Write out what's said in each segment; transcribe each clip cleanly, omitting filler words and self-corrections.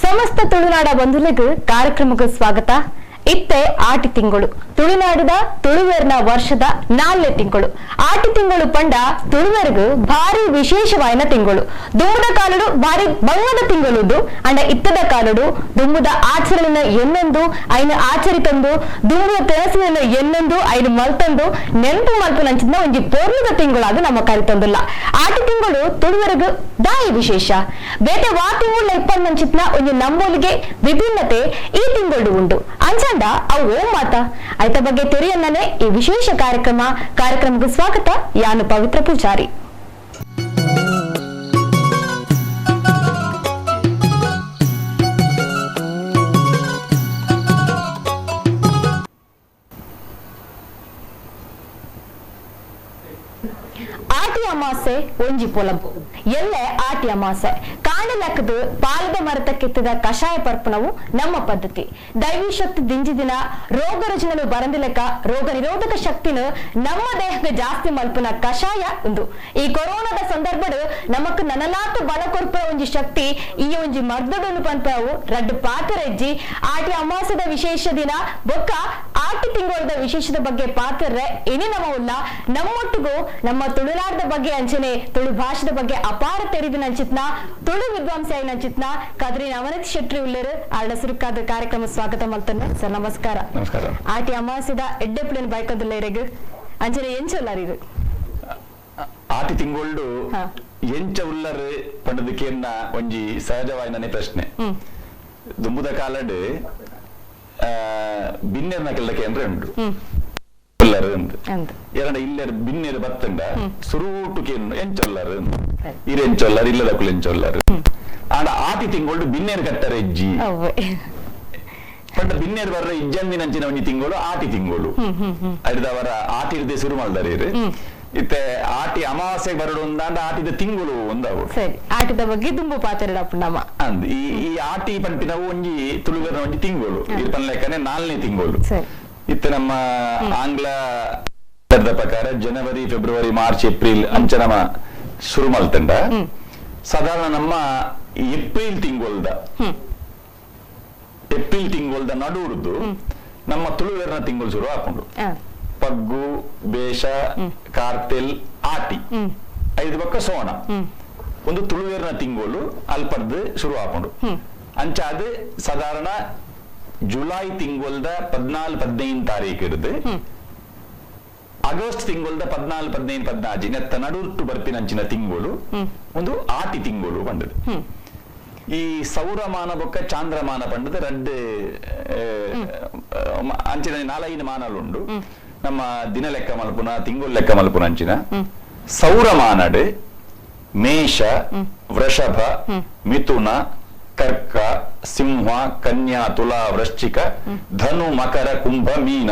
ಸಮಸ್ತ ತುಳುನಾಡ ಬಂಧುಲೆಗ್ ಕಾರ್ಯಕ್ರಮಕ್ಕೆ ಸ್ವಾಗತ. ಇತ್ತೆ ಆಟಿ ತಿಂಗಳು ತುಳುನಾಡಿದ ತುಳುವೆರ್ನ ವರ್ಷದ 4ನೇ ತಿಂಗಳು. ಆಟಿ ತಿಂಗಳು ಪಂಡ ತುಳುವೆರ್ಗ್ ಭಾರಿ ವಿಶೇಷವಾಯಿನ ತಿಂಗಳು. ದುಂಬುದ ಕಾಲಡು ಭಾರಿ ಬಂಗದ ತಿಂಗಳುದು ಅಂಡ ಇತ್ತದ ಕಾಲಡು ದುಂಬುದ ಆಚರಣೆನ ಎನ್ನೊಂದು ಐನ ಆಚರಿತಂದು ದುಂಬುದ ತೆರಸಿನ ಎನ್ನೊಂದು ಐನು ಮಲ್ತಂದು ನೆನಪು ಮಲ್ಪುನಂಚಿನ ಒಂಜಿ ಪೊರ್ಲುದ ತಿಂಗಳಾದ ನಮ್ಮ ಕರಿತಂದುಲ್ಲ. ಆಟಿ ತಿಂಗಳು ತುಳುವೆರ್ಗ್ ದಾಯಿ ವಿಶೇಷ ಬೇತೆ ವಾ ತಿಂಗಳು ಇಪ್ಪಂಚಿತ್ನ ಒಂಜಿ ನಂಬೋಲಿಗೆ ವಿಭಿನ್ನತೆ ಈ ತಿಂಗಳು ಉಂಡು. ಅಂಚ ಅವು ಓಂ ಮಾತ ಐತ ಬಗ್ಗೆ ತೆರೆಯನ್ನನೆ ಈ ವಿಶೇಷ ಕಾರ್ಯಕ್ರಮಕ್ಕೆ ಸ್ವಾಗತ. ಯಾನು ಪವಿತ್ರ ಪೂಜಾರಿ. ಆಟಿ ಅಮಾಸೆ ಒಂಜಿ ಪೊಲಂಪು ಎಲ್ಲೆ ಆಟಿ ಅಮಾಸೆ ಕಾಂಡ ಲಕ್ಕದು ಪಾಲದ ಮರತ ಕೆತ್ತದ ಕಷಾಯ ಪರ್ಪಣವು ನಮ್ಮ ಪದ್ಧತಿ. ದೈವಿ ಶಕ್ತಿ ದಿಂಜಿದಿನ ರೋಗ ರುಜಿನಲು ಬರಂದಿಲೆಕ್ಕ ರೋಗ ನಿರೋಧಕ ಶಕ್ತಿನ ನಮ್ಮ ದೇಹಕ್ಕೆ ಜಾಸ್ತಿ ಮಲ್ಪುನ ಕಷಾಯ ಉಂದು. ಈ ಕೊರೋನಾದ ಸಂದರ್ಭಡ್ ನಮಕ್ ನನಲಾತು ಬಲ ಕೊರ್ಪ ಒಂಜಿ ಶಕ್ತಿ ಈ ಒಂಜಿ ಮರ್ದಡನ್ನು ಪನ್ಪವು ರಡ್ಡು ಪಾತ್ರಜ್ಜಿ ಆಟಿ ಅಮಾಸದ ವಿಶೇಷ ದಿನ ಬೊಕ್ಕ ಆಟಿ ತಿಂಗಳದ ವಿಶೇಷದ ಬಗ್ಗೆ ಪಾತ್ರರೆ ಇನಿ ನಮ್ಮ ಉಲ್ಲ ನಮ್ಮೊಟ್ಟಿಗೂ ನಮ್ಮ ತುಳುನಾಡದ ಬಗ್ಗೆ ಅಂಚನೆ ತುಳು ಭಾಷೆದ ಬಗ್ಗೆ ಅಪಾರ ತೆರಿದಿನ ಅಂಚಿತ್ನ ತುಳು ವಿದ್ವಾಂಸ ನಂಚಿತ್ನ ಕದ್ರಿ ನವನೀತ್ ಶೆಟ್ಟಿ ಉಳ್ಳೇರು ಆರ್ಡ ಸುರುಕಾದ ಕಾರ್ಯಕ್ರಮ ಸ್ವಾಗತ ಮಲ್ತನ್ನ. ಸರ್ ನಮಸ್ಕಾರ. ನಮಸ್ಕಾರ. ಆಟಿ ಅಮಾಸದ ಎಡ್ಡೆಪ್ಲೇನ್ ಬೈಕಂದುಲ್ಲ ಇರೆಗ್ ಅಂಚನೆ ಎಂಚೊಲ್ಲಾರ್ ಇರು ಆಟಿ ತಿಂಗಳು ಎಂಚ ಉಲ್ಲರು ಪಂಡದಕ್ಕೆನ್ನ ಒಂಜಿ ಸಹಜವಾಯಿನೇ ಪ್ರಶ್ನೆ. ದುಂಬುದ ಕಾಲಡ್ ಬಿನ್ನೆರ್ನ ಕೆಲಕ್ಕೆ ಅಂದ್ರೆ ಉಂಟು ಉಲ್ಲರು ಎರಡ ಇಲ್ಲೆರ್ ಬಿನ್ನೆರ್ ಬತ್ತಂಡ ಸುರೂಟುಕೇನು ಎಂಚೊಲ್ಲರು ಇರ್ ಎಂಚೊಲ್ಲರು ಇಲ್ಲದಕ್ಕುಲು ಎಂಚೊಲ್ಲರು ಆಂಡ ಆಟಿ ತಿಂಗಳು ಬಿನ್ನೇರು ಕಟ್ಟರೆ ಇಜ್ಜಿ ಪಂಡ ಬಿನ್ನೇರು ಬರ್ರ ಇಜ್ಜಂದಿನಂಚಿನ ಒಂಜಿ ತಿಂಗಳು ಆಟಿ ತಿಂಗಳು ಅರಿದವರ ಆಟಿ ಇರ್ದೆ ಶುರು ಮಾಡ್ದಾರೆ ಇತ್ತೆ ಆಟಿ ಅಮಾವಾಸ್ಯೆ ಬರಡು ಒಂದಾಂಡ ಆಟಿದ ತಿಂಗಳು ಒಂದಾವು. ಸರಿ, ಆಟಿದ ಬಗ್ಗೆ ದುಂಬು ಪಾತ್ರ ನಮ್ಮ ಅಂದ್ ಈ ಈ ಆಟಿ ಪಂಪಿನವು ಒಂಜಿ ತುಳುವೆರ್ನ ಒಂಜಿ ತಿಂಗಳು ಇರ್ಪನ್ ಲೆಕ್ಕನೆ 4ನೇ ತಿಂಗಳು. ಇತ್ತೆ ನಮ್ಮ ಆಂಗ್ಲ ಪ್ರಕಾರ ಜನವರಿ ಫೆಬ್ರವರಿ ಮಾರ್ಚ್ ಏಪ್ರಿಲ್ ಅಂಚ ನಮ್ಮ ಶುರು ಮಲ್ತಂಡ ಸಾಧಾರಣ ನಮ್ಮ ಏಪ್ರಿಲ್ ತಿಂಗಳ್ದ ನಡುರ್ದು ನಮ್ಮ ತುಳುವೆರ್ನ ತಿಂಗಳು ಶುರು ಹಾಕೊಂಡು ಪಗ್ಗು ಬೇಷ ಕಾರ್ತೆಲ್ ಆಟಿ ಐದು ಪಕ್ಕ ಸೋಣ ಒಂದು ತುಳುವೆರ್ನ ತಿಂಗಳು ಅಲ್ಪರ್ದು ಶುರು ಹಾಕೊಂಡು ಅಂಚಾದ ಸಾಧಾರಣ ಜುಲೈ ತಿಂಗಳದ 14 15 ತಾರೀಕು ಇರುದು ಆಗಸ್ಟ್ ತಿಂಗಳದ 14 15 14 ನೆತ್ತ ನಡುಟ್ಟು ಬರ್ಪಿನಂಚಿನ ತಿಂಗಳು ಒಂದು ಆಟಿ ತಿಂಗಳು ಬಂದது. ಈ ಸೌರಮಾನ ಬೊಕ್ಕ ಚಾಂದ್ರಮಾನ ಪಂಡದ ರಡ್ಡು ಅಂಚಿನ 4-5 ಮಾನಲು ಉಂಡು ನಮ್ಮ ದಿನ ಲೆಕ್ಕ ಮಲ್ಪುನ ತಿಂಗಳು ಲೆಕ್ಕ ಮಲ್ಪುನ ಅಂಚಿನ. ಸೌರಮಾನಡು ಮೇಷ ವೃಷಭ ಮಿಥುನ ಕರ್ಕ ಸಿಂಹ ಕನ್ಯಾ ತುಲಾ ವೃಶ್ಚಿಕ ಧನು ಮಕರ ಕುಂಭ ಮೀನ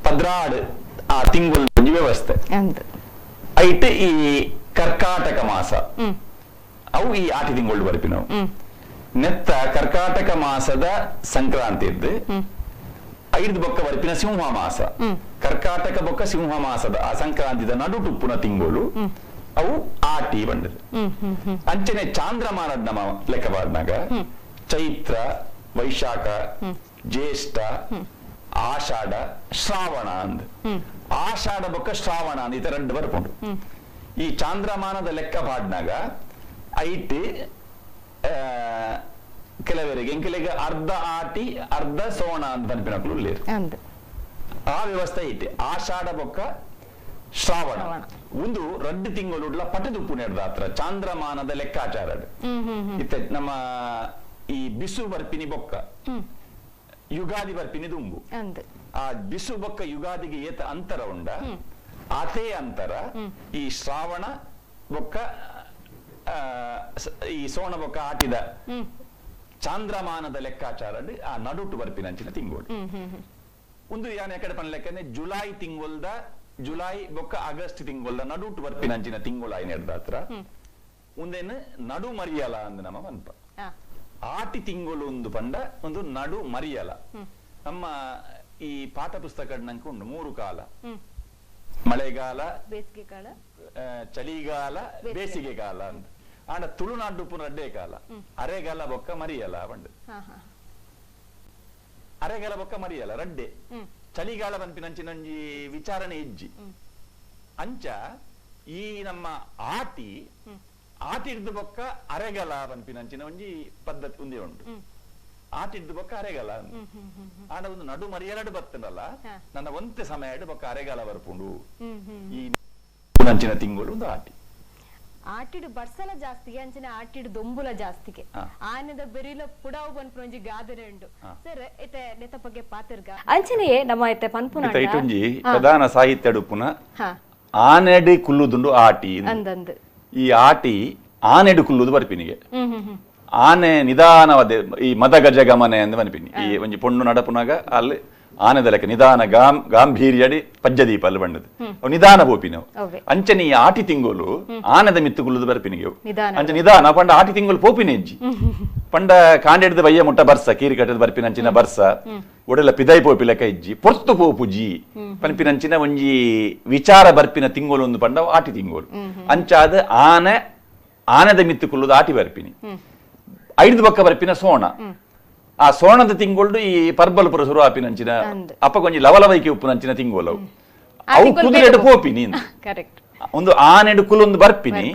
12 ಆ ತಿಂಗಳು ವ್ಯವಸ್ಥೆ ಐಟ್ ಈ ಕರ್ಕಾಟಕ ಮಾಸ ಅವು ಈ ಆಟಿ ತಿಂಗಳು ಬರ್ಪಿ ನಾವು ನೆತ್ತ ಕರ್ಕಾಟಕ ಮಾಸದ ಸಂಕ್ರಾಂತಿ ಇದ್ದು ಐದು ಬೊಕ್ಕ ಬರ್ಪಿನ ಸಿಂಹ ಮಾಸ ಕರ್ಕಾಟಕ ಬೊಕ್ಕ ಸಿಂಹ ಮಾಸದ ಆ ಸಂಕ್ರಾಂತಿದ ನಡುಟುಪ್ಪುನ ತಿಂಗಳು ಅವು ಆಟಿ ಬಂದது. ಅಂಚನೆ ಚಾಂದ್ರಮಾನದ ನಮ್ಮ ಲೆಕ್ಕ ಬಾರ್ನಾಗ ಚೈತ್ರ ವೈಶಾಖ ಜ್ಯೇಷ್ಠ ಆಷಾಢ ಶ್ರಾವಣ ಅಂದ್ ಆಷಾಢ ಬೊಕ್ಕ ಶ್ರಾವಣ ಅಂದ್ ಇತರ ಎರಡು ಬರ್ಕೊಂಡು ಈ ಚಾಂದ್ರಮಾನದ ಲೆಕ್ಕ ಪಾಡ್ನಾಗ ಐಟ್ ಕೆಲವರಿಗೆ ಎಂಕೆಲೆಗೆ ಅರ್ಧ ಆಟಿ ಅರ್ಧ ಸೋಣ ಅಂತ ಪನ್ಪಿನಕ್ಲು ಉಲ್ಲೇರು ಆ ವ್ಯವಸ್ಥೆ ಐತಿ. ಆಷಾಢ ಬೊಕ್ಕ ಶ್ರಾವಣ ಒಂದು ರಡ್ಡು ತಿಂಗಳು ಪಟದುಪ್ಪು ನೆಡ್ದಾತ್ರ ಚಾಂದ್ರಮಾನದ ಲೆಕ್ಕಾಚಾರ ಇತ್ತೆ ನಮ್ಮ ಈ ಬಿಸು ಬರ್ಪಿನಿ ಬೊಕ್ಕ ಯುಗಾದಿ ಬರ್ಪಿನಿ ದುಂಬು ಆ ಬಿಸು ಬೊಕ್ಕ ಯುಗಾದಿಗೆ ಏತ ಅಂತರ ಉಂಡ ಅದೇ ಅಂತರ ಈ ಶ್ರಾವಣ ಬೊಕ್ಕ ಈ ಸೋಣ ಬೊಕ್ಕ ಆಟಿದ ಚಾಂದ್ರಮಾನದ ಲೆಕ್ಕಾಚಾರ ಆ ನಡುಟು ಬರ್ಪಿನಂಚಿನ ತಿಂಗಳು ಒಂದು ಯಾನ್ ಎಕಡೆ ಪನ್ ಲೆಕ್ಕನೆ ಜುಲೈ ತಿಂಗೊಲ್ದ ಜುಲೈ ಬೊಕ್ಕ ಆಗಸ್ಟ್ ತಿಂಗೊಲ್ದ ನಡುಟು ಬರ್ಪಿನಂಚಿನ ತಿಂಗಳು ಆಯ್ನ ಹತ್ರ ಒಂದೇನು ನಡು ಮರಿಯಲ ಅಂದ್ ನಮ್ಮ ಪನ್ಪ. ಆಟಿ ತಿಂಗಳು ಒಂದು ಪಂಡ ಒಂದು ನಡು ಮರಿಯಲ. ನಮ್ಮ ಈ ಪಾಠ ಪುಸ್ತಕ ನಂಗೆ ಉಂಟು 3 ಕಾಲ, ಮಳೆಗಾಲ, ಚಳಿಗಾಲ, ಬೇಸಿಗೆಗಾಲ ಅಂತ. ಆಂಡ ತುಳುನಾಡು ಉಪ್ಪುನ ರಡ್ಡೇ ಕಾಲ, ಅರೆಗಾಲ ಬೊಕ್ಕ ಮರಿಯಲ ಪಂಡು. ಅರೆಗಾಲ ಬೊಕ್ಕ ಮರಿಯಲ ರಡ್ಡೆ, ಚಳಿಗಾಲ ಪನ್ಪಿನಂಚಿನೊಂಜಿ ವಿಚಾರಣೆ ಇಜ್ಜಿ. ಅಂಚ ಈ ನಮ್ಮ ಆಟಿ ಆಟಿಡ್ದು ಬೊಕ್ಕ ಅರೆಗಲ ಪನ್ಪಿನಂಚಿನ ಒಂಜಿ ಪದ್ಧತಿ ಒಂದೇ ಉಂಟು. ಆಟಿಡ್ದು ಬೊಕ್ಕ ಅರೆಗಲ ಆಂಡ ಒಂದು ನಡು ಮರಿಯಲಡು ಬತ್ತನಲ್ಲ, ನನ್ನ ಒಂತೆ ಸಮಯ ಬೊಕ್ಕ ಅರೆಗಾಲ ಬರ್ಪುಂಡು. ಈ ನಂಚಿನ ತಿಂಗಳು ಒಂದು ಆಟಿ. ಆಟಿಡು ಬರ್ಸಲ ಜಾಸ್ತಿ ಅಂಚಿನ ಆಟಿಡು ದೊಂಬುಲ ಜಾಸ್ತಿಗೆ ಆನೆದ ಬೆರಿಲ ಪುಡಾವು ಪನ್ಪುನ ಒಂಜಿ ಗಾದನೆ ಉಂಡು. ಸರ್ ಇತ್ತೆ ನೆತ್ತ ಬಗ್ಗೆ ಪಾತೆರ್ಗ ಅಂಚನೆಯೇ ನಮ್ಮ ಇತ್ತೆ ಪನ್ಪುನ ಒಂಜಿ ಪ್ರಧಾನ ಸಾಹಿತ್ಯ ಉಪ್ಪುನ ಆನೆಡಿ ಕುಲ್ಲುದುಂಡು ಆಟಿ. ಈ ಆಟಿ ಆನೆಡು ಕುಲ್ಲುದು ಬರ್ಪಿನಿಗೆ. ಆನೆ ನಿಧಾನವಾದ ಈ ಮದಗಜ ಗಮನೆ ಅಂತ ಪನ್ಪಿನಿ. ಈ ಒಂಜಿ ಪೊಣ್ಣು ನಡಪುನಾಗ ಅಲ್ಲಿ ಆನೆದ ಲೆಕ್ಕ ನಿಧಾನ ಗಾಂಭೀರ್ಯಡಿ ಪಜ್ಜದೀಪ ಅಲ್ಲಿ ಬಂಡದು ನಿಧಾನ ಪೋಪಿನವು. ಅಂಚನೆ ಈ ಆಟಿ ತಿಂಗಳು ಆನೆದ ಮಿತ್ತು ಕುಲ್ಲುದು ಬರ್ಪಿನಿಗೆ. ಅಂಚೆ ನಿಧಾನ ಪಂಡ ಆಟಿ ತಿಂಗಳು ಪೋಪಿನ ಇಜ್ಜಿ. ಪಂಡ ಕಾಂಡೆಡ್ದು ಬಯ್ಯ ಮುಟ್ಟ ಬರ್ಸ ಕೀರಿ ಕಟ್ಟದ ಬರ್ಪಿನ ಅಂಚಿನ ಬರ್ಸ ಒಡೆಲ ಪಿದೈ ಪೋಪಿ ಲೆಕ್ಕ ಇಜ್ಜಿ, ಪೊರ್ತು ಪೋಪುಜಿ ಪನ್ಪಿನಂಚಿನ ಒಂಜಿ ವಿಚಾರ ಬರ್ಪಿನ ತಿಂಗಳು ಒಂದು ಪಂಡ ಆಟಿ ತಿಂಗಳು. ಅಂಚಾದ ಆನೆ ಆನೆದ ಮಿತ್ತು ಕುಲ್ಲುದು ಆಟಿ ಬರ್ಪಿನಿ. ಐದು ಬೊಕ್ಕ ಬರ್ಪಿನ ಸೋಣ. ಆ ಸೋಣದ ತಿಂಗಳು ಈ ಪರ್ಬಲ್ ಪುರ ಸುರು ಆಪಿನಂಚಿನ ಅಪ್ಪ ಕೊಂಜಿ ಲವಲವೈಕೆ ಉಪ್ಪುನಂಚಿನ ತಿಂಗಳು ಅವು ಕುದುರೆಡು ಪೋಪಿನಿ. ಒಂದು ಆನೆಡು ಕುಲೊಂದು ಬರ್ಪಿನಿ,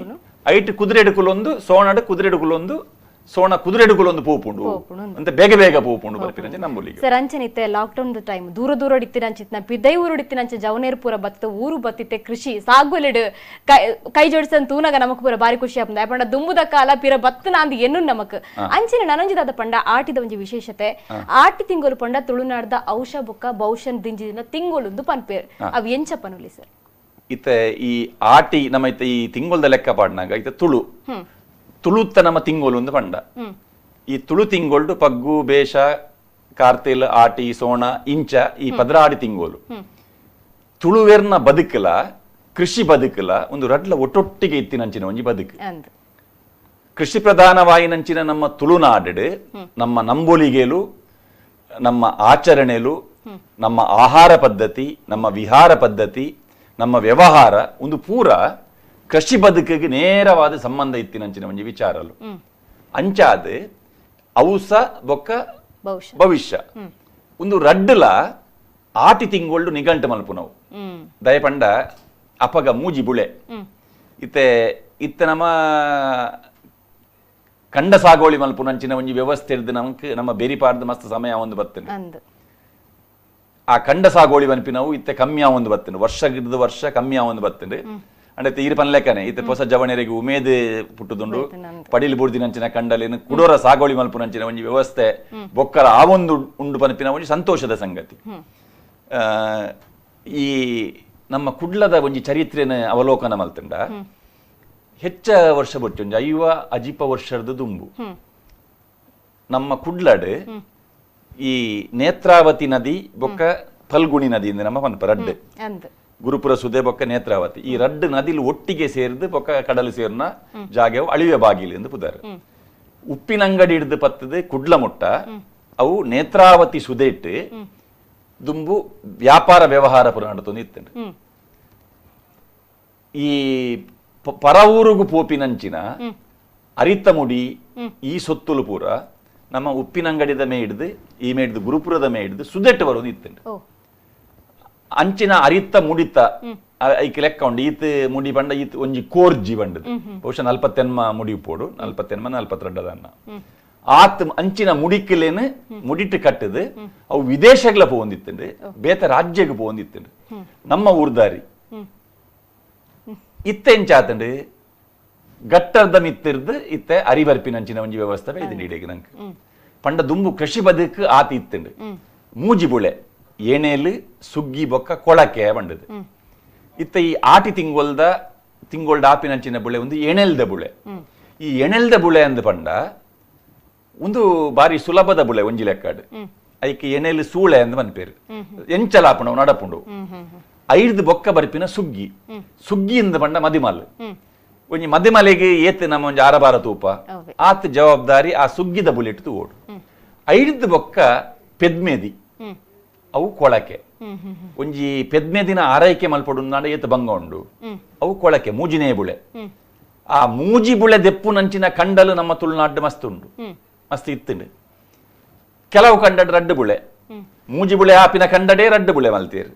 ಐಟ್ ಕುದುರೆಡು ಕುಲೊಂದು ಸೋಣಡು ಕುದುರೆಡು ಕುಲೊಂದು ಸೋಣ ಕುದುರೆಡು ಕುಲೊಂದು ಪೋಪುಂಡು ಅಂತ ಬೇಗ ಬೇಗ ಪೋಪುಂಡು ಬರ್ಪಿನಂಚೆ ನಂಬುಲಿಗೆ. ಸರ್ ಅಂಚನಿತ್ತೆ ಲಾಕ್ಡೌನ್ ಟೈಮ್ ದೂರ ದೂರ ಇತ್ತಿನಂಚಿತ್ನ ಪಿದೈ ಊರು ಇತ್ತಿನಂಚೆ ಜವನೇರು ಪೂರ ಬತ್ತ ಊರು ಬತ್ತಿತ್ತೆ ಕೃಷಿ ಸಾಗುಲಿಡು ಕೈ ಜೋಡಿಸನ್ ತೂನಾಗ ನಮಕ್ ಪೂರ ಬಾರಿ ಖುಷಿ ಆಪುಂಡು. ಪಂಡ ದುಂಬುದ ಕಾಲ ಪಿರ ಬತ್ತನ ಅಂದ್ ಎನ್ನು ನಮಕ್. ಅಂಚನೆ ನನೊಂಜಿದಾದ ಪಂಡ ಆಟಿದ ಒಂಜಿ ವಿಶೇಷತೆ, ಆಟಿ ತಿಂಗಳು ಪಂಡ ತುಳುನಾಡ್ದ ಔಷ ಬೊಕ್ಕ ಬೌಷನ್ ದಿಂಜಿದಿನ ತಿಂಗೊಳುಂದು ಪನ್ಪೇರು. ಅವು ಎಂಚ ಪನುಲಿ ಸರ್? ಇತ್ತೆ ಈ ಆಟಿ ನಮ್ಮ ಇತ್ತೆ ಈ ತಿಂಗೊಲ್ದ ಲೆಕ್ಕ ಪಾಡ್ನಾಗ ಇತ್ತೆ ತುಳು ತುಳುತ್ತ ನಮ್ಮ ತಿಂಗೋಲು ಒಂದು ಪಂಡ. ಈ ತುಳು ತಿಂಗೋಲ್ಡು ಪಗ್ಗು ಬೇಷ ಕಾರ್ತಿಲ್ ಆಟಿ ಸೋಣ ಇಂಚ ಈ ಪದ್ರಾಡಿ ತಿಂಗೋಲು ತುಳುವೆರ್ನ ಬದುಕಲ ಕೃಷಿ ಬದುಕಲ ಒಂದು ರಡ್ಲ ಒಟ್ಟೊಟ್ಟಿಗೆ ಇತ್ತಿನಂಚಿನ ಒಂಜಿ ಬದುಕು. ಕೃಷಿ ಪ್ರಧಾನವಾಯಿನಂಚಿನ ನಮ್ಮ ತುಳುನಾಡು ನಮ್ಮ ನಂಬೊಲಿಗೆಲು ನಮ್ಮ ಆಚರಣೆಲು ನಮ್ಮ ಆಹಾರ ಪದ್ಧತಿ ನಮ್ಮ ವಿಹಾರ ಪದ್ಧತಿ ನಮ್ಮ ವ್ಯವಹಾರ ಒಂದು ಪೂರ ಕೃಷಿ ಬದುಕಿಗೆ ನೇರವಾದ ಸಂಬಂಧ ಇತ್ತಿನಂಚಿನ ಒಂಜಿ ವಿಚಾರಲು. ಅಂಚಾದ ಔಸ ಬೊಕ್ಕ ಭವಿಷ್ಯ ಒಂದು ರಡ್ಡಲ ಆಟಿ ತಿಂಗಳು ನಿಗಂಟು ಮಲ್ಪುನವು. ದಯಪಂಡ ಅಪಗ ಮೂಜಿ ಬುಳೆ ಇತ್ತೆ ಇತ್ತೆ ನಮ್ಮ ಕಂಡ ಸಾಗೋಳಿ ಮಲ್ಪುನಂಚಿನ ಒಂಜಿ ವ್ಯವಸ್ಥೆ ಇರ್ದು ನಮಕ್ ನಮ್ಮ ಬೆರಿಪಾರ್ದು ಮಸ್ತ್ ಸಮಯ ಒಂದು ಬರ್ತದೆ. ಆ ಕಂಡ ಸಾಗೋಳಿ ಪನ್ಪಿನವು ಇತ್ತೆ ಕಮ್ಮಿ ಒಂದು ಬರ್ತದೆ, ವರ್ಷ ಗಿಡದ ವರ್ಷ ಕಮ್ಮಿ ಒಂದು ಬರ್ತದೆ. ಅಂದ್ರೆ ತೀರ್ ಪನ್ಲೆಕ್ಕನೆ ಇತ್ತೆ ಹೊಸ ಜವಣರಿಗೆ ಉಮೇದ್ ಪುಟ್ಟುದುಂಡು ಪಡಿಲ್ ಬುಡ್ದಿನಂಚಿನ ಕಂಡಲೇನು ಕುಡೋರ ಸಾಗೋಳಿ ಮಲ್ಪುನಂಚಿನ ಒಂಜಿ ವ್ಯವಸ್ಥೆ ಬೊಕ್ಕರ ಆ ಒಂದು ಉಂಡು ಪನ್ಪಿನ ಒಂಜಿ ಸಂತೋಷದ ಸಂಗತಿ. ಈ ನಮ್ಮ ಕುಡ್ಲದ ಒಂಜಿ ಚರಿತ್ರೆನ ಅವಲೋಕನ ಮಲ್ತುಂಡ ಹೆಚ್ಚ ವರ್ಷ ಬೊಚ್ಚಿ ಒಂಜಿ 50 ಅಜಿಪ ವರ್ಷದ ದುಂಬು ನಮ್ಮ ಕುಡ್ಲಡ್ ಈ ನೇತ್ರಾವತಿ ನದಿ ಬೊಕ್ಕ ಫಲ್ಗುಣಿ ನದಿ ನಮ್ಮ ಪನ್ಪ ರಡ್ಡೆ ಗುರುಪುರ ಸುದೆ ಬೊಕ್ಕ ನೇತ್ರಾವತಿ ಈ ರಡ್ಡು ನದಿಲು ಒಟ್ಟಿಗೆ ಸೇರಿದು ಬೊಕ್ಕ ಕಡಲು ಸೇರ್ನ ಜಾಗ ಅಳಿವೆ ಬಾಗಿಲು ಎಂದು ಪುದಾರು. ಉಪ್ಪಿನಂಗಡಿ ಹಿಡಿದು ಪತ್ತದು ಕುಡ್ಲ ಮುಟ್ಟ ಅವು ನೇತ್ರಾವತಿ ಸುದೇಟ್ ದುಂಬು ವ್ಯಾಪಾರ ವ್ಯವಹಾರ ಪುರ ನಡತೊಂದು ಇತ್ತು. ಈ ಪರ ಊರುಗು ಪೋಪಿನಂಚಿನ ಅರಿತ ಮುಡಿ ಈ ಸೊತ್ತುಲು ಪೂರ ನಮ್ಮ ಉಪ್ಪಿನಂಗಡಿದ ಮೇ ಹಿಡಿದು ಈ ಮೇ ಹಿಡಿದು ಗುರುಪುರದ ಮೇ ಹಿಡಿದು ಸುದೆಟ್ಟು ಬರೋದು ಇತ್ತು. ಅಂಚಿನ ಅರಿತ ಮುಡಿತ ಐಕ್ ಲೆಕ್ಕ ಉಂಡು ಈತ್ ಮುಡಿ ಬಂಡ ಈತ್ ಒಂಜಿ ಕೋರ್ಜಿ ಬಂಡದು ಬಹುಶಃ 40 ಮುಡಿ ಪೋಡು 40 42 ಅನ್ನ ಆತ್ ಅಂಚಿನ ಮುಡಿಕ್ಲೇನು ಮುಡಿಟ್ಟು ಕಟ್ಟದು ಅವು ವಿದೇಶಗಳ ಪೋಂದಿತ್ತುಂಡು ಬೇತ ರಾಜ್ಯಕ್ಕೆ ಪೋಂದಿತ್ತುಂಡು ನಮ್ಮ ಊರ್ದಾರಿ ಇತ್ತೆ ಎಂಚಾತಂಡು ಗಟ್ಟರ್ದ ಮಿತ್ತಿರ್ದು ಇತ್ತೆ ಅರಿಬರ್ಪಿನಂಚಿನ ಒಂಜಿ ವ್ಯವಸ್ಥೆ ಇದು ನೀಡೇಗೆ ನಂಗೆ ಪಂಡ ದುಂಬು ಕೃಷಿ ಬದುಕು ಆತಿ ಇತ್ತುಂಡು. ಮೂಜಿ ಬುಳೆ ಏನೇಲು ಸುಗ್ಗಿ ಬೊಕ್ಕ ಕೊಳಕೆ ಬಂಡದು. ಇತ್ತ ಈ ಆಟಿ ತಿಂಗೊಲ್ದ ತಿಂಗೊಲ್ದ ಆಪಿನಂಚಿನ ಬುಳೆ ಒಂದು ಎಣೆಲ್ದ ಬುಳೆ. ಈ ಎಣೆಲ್ದ ಬುಳೆ ಅಂದ ಪಂಡ ಒಂದು ಬಾರಿ ಸುಲಭದ ಬುಳೆ ಒಂಜಿ ಲೆಕ್ಕಾಡು ಐಕೆ ಎಣೆಲು ಸೂಳೆ ಅಂದ ಮನ್ಪೇರು ಎಂಚಲಾಪುಂಡು ನಡಪುಂಡು. ಐದು ಬೊಕ್ಕ ಬರ್ಪಿನ ಸುಗ್ಗಿ ಸುಗ್ಗಿ ಅಂದ ಪಂಡ ಮದಿಮಲ್ ಒಂಜಿ ಮದಿಮಲೆಗೆ ಏತ್ ನಮ್ಮ ಒಂಜಿ ಆರಬಾರ ತೂಪ ಆತ್ ಜವಾಬ್ದಾರಿ ಆ ಸುಗ್ಗಿದ ಬುಲೆಟ್ ತೂಡು. ಐದು ಬೊಕ್ಕ ಪೆದ್ಮೇದಿ ಅವು ಕೊಳಕೆ ಒಂಜಿ ಪೆದ್ಮೇದಿನ ಆರೈಕೆ ಮಲ್ಪೊಡು ನಾಡ ಏತ್ ಬಂಗ ಉಂಡು ಅವು ಕೊಳಕೆ ಮೂಜಿನೇ ಬುಳೆ. ಆ ಮೂಜಿ ಬುಳೆ ದೆಪ್ಪುನಂಚಿನ ಕಂಡಲು ನಮ್ಮ ತುಳುನಾಡು ಮಸ್ತ್ ಉಂಡು, ಮಸ್ತ್ ಇತ್ತುಂಡು. ಕೆಲವು ಕಂಡಡ್ ರಡ್ಡು ಬುಳೆ, ಮೂಜಿ ಬುಳೆ ಆಪಿನ ಕಂಡಡೇ ರಡ್ಡು ಬುಳೆ ಮಲ್ತೇರು.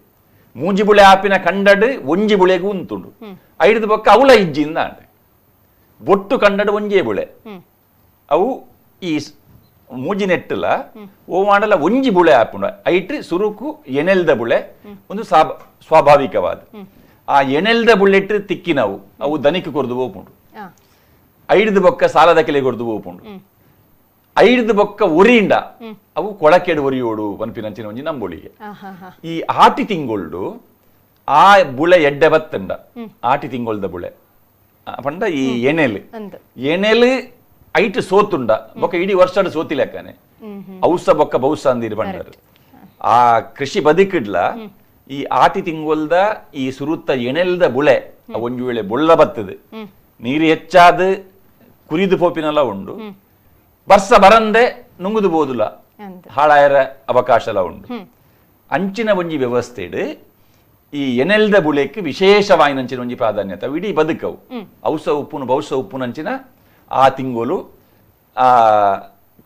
ಮೂಜಿ ಬುಳೆ ಆಪಿನ ಕಂಡಡ್ ಒಂಜಿ ಬುಳೆಗೂ ಉಂತುಂಡು. ಐದು ಬೊಕ್ಕ ಅವಳ ಇಜ್ಜಿಂದ ಬೊಟ್ಟು ಕಂಡಡ್ ಒಂಜೇ ಬುಳೆ. ಅವು ಈ ಮೂಜಿ ನೆಟ್ಟಲ ಓ ಮಾಡಲ ಒಂಜಿ ಬುಳೆ ಆಪುಂಡು. ಐಟ್ ಸುರುಕು ಎಣೆಲ್ದ ಬುಳೆ ಒಂದು ಸ್ವಾಭಾವಿಕವಾದ. ಆ ಎಣೆಲ್ದ ಬುಳೆಟ್ ತಿಕ್ಕಿನವು ಅವು ದನಿಕ್ ಕೊರ್ದು ಹೋಪುಂಡು. ಐಡ್ದು ಬೊಕ್ಕ ಸಾಲದ ಕೆಲೆ ಕೊರ್ದು ಹೋಪುಂಡು. ಐಡ್ದು ಬೊಕ್ಕ ಒರಿಂಡ ಅವು ಕೊಳಕೆಡು ಒರಿಯೋಡು ಪನ್ಪಿನಂಚಿನ ಒಂಜಿ ನಂಬೊಳಿಗೆ. ಈ ಆಟಿ ತಿಂಗೊಳ್ಡು ಆ ಬುಳೆ ಎಡ್ಡೆ ಬತ್ತಂಡ, ಆಟಿ ತಿಂಗೊಳ್ದ ಬುಳೆ ಪಂಡ ಈ ಎಣೆಲ್ ಎಣೆಲ್ ಐಟ್ ಸೋತುಂಡ ಬೊಕ್ಕ ಇಡೀ ವರ್ಷ ಸೋತಿಲೆಕ್ಕನೆ ಔಸ ಬೊಕ್ಕ ಬೌಸ ಅಂದಿರು ಪಂಡರು. ಆ ಕೃಷಿ ಬದುಕಿಡ್ಲ ಈ ಆಟಿ ತಿಂಗೊಲ್ದ ಈ ಸುರುತ್ತ ಎಣೆಲ್ದ ಬುಳೆ ಒಂಜಿ ವೇಳೆ ಬೊಳ್ಳ ಬತ್ತದು, ನೀರು ಹೆಚ್ಚಾದ ಕುರಿದು ಪೋಪಿನೆಲ್ಲ ಉಂಡು, ಬರ್ಸ ಬರಂದೆ ನುಂಗುದು ಬೋದುಲ ಹಾಳಾಯರ ಅವಕಾಶ ಎಲ್ಲ ಉಂಡು. ಅಂಚಿನ ಒಂಜಿ ವ್ಯವಸ್ಥೆಡ್ ಈ ಎಣೆಲ್ದ ಬುಳೆಕ್ ವಿಶೇಷವಾಯಿನಂಚಿನ ಒಂಜಿ ಪ್ರಾಧಾನ್ಯತೆ ಇಡೀ ಬದುಕವು. ಔಸ ಉಪ್ಪುನು ಬೌಸ ಉಪ್ಪುನಂಚಿನ ಆ ತಿಂಗೊಲು ಆ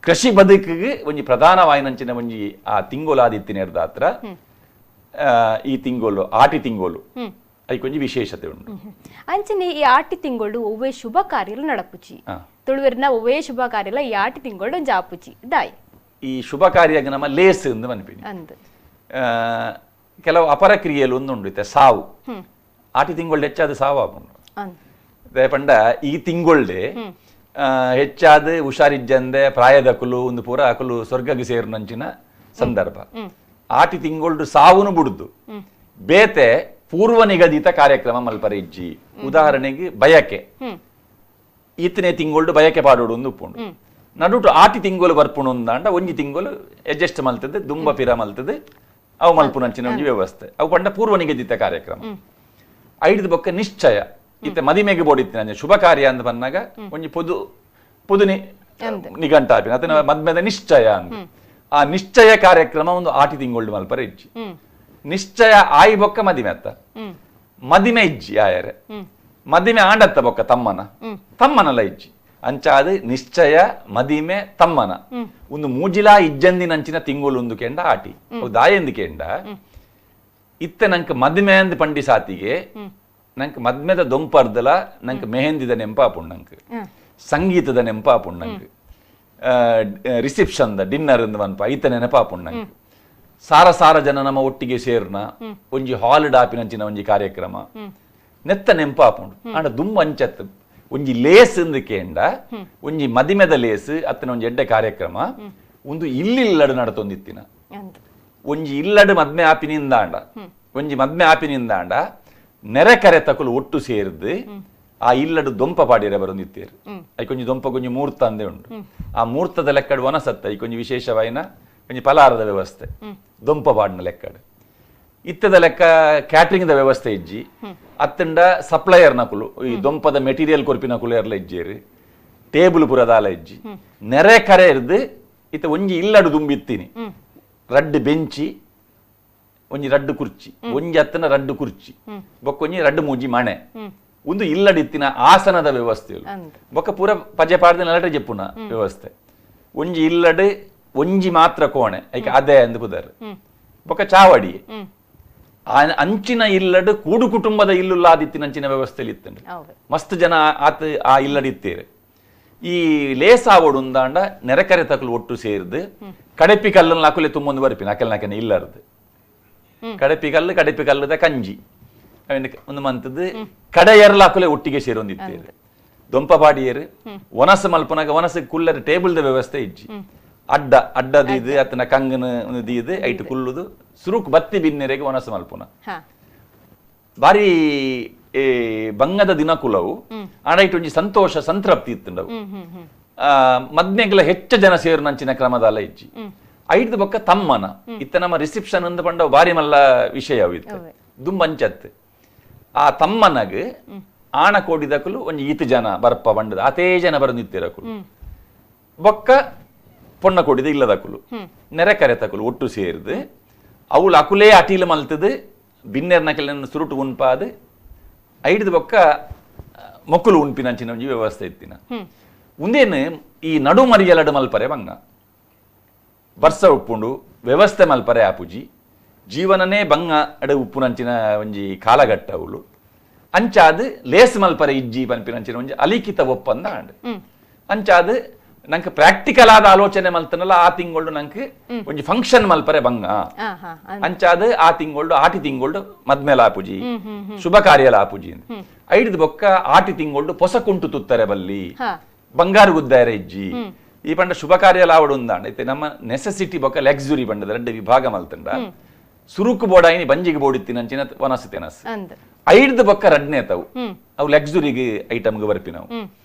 ಕೃಷಿ ಬದುಕಿಗೆ ಒಂಜಿ ಪ್ರಧಾನವಾಯಿನಂಚಿನ ಒಂಜಿ ಆ ತಿಂಗೊಲು ಆದಿತ್ತಿನ ಈ ತಿಂಗೊಲು ಆಟಿ ತಿಂಗೊಲು ಐಕೊಂಜಿ ವಿಶೇಷತೆ ಉಂಟು. ಅಂಚನೆ ಈ ಆಟಿ ತಿಂಗಳು ಒವ್ವೇ ಶುಭ ಕಾರ್ಯಲು ನಡಪುಚಿ, ತುಳುವೆರ್ನ ಒವ್ವೇ ಶುಭ ಕಾರ್ಯಲ ಈ ಆಟಿ ತಿಂಗಳು ಒಂಜಿ ಆಪುಚಿ ದಾಯಿ. ಈ ಶುಭ ಕಾರ್ಯಗೆ ನಮ್ಮ ಲೇಸ್ ಎಂದು ಮನ್ಪಿನಿ. ಕೆಲವು ಅಪರ ಕ್ರಿಯೆಲು ಒಂದು ಉಂಟು ಸಾವು. ಆಟಿ ತಿಂಗಳು ಹೆಚ್ಚಾದ ಸಾವು ಆಪುಂಡು. ಪಂಡ ಈ ತಿಂಗೊಳ್ಳೆ ಹೆಚ್ಚಾದ ಹುಷಾರಿಜ್ಜಂದೆ ಪ್ರಾಯದಕುಲು ಒಂದು ಪೂರ ಅಕುಲು ಸ್ವರ್ಗಕ್ಕೆ ಸೇರುನಂಚಿನ ಸಂದರ್ಭ. ಆಟಿ ತಿಂಗೊಳ್ಡು ಸಾವುನು ಬುಡುದು ಬೇತೆ ಪೂರ್ವ ನಿಗದಿತ ಕಾರ್ಯಕ್ರಮ ಮಲ್ಪರೆ ಇಜ್ಜಿ. ಉದಾಹರಣೆಗೆ ಬಯಕೆ, ಈತನೇ ತಿಂಗೊಳ್ಡು ಬಯಕೆ ಪಾಡೋಡು ಒಂದು ಉಪ್ಪುಂಡು. ನಡುಟು ಆಟಿ ತಿಂಗಳು ಬರ್ಪುಂಡು ಅಂದಾಂಡ ಒಂಜಿ ತಿಂಗಳು ಅಡ್ಜಸ್ಟ್ ಮಲ್ತದೆ, ದುಂಬ ಪಿರ ಮಲ್ತದೆ, ಅವು ಮಲ್ಪುನಂಚಿನ ಒಂಜಿ ವ್ಯವಸ್ಥೆ. ಅವು ಪಂಡ ಪೂರ್ವ ನಿಗದಿತ ಕಾರ್ಯಕ್ರಮ. ಐದು ಬೊಕ್ಕ ನಿಶ್ಚಯ ಇತ್ತೆ ಮದಿಮೆಗೆ ಬೋಡಿತ್ತಿನ ಶುಭ ಕಾರ್ಯ ಅಂತ ಬಂದಾಗ ಒಂಜಿ ಪೊದು ಪೊದು ನಿಘಂಟ ಆಪಿನ ಅದನ್ನ ಮದ್ಮೆದ ನಿಶ್ಚಯ ಅಂತ. ಆ ನಿಶ್ಚಯ ಕಾರ್ಯಕ್ರಮ ಒಂದು ಆಟಿ ತಿಂಗಳು ಮಲ್ಪರೆ ಇಜ್ಜಿ. ನಿಶ್ಚಯ ಆಯಿ ಬೊಕ್ಕ ಮದಿಮೆ ಅತ್ತ ಮದಿಮೆ ಇಜ್ಜಿ ಆಯರೆ ಮದಿಮೆ ಆಂಡತ್ತ ಬೊಕ್ಕ ತಮ್ಮನ ತಮ್ಮನಲ್ಲ ಇಜ್ಜಿ. ಅಂಚಾದ ನಿಶ್ಚಯ ಮದಿಮೆ ತಮ್ಮನ ಒಂದು ಮೂಜಿಲಾ ಇಜ್ಜಂದಿನಂಚಿನ ತಿಂಗಳು ಒಂದು ಕೆಂಡ ಆಟಿ ದಾಯಂದು ಕೆಂಡ. ಇತ್ತೆ ನಂಗೆ ಮದಿಮೆ ಅಂದ್ ಪಂಡಿ ಸಾತಿಗೆ ನಂಗೆ ಮದ್ಮೆದ ದೊಂಪರ್ದಲ ನಂಗೆ ಮೆಹಂದಿದ ನೆಂಪಾಪುಂಡು, ನಂಗೆ ಸಂಗೀತದ ನೆಂಪಾಪುಂಡು, ನಂಗೆ ರಿಸೆಪ್ಷನ್ the dinner ಅಂದ್ ಮನ್ಪ ಐತ ನೆನಪಾಪುಂಡು. ನಂಗೆ ಸಾರ ಸಾರ ಜನ ನಮ್ಮ ಒಟ್ಟಿಗೆ ಸೇರ್ನ ಒಂಜಿ ಹಾಲ್ ಡಾಪಿನಂಚಿನ ಒಂಜಿ ಕಾರ್ಯಕ್ರಮ ನೆತ್ತ ನೆಂಪಾಪುಂಡು. ಆಂಡ ದುಂಬ ಅಂಚತ್ ಒಂಜಿ ಲೇಸ್ ಅಂದ್ ಕೇಂಡ ಒಂಜಿ ಮದಿಮೆದ ಲೇಸ್ ಅತ್ತನ ಒಂಜಿ ಎಡ್ಡೆ ಕಾರ್ಯಕ್ರಮ ಒಂದು ಇಲ್ಲಿಲ್ಲಡು ನಡತೊಂದಿತ್ತಿನ. ಒಂಜಿ ಇಲ್ಲಡು ಮದ್ಮೆ ಆಪಿನಿಂದಾಂಡ ಒಂಜಿ ಮದ್ಮೆ ಆಪಿನಿಂದಾಂಡ ನೆರೆ ಕರೆ ತಕುಲು ಒಟ್ಟು ಸೇರ್ದು ಆ ಇಲ್ಲಡು ದೊಂಪ ಪಾಡಿರೆ ಬರೊಂದಿತ್ತೇರು. ಐಕೊಂಜಿ ದೊಂಪ ಕೊಂಜಿ ಮೂರ್ತ ಅಂದೇ ಉಂಟು. ಆ ಮೂರ್ತದ ಲೆಕ್ಕಡು ವನಸತ್ತ ಐಕೊಂಜಿ ವಿಶೇಷವಾಯಿನ ಒಂಜಿ ಫಲಾರದ ವ್ಯವಸ್ಥೆ ದೊಂಪ ಪಾಡಿನ ಲೆಕ್ಕಡು. ಇತ್ತದ ಲೆಕ್ಕ ಕ್ಯಾಟ್ರಿಂಗ್ the ವ್ಯವಸ್ಥೆ ಇಜ್ಜಿ. ಅತ್ತಂಡ ಸಪ್ಲೈಯರ್ ನಕುಲು ಈ ದೊಂಪದ ಮೆಟೀರಿಯಲ್ ಕೊರ್ಪಿನ ಕುಲು ಎರ್ಲ ಇಜ್ಜೇರು, ಟೇಬಲ್ ಪುರದಾಲ ಇಜ್ಜಿ. ನೆರೆ ಕರೆ ಇರ್ದು ಇತ್ತ ಒಂಜಿ ಇಲ್ಲಡು ದುಂಬಿತ್ತೀನಿ ರಡ್ಡು ಬೆಂಚಿ ಒಂಜಿ ರಡ್ಡು ಕುರ್ಚಿ ಒಂಜಿ ಅತ್ತನ ರಡ್ಡು ಕುರ್ಚಿ ಬೊಕ್ಕೊಂಜಿ ರಡ್ಡು ಮೂಜಿ ಮಣೆ ಒಂದು ಇಲ್ಲಡಿತ್ತಿನ ಆಸನದ ವ್ಯವಸ್ಥೆ. ಬೊಕ್ಕ ಪೂರ ಪಜೆ ಪಾಡ್ದ ನಲಟೆ ಜೆಪ್ಪುನ ವ್ಯವಸ್ಥೆ. ಒಂಜಿ ಇಲ್ಲಡು ಒಂಜಿ ಮಾತ್ರ ಕೋಣೆ ಐಕೆ ಅದೇ ಅಂದ್ ಪುದರ್ ಬೊಕ್ಕ ಚಾವಡಿ. ಅಂಚಿನ ಇಲ್ಲಡು ಕೂಡು ಕುಟುಂಬದ ಇಲ್ಲುಲ್ಲಾದಿತ್ತಿನ ಅಂಚಿನ ವ್ಯವಸ್ಥೆಯಲ್ಲಿ ಇತ್ತಂಡು. ಮಸ್ತ್ ಜನ ಆತ ಆ ಇಲ್ಲಡಿತ್ತೀರು. ಈ ಲೇಸಾವೋಡು ಉಂದಾಂಡ ನೆರೆಕರೆ ತಕಲು ಒಟ್ಟು ಸೇರ್ದು ಕಡೆಪಿ ಕಲ್ಲನ್ನು ಅಕುಲೆ ತುಂಬೊಂದು ಬರ್ಪಿನ ಅಕಲ್ ನಾಕನೆ ಇಲ್ಲರ್ದು ಕಡೆಪಿ ಕಲ್ಲು ಕಡೆಪಿ ಕಲ್ಲದ ಕಂಜಿ ಒಂದು ಮಂತದ್ದು ಕಡೆಯರ್ಲ ಅಕುಲೆ ಒಟ್ಟಿಗೆ ಸೇರೊಂದಿತ್ತೇರು. ದೊಂಪ ಪಾಡಿಯರು ವನಸ ಮಲ್ಪನಾಗ ವನಸ ಕುಲ್ಲರ ಟೇಬಲ್ದ ವ್ಯವಸ್ಥೆ ಇಜ್ಜಿ. ಅಡ್ಡ ಅಡ್ಡದೀದು ಅತ್ತನ ಕಂಗನ ಒಂದು ದೀದು ಐಟು ಕುಲ್ಲುದು ಸುರುಕ್ ಬತ್ತಿ ಬಿನ್ನೆರೆಗೆ ವನಸ ಮಲ್ಪುನ ಬಾರಿ ಬಂಗದ ದಿನ ಕುಲವು. ಆಡ ಇಟ್ಟು ಒಂಜಿ ಸಂತೋಷ ಸಂತೃಪ್ತಿ ಇತ್ತುಂಡವು. ಮದ್ಮೆಗಳ ಹೆಚ್ಚ ಜನ ಸೇರುನಂಚಿನ ಕ್ರಮದಲ್ಲ ಇಜ್ಜಿ. ಐದು ಬೊಕ್ಕ ತಮ್ಮನ ಇತ್ತ ನಮ್ಮ ರಿಸೆಪ್ಷನ್ ಅಂದ ಪಂಡ ಬಾರಿ ಮಲ್ಲ ವಿಷಯ ಇತ್ತು ದುಂಬಂಚತ್. ಆ ತಮ್ಮನಗ್ ಆಣ ಕೋಡಿದಕುಲು ಒಂಜಿ ಈತ ಜನ ಬರ್ಪ ಬಂಡದ ಅತೇ ಜನ ಬರನಿತ್ತಿರಕುಲು. ಬೊಕ್ಕ ಪೊಣ್ಣ ಕೋಡಿದ ಇಲ್ಲದಕುಲು ನೆರೆ ಕರೆ ತಕುಲು ಒಟ್ಟು ಸೇರ್ದು ಅವಳು ಅಕುಲೇ ಅಟೀಲು ಮಲ್ತದು ಬಿನ್ನೆರ್ನಕೆಲ್ಲ ಸುರುಟು ಉನ್ಪಾದು ಐಡ್ದು ಬೊಕ್ಕ ಮೊಕ್ಕುಲು ಉಣ್ಪಿನಂಚಿನ ಒಂಜಿ ವ್ಯವಸ್ಥೆ ಇತ್ತಿನ ಉಂದೇನು ಈ ನಡು ಮರಿಯಲಡು ಮಲ್ಪರೆ ಬಂಗ ಬರ್ಸ ಉಪ್ಪುಂಡು ವ್ಯವಸ್ಥೆ ಮಲ್ಪರೆ ಆಪುಜಿ ಜೀವನನೇ ಬಂಗ ಅಡ ಉಪ್ಪುನಂಚಿನ ಒಂಜಿ ಕಾಲಘಟ್ಟ ಅವಳು ಅಂಚಾದ ಲೇಸ್ ಮಲ್ಪರೆ ಇಜ್ಜಿ ಪನ್ಪಿನಂಚಿನ ಒಂಜಿ ಅಲಿಖಿತ ಒಪ್ಪಂದ ಆಂಡ್ ಅಂಚಾದ ನಂಗೆ ಪ್ರಾಕ್ಟಿಕಲ್ ಆದ ಆಲೋಚನೆ ಮಲ್ತನಲ್ಲ ಆ ತಿಂಗಳು ನಂಗೆ ಒಂಜಿ ಫಂಕ್ಷನ್ ಮಲ್ಪರೆ ಬಂಗ ಅಂಚಾದ ಆ ತಿಂಗಳು ಆಟಿ ತಿಂಗಳು ಮದ್ಮೇಲ ಆಪುಜಿ ಶುಭ ಕಾರ್ಯಲ ಆಪುಜಿ ಐಡ್ದು ಬೊಕ್ಕ ಆಟಿ ತಿಂಗಳು ಪೊಸ ಕುಂಟು ತುತ್ತರೆ ಬಲ್ಲಿ ಬಂಗಾರು ಗುದ್ದಾರೆ ಇಜ್ಜಿ ಈ ಪಂಡ ಶುಭ ಕಾರ್ಯ ಲಾವಡು ಉಂದಾಂಡ ಇತ್ತೆ ನಮ್ಮ ನೆಸೆಸಿಟಿ ಬೊಕ್ಕ ಲಕ್ಸುರಿ ಪಂಡದ ರಡ್ಡ ವಿಭಾಗ ಮಲ್ತಂಡ ಸುರುಕು ಬೋಡಾಯಿನಿ ಬಂಜಿಗೆ ಬೋಡಿತ್ತಿನಂಚಿನ ವನಸು ತೆನಸ್ ಐಡ್ದು ಬೊಕ್ಕ ರಡ್ನೆ ತಾವು ಅವು ಲಕ್ಸುರಿಗೆ ಐಟಮ್ಗೆ ಬರ್ಪಿನವು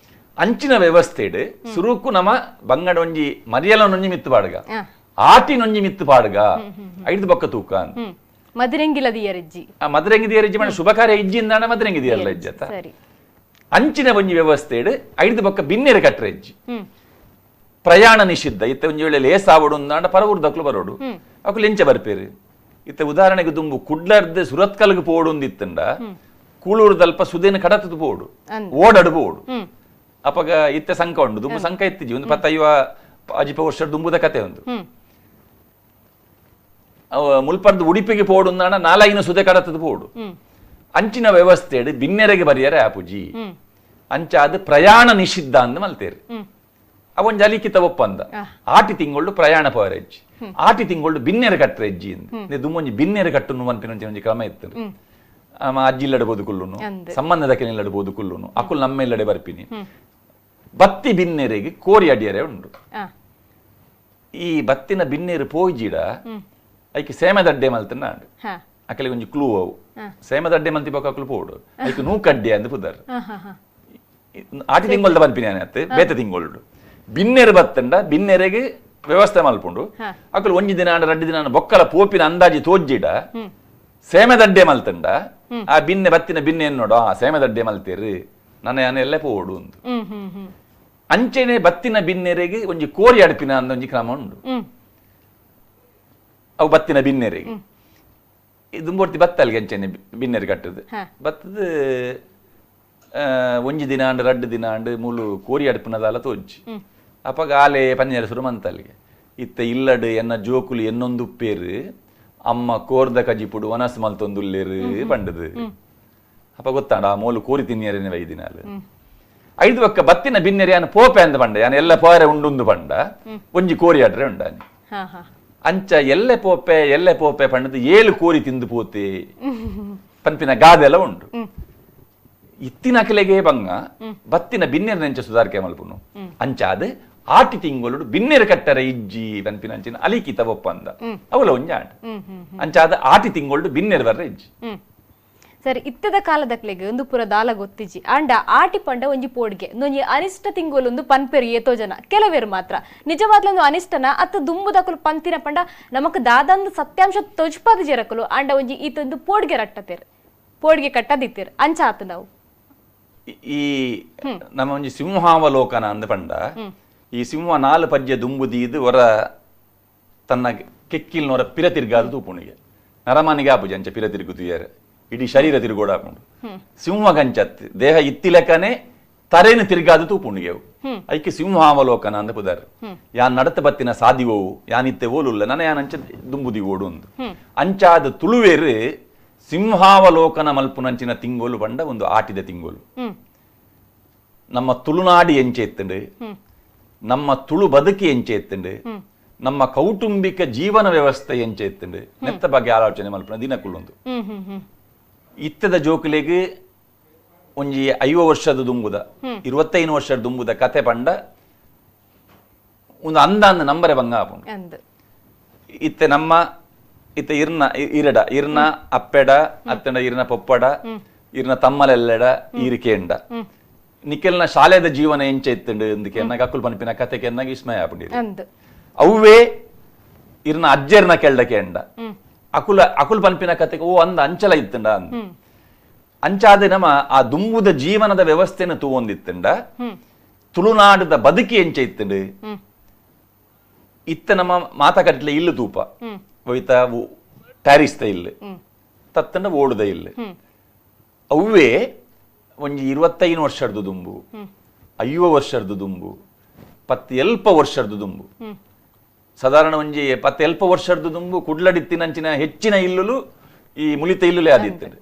ಅಂಚಿನ ವ್ಯವಸ್ಥೆಡ್ ಸುರುಕು ನಮ್ಮ ಬಂಗಡ ಒಂಜಿ ಮರಿಯಲನೊಂಜಿ ಮಿತ್ತು ಪಾಡುಗ ಆಟಿನೊಂಜಿ ಮಿತ್ತು ಪಾಡುಗ ಐದು ಬೊಕ್ಕ ತೂಕ ಮದರಂಗಿಲದಿಯರಿಜ್ಜಿ ಆ ಮದರಂಗಿದಿಯರಿಜ್ಜಿ ಮಾಡ ಶುಭ ಕಾರ್ಯ ಇಜ್ಜಿ ಇಂದಾಣ ಮದರಂಗಿದಿಯಲ್ಲ ಇಜ್ಜತ್ತ ಅಂಚಿನ ಒಂಜಿ ವ್ಯವಸ್ಥೆಡ್ ಐದು ಬೊಕ್ಕ ಬಿನ್ನೆರು ಕಟ್ಟರೆ ಇಜ್ಜಿ ಪ್ರಯಾಣ ನಿಷಿದ್ಧ ಇತ್ತೆ ಒಂಜಿ ವೇಳೆ ಲೇಸ್ ಆವಡು ಅಂದಾಂಡ ಪರವೂರು ದಕ್ಲು ಬರೋಡು ಅಕುಲು ಎಂಚ ಬರ್ಪೇರು ಇತ್ತೆ ಉದಾಹರಣೆಗೆ ದುಂಬು ಕುಡ್ಲರ್ದು ಸುರತ್ಕಲ್ಗೆ ಪೋಡು ಒಂದಿತ್ತಂಡ ಕೂಳೂರುದಲ್ಪ ಸುದೇನ ಕಡತದ ಪೋಡು ಓಡಡು ಪೋಡು ಅಪಗ ಇತ್ತೆ ಸಂಕ ಉಂಡು ದುಂಬು ಸಂಕ ಇತ್ತಿಜಿ ಒಂದು ಪತ್ತೈವ ಅಜಿಪ ವರ್ಷ ದುಂಬುದ ಕತೆ ಒಂದು ಮುಲ್ಪರ್ದು ಉಡುಪಿಗೆ ಪೋಡು ಅಂದಾಣ ನಾಲೈನ ಸುದೆ ಕಡತದ ಪೋಡು ಅಂಚಿನ ವ್ಯವಸ್ಥೆಡ್ ಬಿನ್ನೆರೆಗೆ ಬರಿಯರೆ ಆಪುಜಿ ಅಂಚಾದ ಪ್ರಯಾಣ ನಿಷಿದ್ಧ ಅಂದ್ ಮಲ್ತೇರು ಅವೊಂಜಿ ಅಲಿಖಿತ ಒಪ್ಪಂದ ಆಟಿ ತಿಂಗಳು ಪ್ರಯಾಣ ಪೋರೆಜ್ಜಿ ಆಟಿ ತಿಂಗಳು ಬಿನ್ನೆರೆ ಕಟ್ಟರೆ ಇಜ್ಜಿ ಅಂದ್ ದುಂಬೊಂಜಿ ಬಿನ್ನೆರೆ ಕಟ್ಟುನು ಮನ್ಪಿನೊಂಜಿ ಒಂಜಿ ಕ್ರಮ ಇತ್ತು ಅಜ್ಜಿ ಇಲ್ಲಡಬಹುದು ಕುಲ್ಲುನು ಸಂಬಂಧದ ಕೆನಿಲ್ಲಡಬಹುದು ಕುಲ್ಲುನು ಅಕುಲ್ ನಮ್ಮ ಇಲ್ಲಡೆ ಬರ್ಪಿನಿ ಬತ್ತಿ ಬಿನ್ನೆರೆಗೆ ಕೋರಿ ಅಡಿಯರೆ ಉಂಡು ಈ ಬತ್ತಿನ ಬಿನ್ನೆರು ಪೋಯ್ಜಿಡ ಐಕೆ ಸೇಮದಡ್ಡೆ ಮಲ್ತನ ಅಕಲಿಗೆ ಒಂಜಿ ಕ್ಲೂ ಅವು ಸೇಮದಡ್ಡೆ ಮಲ್ತಿ ಬೊಕ್ಕ ಅಕುಲು ಪೋಡು ಐಕೆ ನೂಕಡ್ಡೆ ಅಂದ್ ಪುದರ್ ಆಟಿ ತಿಂಗೊಳ್ದ ಪನ್ಪಿನಿ ಅತ್ತೆ ಬೇತೆ ತಿಂಗೊಳ್ಡು ಬಿನ್ನೆರು ಬತ್ತಂಡ ಬಿನ್ನೆರೆಗೆ ವ್ಯವಸ್ಥೆ ಮಲ್ಪುಂಡು ಅಕುಲು ಒಂಜಿ ದಿನ ಆಂಡ ರಡ್ಡು ದಿನ ಬೊಕ್ಕಲ ಪೋಪಿನ ಅಂದಾಜಿ ತೋಜ್ಜಿಡ ಸೇಮದಡ್ಡೆ ಮಲ್ತಂಡ ಆ ಬಿನ್ನೆ ಬತ್ತಿನ ಬಿನ್ನೆ ನೋಡು ಆ ಸೇಮದಡ್ಡೆ ಮಲ್ತೇರು ನನ್ನ ಎಲ್ಲ ಪೋಡು ಅಂದು ಅಂಚೆನೆ ಬತ್ತಿನ ಬಿನ್ನೆರೆಗೆ ಒಂಜಿ ಕೋರಿ ಅಡ್ಪಿನ ಅಂದ ಒಂಜಿ ಕ್ರಮ ಉಂಡು ಅವು ಬತ್ತಿನ ಬಿನ್ನೆರೆಗೆ ದುಂಬೋರ್ತಿ ಬತ್ತಲ್ಗೆ ಅಂಚೆನೆ ಬಿನ್ನೆರೆ ಕಟ್ಟದು ಬತ್ತದ ಒಂಜಿ ದಿನ ಆಂಡ್ ರಡ್ಡು ದಿನ ಆಂಡ್ ಮೂಲು ಕೋರಿ ಅಡ್ಪಿನದಾಲ ತೋಜ್ಜಿ ಅಪಗ ಆಲೆ ಪನ್ನೆರ ಸುರು ಮಂತಲ್ಗೆ ಇತ್ತ ಇಲ್ಲಡು ಎನ್ನ ಜೋಕುಲು ಎನ್ನೊಂದು ಉಪ್ಪೇರು ಅಮ್ಮ ಕೋರ್ದ ಕಜಿಪುಡು ವನಸ್ ಮಲ್ತೊಂದುಲ್ಲೇರು ಪಂಡದು ಅಪ್ಪ ಗೊತ್ತಾಂಡ ಆ ಮೋಲು ಕೋರಿ ತಿನ್ನಿಯರೇನೆ ವೈದಿನಾಲು ಐದು ಬಕ್ಕ ಬತ್ತಿನ ಬಿನ್ನೆರೆ ಯಾನು ಪೋಪೆ ಅಂದ ಪಂಡ ಯಾನು ಎಲ್ಲ ಪೋರೆ ಉಂಡುಂದು ಪಂಡ ಒಂಜಿ ಕೋರಿ ಆಡ್ರೆ ಉಂಡಾನಿ ಅಂಚ ಎಲ್ಲೆ ಪೋಪೆ ಎಲ್ಲೆ ಪೋಪೆ ಪಂಡದು ಏಳು ಕೋರಿ ತಿಂದು ಪೋತೆ ಪನ್ಪಿನ ಗಾದೆಲ್ಲ ಉಂಡು ಇತ್ತಿನ ಅಕಲೆಗೆ ಬಂಗ ಬತ್ತಿನ ಬಿನ್ನೆರ ನೆಂಚ ಸುಧಾರಿಕೆ ಮಲ್ಪುನು ಅಂಚಾದ ಆಟಿ ತಿಂಗಳು ಬಿನ್ನೆರ ಕಟ್ಟರೆ ಇಜ್ಜಿ ಪನ್ಪಿನ ಅಂಚಿನ ಅಲಿಖಿತ ಒಪ್ಪಂದ ಅವಲ ಒಂಜಿ ಆಟ ಅಂಚಾದ ಆಟಿ ತಿಂಗಳು ಬಿನ್ನೆರ ಬರ್ರೆ ಇಜ್ಜಿ. ಸರಿ, ಇತ್ತದ ಕಾಲದಕ್ಲೆಗ್ ಒಂದು ಪುರ ದಾಲ ಗೊತ್ತಿಜಿ ಅಂಡ ಆಟಿ ಪಂಡ ಒಂಜಿ ಪೋಡ್ಗೆ ಒಂಜಿ ಅನಿಷ್ಟ ತಿಂಗೊಲೊಂದು ಪನ್ಪೆರು ಏತೋ ಜನ ಕೆಲವೇರು ಮಾತ್ರ ನಿಜವಾದ್ಲೊಂದು ಅನಿಷ್ಟನ ಅತ್ತ ದುಂಬುದಕುಲು ಪಂತಿನ ಪಂಡ ನಮಕ್ ದಾದಂದು ಸತ್ಯಾಂಶ ತೊಜ್ಪಾದ ಜರಕುಲು ಅಂಡ ಒಂಜಿ ಈತೊಂದು ಪೋಡ್ಗೆ ರಟ್ಟತೇರು ಪೋಡ್ಗೆ ಕಟ್ಟದಿತ್ತೇರು ಅಂಚ ಆತು ನಾವು ಈ ನಮ್ಮ ಒಂಜಿ ಸಿಂಹಾವಲೋಕನ ಅಂದ ಪಂಡ ಈ ಸಿಂಹ ನಾಲು ಪಜ್ಜೆ ದುಂಬುದೀದು ಹೊರ ತನ್ನ ಕೆಕ್ಕಿಲ್ನೊರ ಪಿರ ತಿರ್ಗಾದು ತೂಪುಣಿಗೆ ನರಮಾನಿಗೆ ಆಪುಜಿ ಅಂಚ ಪಿರ ತಿರುಗುತ್ತೀಯಾರೆ ಇಡೀ ಶರೀರ ತಿರುಗೋಡಾಪುಂಡು ಸಿಂಹ ಗಂಚತ್ ದೇಹ ಇತ್ತಿಲಕನೆ ತರೇನು ತಿರುಗಾದು ತೂಪುಣಿಗೆ ಅವು ಐಕೆ ಸಿಂಹಾವಲೋಕನ ಅಂದ ಪುದಾರ್ ಯಾನ್ ನಡತ ಬತ್ತಿನ ಸಾದಿವೋವು ಯಾನಿತ್ತೆ ಓಲುಲ್ಲ ನನ ಯಾನ್ ಅಂಚ ದುಂಬುದಿ ಓಡು ಅಂದು ಅಂಚಾದ ತುಳುವೇರು ಸಿಂಹಾವಲೋಕನ ಮಲ್ಪುನಂಚಿನ ತಿಂಗೋಲು ಪಂಡ ಒಂದು ಆಟಿದ ತಿಂಗೋಲು. ನಮ್ಮ ತುಳುನಾಡಿ ಎಂಚೆ ಎತ್ತುಂಡು, ನಮ್ಮ ತುಳು ಬದುಕಿ ಎಂಚೆ ಎತ್ತುಂಡು, ನಮ್ಮ ಕೌಟುಂಬಿಕ ಜೀವನ ವ್ಯವಸ್ಥೆ ಎಂಚೆ ಎತ್ತುಂಡು ನೆತ್ತ ಬಗ್ಗೆ ಆಲೋಚನೆ ಮಲ್ಪುನ ದಿನಕುಲ್ಲೊಂದು. ಇತ್ತದ ಜೋಕುಲೆಗ್ ಒಂಜಿ 50 ವರ್ಷದ ದುಂಬುದ 25 ವರ್ಷದ ದುಂಬುದ ಕತೆ ಪಂಡ ಒಂದು ಅಂದಾಂದ ನಂಬರೆ ಬಂಗ ಆಪುಂಡು. ಇತ್ತೆ ನಮ್ಮ ಇತ್ತೆ ಇರ್ನ ಇರಡ ಇರ್ನ ಅಪ್ಪೆಡ ಅತ್ತಂಡ ಇರ್ನ ಪೊಪ್ಪಡ ಇರ್ನ ತಮ್ಮಲೆಲ್ಲೆಡ ಈರಿಕೆಂಡ ನಿಕೆಲ್ನ ಶಾಲೆದ ಜೀವನ ಎಂಚೆ ಇತ್ತುಂಡು ಅಂದಕ್ಕೆ ಅಕ್ಕುಲ್ ಪನ್ಪಿನ ಕತೆ ಕೆನ್ನಾಗ ವಿಸ್ಮಯ ಆಪುಂಡು. ಅವ್ವೇ ಇರ್ನ ಅಜ್ಜೆರ್ನ ಕೆಳ್ಡ ಕೆಂಡ ಅಕುಲ ಅಕುಲ್ ಪನ್ಪಿನ ಕತೆಗೆ ಓ ಅಂದ ಅಂಚಲ ಇತ್ತಂಡ ಅಂದ ಅಂಚಾದ ನಮ್ಮ ಆ ದುಂಬುದ ಜೀವನದ ವ್ಯವಸ್ಥೆನ ತೂವೊಂದಿತ್ತಂಡ ತುಳುನಾಡದ ಬದುಕಿ ಎಂಚೆ ಇತ್ತಂಡು. ಇತ್ತ ನಮ್ಮ ಮಾತಾಕಟ್ಲೆ ಇಲ್ಲು ತೂಪ ಒಯ್ತ ಟ್ಯಾರಿಸ್ತ ಇಲ್ಲ ತತ್ತಂಡ ಓಡುದ ಇಲ್ಲ ಅವ್ವೇ ಒಂಜಿ 25 ವರ್ಷದ ದುಂಬು 50 ವರ್ಷದ ದುಂಬು 10 ವರ್ಷದ ದುಂಬು ಸಾಧಾರಣ ಒಂಜಿ 10 ವರ್ಷದ ದುಂಬು ಕುಡ್ಲಡಿತ್ತಿನಂಚಿನ ಹೆಚ್ಚಿನ ಇಲ್ಲುಲು ಈ ಮುಲಿತ ಇಲ್ಲುಲೇ ಆದಿತ್ತಂಡು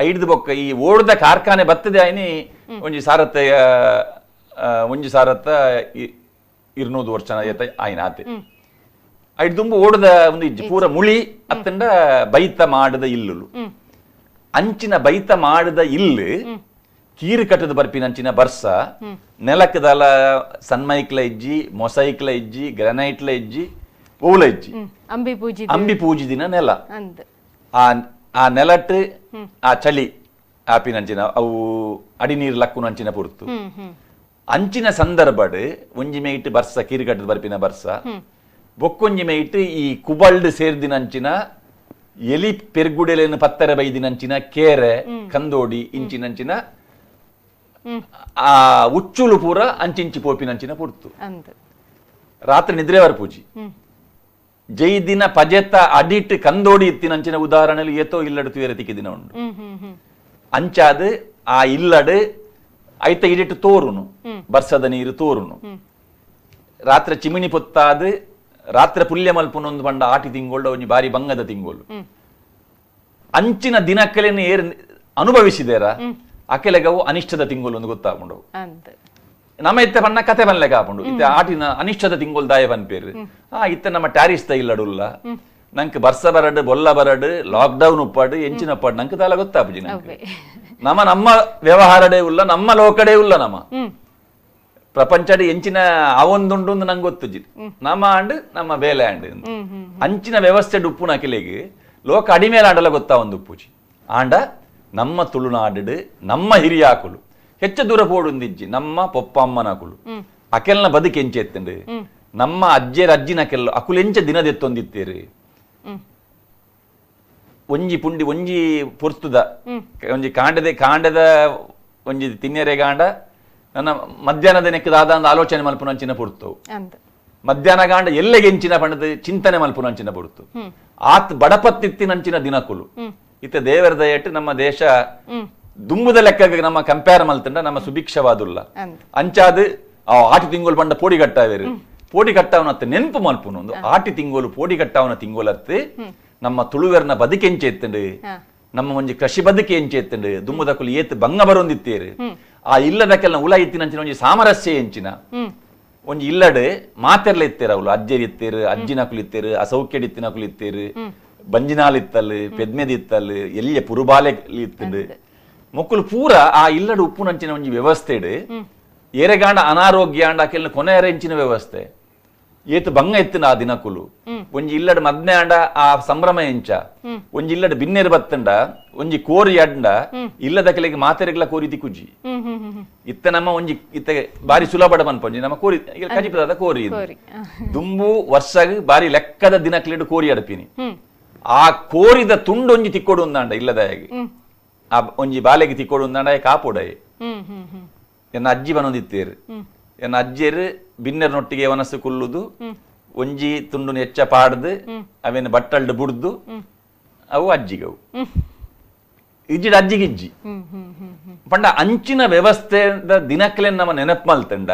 ಐಡ್ದು ಬೊಕ್ಕ ಈ ಓಡ್ದ ಕಾರ್ಖಾನೆ ಬತ್ತದೆ ಆಯ್ನಿ ಒಂಜಿ ಸಾರತ್ತ ಒಂಜಿ ಸಾರತ್ತ 200 ವರ್ಷ ಆಯ್ನ ಆತೆ ಐಡ್ ದುಂಬು ಓಡದ ಒಂದು ಇಜ್ಜಿ ಪೂರ ಮುಳಿ ಅತ್ತಂಡ ಬೈತ ಮಾಡದ ಇಲ್ಲುಲು ಅಂಚಿನ ಬೈತ ಮಾಡದ ಇಲ್ಲು ಕೀರು ಕಟ್ಟದ ಬರ್ಪಿನ ಅಂಚಿನ ಬರ್ಸ ನೆಲಕ್ಕದಲ ಸನ್ಮೈಕ್ಲ ಇಜ್ಜಿ ಮೊಸೈಕ್ಲ ಇಜ್ಜಿ ಗ್ರಾನೈಟ್ಲ ಇಜ್ಜಿ ಓಲ ಇಜ್ಜಿ ಅಂಬಿ ಪೂಜಿದಿನ ನೆಲ ಆ ಆ ನೆಲಟ್ಟು ಆ ಚಳಿ ಆಪಿನಂಚಿನ ಅವು ಅಡಿ ನೀರು ಲಕ್ಕುನಂಚಿನ ಪೊರ್ತು ಅಂಚಿನ ಸಂದರ್ಭಡ್ ಒಂಜಿ ಮೇಯಿಟ್ ಬರ್ಸ ಕೀರು ಕಟ್ಟದ ಬರ್ಪಿನ ಬರ್ಸ ಬೊಕ್ಕೊಂಜಿ ಮೇಯಿಟ್ ಈ ಕುಬಲ್ಡ್ ಸೇರ್ದಿನಂಚಿನ ಎಲಿ ಪೆರ್ಗುಡೆಲೇನು ಪತ್ತರ ಬೈದಿನಂಚಿನ ಕೇರೆ ಕಂದೋಡಿ ಇಂಚಿನಂಚಿನ ಆ ಉಚ್ಚುಲು ಪೂರ ಅಂಚಿಂಚಿ ಪೋಪಿನಂಚಿನ ಪೊರ್ತು ರಾತ್ರಿ ನಿದ್ರೆ ಪೂಜಿ ಜೈದಿನ ಪಜೆತ ಅಡಿಟ್ ಕಂದೋಡಿ ಇತ್ತಿನಂಚಿನ ಉದಾಹರಣೆಲು ಏತೋ ಇಲ್ಲಡು ತುಯರೆ ತಿಕ್ಕಿದಿನ ಉಂಡು ಅಂಚಾದ ಆ ಇಲ್ಲಡು ಐತ ಇಡಿಟ್ಟು ತೋರುನು ಬರ್ಸದ ನೀರು ತೋರುನು ರಾತ್ರಿ ಚಿಮಿಣಿ ಪೊತ್ತಾದ ರಾತ್ರಿ ಪುಲ್ಯ ಮಲ್ಪುನೊಂದು ಪಂಡ ಆಟಿ ತಿಂಗೋಳ್ಡ ಒಂಜಿ ಬಾರಿ ಬಂಗದ ತಿಂಗೋಳು ಅಂಚಿನ ದಿನಕ್ಕಲೇನು ಏರ್ ಅನುಭವಿಸಿದೇರ ಅಕೆಲೆಗವು ಅನಿಷ್ಟದ ತಿಂಗೋಲು ಒಂದು ಗೊತ್ತಾಪುಂಡು ನಮ್ಮ ಇತ್ತೆ ಪಣ್ಣ ಕತೆ ಬನ್ಲೆಗ ಆಪುಂಡು ಇತ್ತೆ ಆಟಿನ ಅನಿಷ್ಟದ ತಿಂಗೋಲ್ ದಾಯ ಪನ್ಪೇರು ಆ ಇತ್ತೆ ನಮ್ಮ ಟ್ಯಾರಿಸ್ತ ಇಲ್ಲಡುಲ್ಲ ನಂಗೆ ಬರ್ಸ ಬರಡು ಬೊಲ್ಲ ಬರಡು ಲಾಕ್ ಡೌನ್ ಉಪ್ಪಾಡು ಎಂಚಿನ ಉಪ್ಪಾಡು ನಂಗೆ ದಾಲ ಗೊತ್ತಾಪುಜಿ ನಂಗೆ ನಮ್ಮ ನಮ್ಮ ವ್ಯವಹಾರಡೇ ಉಲ್ಲ ನಮ್ಮ ಲೋಕಡೇ ಉಲ್ಲ ನಮ್ಮ ಪ್ರಪಂಚದ ಎಂಚಿನ ಅವೊಂದುಂಡು ನಂಗೆ ಗೊತ್ತುಜಿ ನಮ್ಮ ಆಂಡ್ ನಮ್ಮ ಬೇಲೆ ಆಂಡ್ ಅಂಚಿನ ವ್ಯವಸ್ಥೆ ಉಪ್ಪುನ ಅಕಿಲೆಗೆ ಲೋಕ ಅಡಿಮೇಲೆ ಆಂಡಲ ಗೊತ್ತಾ ಒಂದು ಉಪ್ಪುಜಿ ಆಂಡ ನಮ್ಮ ತುಳುನಾಡು ನಮ್ಮ ಹಿರಿಯಾಕುಲು ಹೆಚ್ಚು ದೂರ ಪೋಡುಂದಿಜ್ಜಿ ನಮ್ಮ ಪೊಪ್ಪಮ್ಮನಕುಲು ಅಕೆಲ್ನ ಬದುಕು ಎಂಚೆ ಎತ್ತಂಡು ನಮ್ಮ ಅಜ್ಜೆರ ಅಜ್ಜಿನ ಕೆಲ್ಲು ಅಕುಲು ಎಂಚ ದಿನದೆತ್ತೊಂದಿತ್ತೇರು ಒಂಜಿ ಪುಂಡಿ ಒಂಜಿ ಪೊರ್ತುದ ಒಂಜಿ ಕಾಂಡದ ಕಾಂಡದ ಒಂಜಿ ತಿನ್ನೆರೆ ಗಾಂಡ ನನ್ನ ಮಧ್ಯಾಹ್ನದ ನೆಕ್ಕದಾದ ಅಂದ ಆಲೋಚನೆ ಮಲ್ಪುನಂಚಿನ ಪೊರ್ತು ಮಧ್ಯಾಹ್ನ ಗಾಂಡ ಎಲ್ಲೆಗೆ ಎಂಚಿನ ಪಂಡದ ಚಿಂತನೆ ಮಲ್ಪುನಂಚಿನ ಪೊರ್ತು ಆತ್ ಬಡಪತ್ತಿತ್ತಿನಂಚಿನ ದಿನಕುಲು ಇತ್ತ ದೇವರ ದಯಟ್ಟು ನಮ್ಮ ದೇಶ ದುಂಬುದ ಲೆಕ್ಕ ನಮ್ಮ ಕಂಪೇರ್ ಮಲ್ತಂಡ ನಮ್ಮ ಸುಭಿಕ್ಷವಾದುಲ್ಲ ಅಂಚಾದ ಆ ಆಟಿ ತಿಂಗೋಲು ಪಂಡ ಪೋಡಿ ಕಟ್ಟಾವೇರು ಪೋಡಿ ಕಟ್ಟಾವನತ್ತ ನೆನಪು ಮಲ್ಪುನು ಒಂದು ಆಟಿ ತಿಂಗೋಲು ಪೋಡಿ ಕಟ್ಟಾವನ ತಿಂಗೋಲತ್ತು ನಮ್ಮ ತುಳುವೆರ್ನ ಬದುಕೆ ಎಂಚೆ ಎತ್ತಂಡು ನಮ್ಮ ಒಂಜಿ ಕೃಷಿ ಬದುಕೆ ಎಂಚೆ ಎತ್ತಂಡು ದುಂಬುದಕುಲು ಏತ್ ಬಂಗ ಬರೊಂದಿತ್ತೇರು ಆ ಇಲ್ಲದಕ್ಕೆಲ್ಲ ಉಲ ಇತ್ತಿನಂಚಿನ ಒಂಜಿ ಸಾಮರಸ್ಯ ಎಂಚಿನ ಒಂಜಿ ಇಲ್ಲಡೆ ಮಾತೆರ್ಲ ಇತ್ತೇರು ಅವಳು ಅಜ್ಜೆರ್ ಇತ್ತೇರು ಅಜ್ಜಿನಕುಲು ಇತ್ತೇರು ಅಸೌಖ್ಯಡ್ ಇತ್ತಿನಕುಲು ಇತ್ತೇರು ಬಂಜಿನಾಲ್ ಇತ್ತಲ್ ಪೆದ್ಮೆದ್ ಇತ್ತಲ್ ಎಲ್ಲಿಯ ಪುರುಬಾಲೆ ಇತ್ತಂಡು ಮೊಕ್ಕಲು ಪೂರ ಆ ಇಲ್ಲಡು ಉಪ್ಪುನಂಚಿನ ಒಂಜಿ ವ್ಯವಸ್ಥೆಡ್ ಏರೆಗಾಂಡ ಅನಾರೋಗ್ಯ ಆಂಡ ಅಕೆಲ್ನ ಕೊನೆಯರ ಎಂಚಿನ ವ್ಯವಸ್ಥೆ ಏತು ಬಂಗ ಎತ್ತಿನ ಆ ದಿನಕುಲು ಒಂಜಿ ಇಲ್ಲಡು ಮದ್ನೆ ಆಂಡ ಆ ಸಂಭ್ರಮ ಎಂಚ ಒಂಜಿ ಇಲ್ಲಡು ಬಿನ್ನೆರು ಬತ್ತಂಡ ಒಂಜಿ ಕೋರಿ ಅಡ್ಡ ಇಲ್ಲದ ಕೆಲಗೆ ಮಾತೆರೆಗ್ಲ ಕೋರಿ ತಿಕ್ಕುಜಿ ಇತ್ತ ನಮ್ಮ ಒಂಜಿ ಇತ್ತ ಬಾರಿ ಸುಲಭಡ ಪನ್ಪೊಂಜಿ ನಮ್ಮ ಕೋರಿ ಕಜಿಪದಾದ ಕೋರಿ ದುಂಬು ವರ್ಷಗ್ ಬಾರಿ ಲೆಕ್ಕದ ದಿನಕ್ಲೆಡು ಕೋರಿ ಅಡಪಿನಿ ಆ ಕೋರಿದ ತುಂಡೊಂಜಿ ತಿಕ್ಕೊಡು ಒಂದಾಂಡ ಇಲ್ಲದಾಗಿ ಆ ಒಂಜಿ ಬಾಲೆಗೆ ತಿಕ್ಕೊಡು ಒಂದಾಂಡ ಕಾಪೋಡಾಯಿ ಎನ್ನ ಅಜ್ಜಿ ಬನೊಂದಿತ್ತೇರು ಎನ್ನ ಅಜ್ಜಿಯರು ಬಿನ್ನೆರ್ನೊಟ್ಟಿಗೆ ವನಸ್ಸು ಕುಲ್ಲುದು ಒಂಜಿ ತುಂಡುನ ಹೆಚ್ಚ ಪಾಡ್ದು ಅವೇನು ಬಟ್ಟಲ್ಡು ಬುಡ್ದು ಅವು ಅಜ್ಜಿಗವು ಇಜ್ಜಿಡ ಅಜ್ಜಿಗಿಜ್ಜಿ ಪಂಡ ಅಂಚಿನ ವ್ಯವಸ್ಥೆದ ದಿನಕ್ಲೆ ನಮ್ಮ ನೆನಪು ಮಲ್ತಂಡ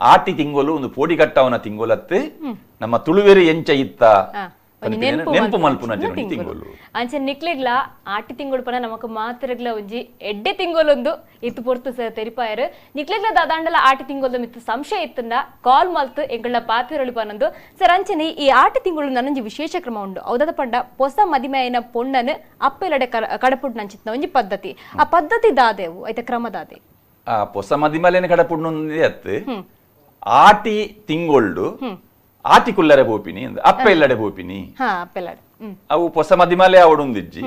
ಆಟಿ ತಿಂಗೋಲು ಒಂದು ಪೋಡಿ ಕಟ್ಟವನ ತಿಂಗೋಲತ್ತು ನಮ್ಮ ತುಳುವೆರು ಎಂಚ ಇತ್ತ ನೆನಪು ಮಲ್ಪುನ ತಿಂಗೋಲು ಅಂಚೆ ನಿಕ್ಲೆಗ್ಲ ಆಟಿ ತಿಂಗಳು ಪನ ನಮಕ್ ಮಾತ್ರಗ್ಲ ಒಂಜಿ ಎಡ್ಡೆ ತಿಂಗೋಲೊಂದು ಇತ್ತು ಪೊರ್ತು ಸರ್ ತೆರಿಪಾಯರು ನಿಕ್ಲೆಗ್ಲ ದಾದಾಂಡಲ ಆಟಿ ತಿಂಗೋಲ್ದ ಮಿತ್ತು ಸಂಶಯ ಇತ್ತಂದ ಕಾಲ್ ಮಲ್ತು ಎಂಗಳ ಪಾತಿರಳು ಪನೊಂದು ಸರ್ ಅಂಚನೆ ಈ ಆಟಿ ತಿಂಗಳು ನನ್ನೊಂಜಿ ವಿಶೇಷ ಕ್ರಮ ಉಂಡು ಅವದಾದ ಪಂಡ ಪೊಸ ಮದಿಮೆಯನ ಪೊಣ್ಣನು ಅಪ್ಪೆಲಡೆ ಕಡಪುಡ್ ನಂಚಿತ್ನ ಒಂಜಿ ಪದ್ಧತಿ ಆ ಪದ್ಧತಿ ದಾದೇವು ಐತ ಕ್ರಮ ದಾದೆ ಆ ಪೊಸ ಮದಿಮಲೇನ ಕಡಪುಡ್ನೊಂದೇ ಅತ್ತು ಆಟಿ ತಿಂಗೊಳ್ಡು ಆಟಿ ಕುಲ್ಲರೆ ಪೋಪಿನಿ ಅಪ್ಪ ಇಲ್ಲಡೆ ಪೋಪಿನಿ ಅವು ಪೊಸ ಮದಿಮಲೆ ಅವಡುಂದಿಜ್ಜಿ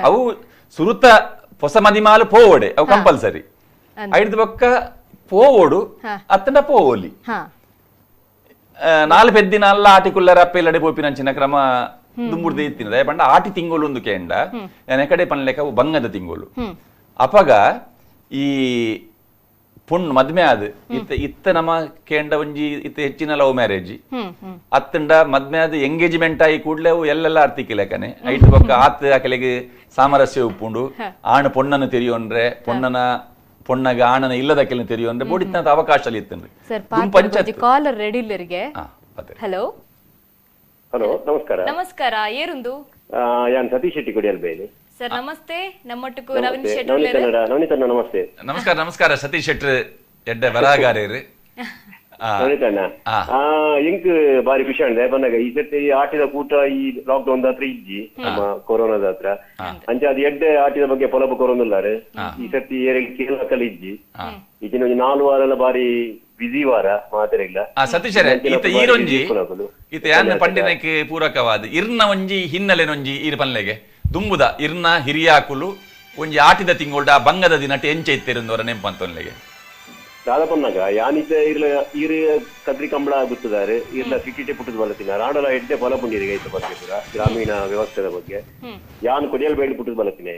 ಅವು ಸುರುತ ಪೊಸ ಮದಿಮಾಲು ಪೋವಡೆ ಅವು ಕಂಪಲ್ಸರಿ ಐದು ಬೊಕ್ಕ ಪೋವೋಡು ಅತ್ತಂಡ ಪೋವೋಲಿ ನಾಲ್ ಪೆದ್ದಿನ ಅಲ್ಲ ಆಟಿ ಕುಲ್ಲರೆ ಅಪ್ಪ ಇಲ್ಲಡೆ ಪೋಪಿನಂಚಿನ ಕ್ರಮ ದುಂಬುರ್ದೆ ಇತ್ತಿನ ಪಂಡ ಆಟಿ ತಿಂಗೋಲು ಒಂದು ಕೇಂಡ ಕಡೆ ಪನ್ಲೆಕ ಅವು ಬಂಗದ ತಿಂಗೋಲು ಅಪಗ ಈ ಪೊಣ್ಣು ಮದ್ಮೆ ಆದ್ ಇತ್ತ ಇತ್ತ ನಮ್ಮ ಕೇಂಡ ಒಂಜಿ ಇತ್ತ ಹೆಚ್ಚಿನ ಲವ್ ಮ್ಯಾರೇಜ್ ಅತ್ತಂಡ ಮದ್ಮೆದ ಎಂಗೇಜ್ಮೆಂಟ್ ಆಯಿ ಕೂಡಲೇ ಅವು ಎಲ್ಲೆಲ್ಲ ಅರ್ತಿಕ್ಕಿಲೆಕನೆ ಐಟ್ ಬೊಕ್ಕ ಆತ್ ಅಕಲೆಗ್ ಸಾಮರಸ್ಯ ಉಪ್ಪುಂಡು ಆಣ್ ಪೊಣ್ಣನ ತೆರಿಯೋನ್ರೆ ಪೊಣ್ಣನ ಪೊಣ್ಣಗ ಆಣನ ಇಲ್ಲದ ಕೆಲನ ತೆರಿಯೋನ್ರೆ ಬೋಡಿತ್ನಾತ ಅವಕಾಶ ಇತ್ತಂಡ್ರಿ. Sir collar ready ಇಲ್ಲರಿಗೆ. Hello hello ನಮಸ್ಕಾರ. ನಮಸ್ಕಾರ, ಏರುಂದು? ಯಾನ್ ಸತೀಶ್ ಶೆಟ್ಟಿ ಕೊಡಿಯಲ್ಬೇಲಿ. ಸರ್ ನಮಸ್ತೆ, ನಮ್ಮೊಟ್ಟುಕು ನವೀನ್ ಶೆಟ್ಟಿ. ನಮಸ್ತೆ. ನಮಸ್ಕಾರ ನಮಸ್ಕಾರ ಸತೀಶ್ ಶೆಟ್ಟಿ ಎಡ್ಡೆ ಬರಹಗಾರರು. ಎಂಕ್ ಬಾರಿ ಖುಷಿ ಆಂಡ್ ಬಂದಾಗ ಈ ಸರ್ತಿ ಆಟಿದ ಕೂಟ ಈ ಲಾಕ್ ಡೌನ್ ಹತ್ರ ಇಜ್ಜಿ ನಮ್ಮ ಕೊರೋನಾದ ಹತ್ರ ಅಂಚೆ ಅದು ಎಡ್ಡೆ ಆಟಿದ ಬಗ್ಗೆ ಪೊಲಬು ಕೊರೊಂದುಲ್ಲಾರೆ. ಈ ಸರ್ತಿ ಕೇಳಕಲ್ ಇಜ್ಜಿ ಈಚಿನ ಒಂಜಿ 4 ವಾರ ಎಲ್ಲ ಬಾರಿ ಬಿಸಿ ವಾರ ಮಾತೆರೆಗ್ಲ. ಸತೀಶರೇ ಈತ ಈರೊಂಜಿ ಈತ ಯಾನ್ ಪಂಡಿನಕ್ಕೆ ಪೂರಕವಾದ ಇರ್ನ ಒಂಜಿ ಹಿನ್ನೆಲೆನೊಂಜಿ ಈರ್ ಪನ್ಲೆಗೆ ದುಂಬುದ ಇರ್ನ ಹಿರಿಯಾಕುಲು ಒಂಜಿ ಆಟಿದ ತಿಂಗೊಳ್ಡ ಬಂಗದ ದಿನಟ್ ಎಂಚೆ ಇತ್ತಿರುಂದವರ ನೆಂಪಂತೊನ್ಲೆಗೆ ದಾದ ಪನ್ನಾಗ ಯಾನಿತ ಇರ್ಲ ಈರ್ ಕದ್ರಿ ಕಂಬಳ ಗುತ್ತದಾರೆ ಇರ್ಲ ಸಿಟಿಟೆ ಪುಟ್ಟದ ಬಲತಿನ ರಾಡಲ ಎಡ್ಡೆ ಬಲ ಪುಂಡಿರಿಗೆ ಐತ ಬಗ್ಗೆ ಪೂರ ಗ್ರಾಮೀಣ ವ್ಯವಸ್ಥೆದ ಬಗ್ಗೆ ಯಾನ್ ಕೊಡಿಯಲ್ ಬೇಡಿ ಪುಟ್ಟದ ಬಲತಿನ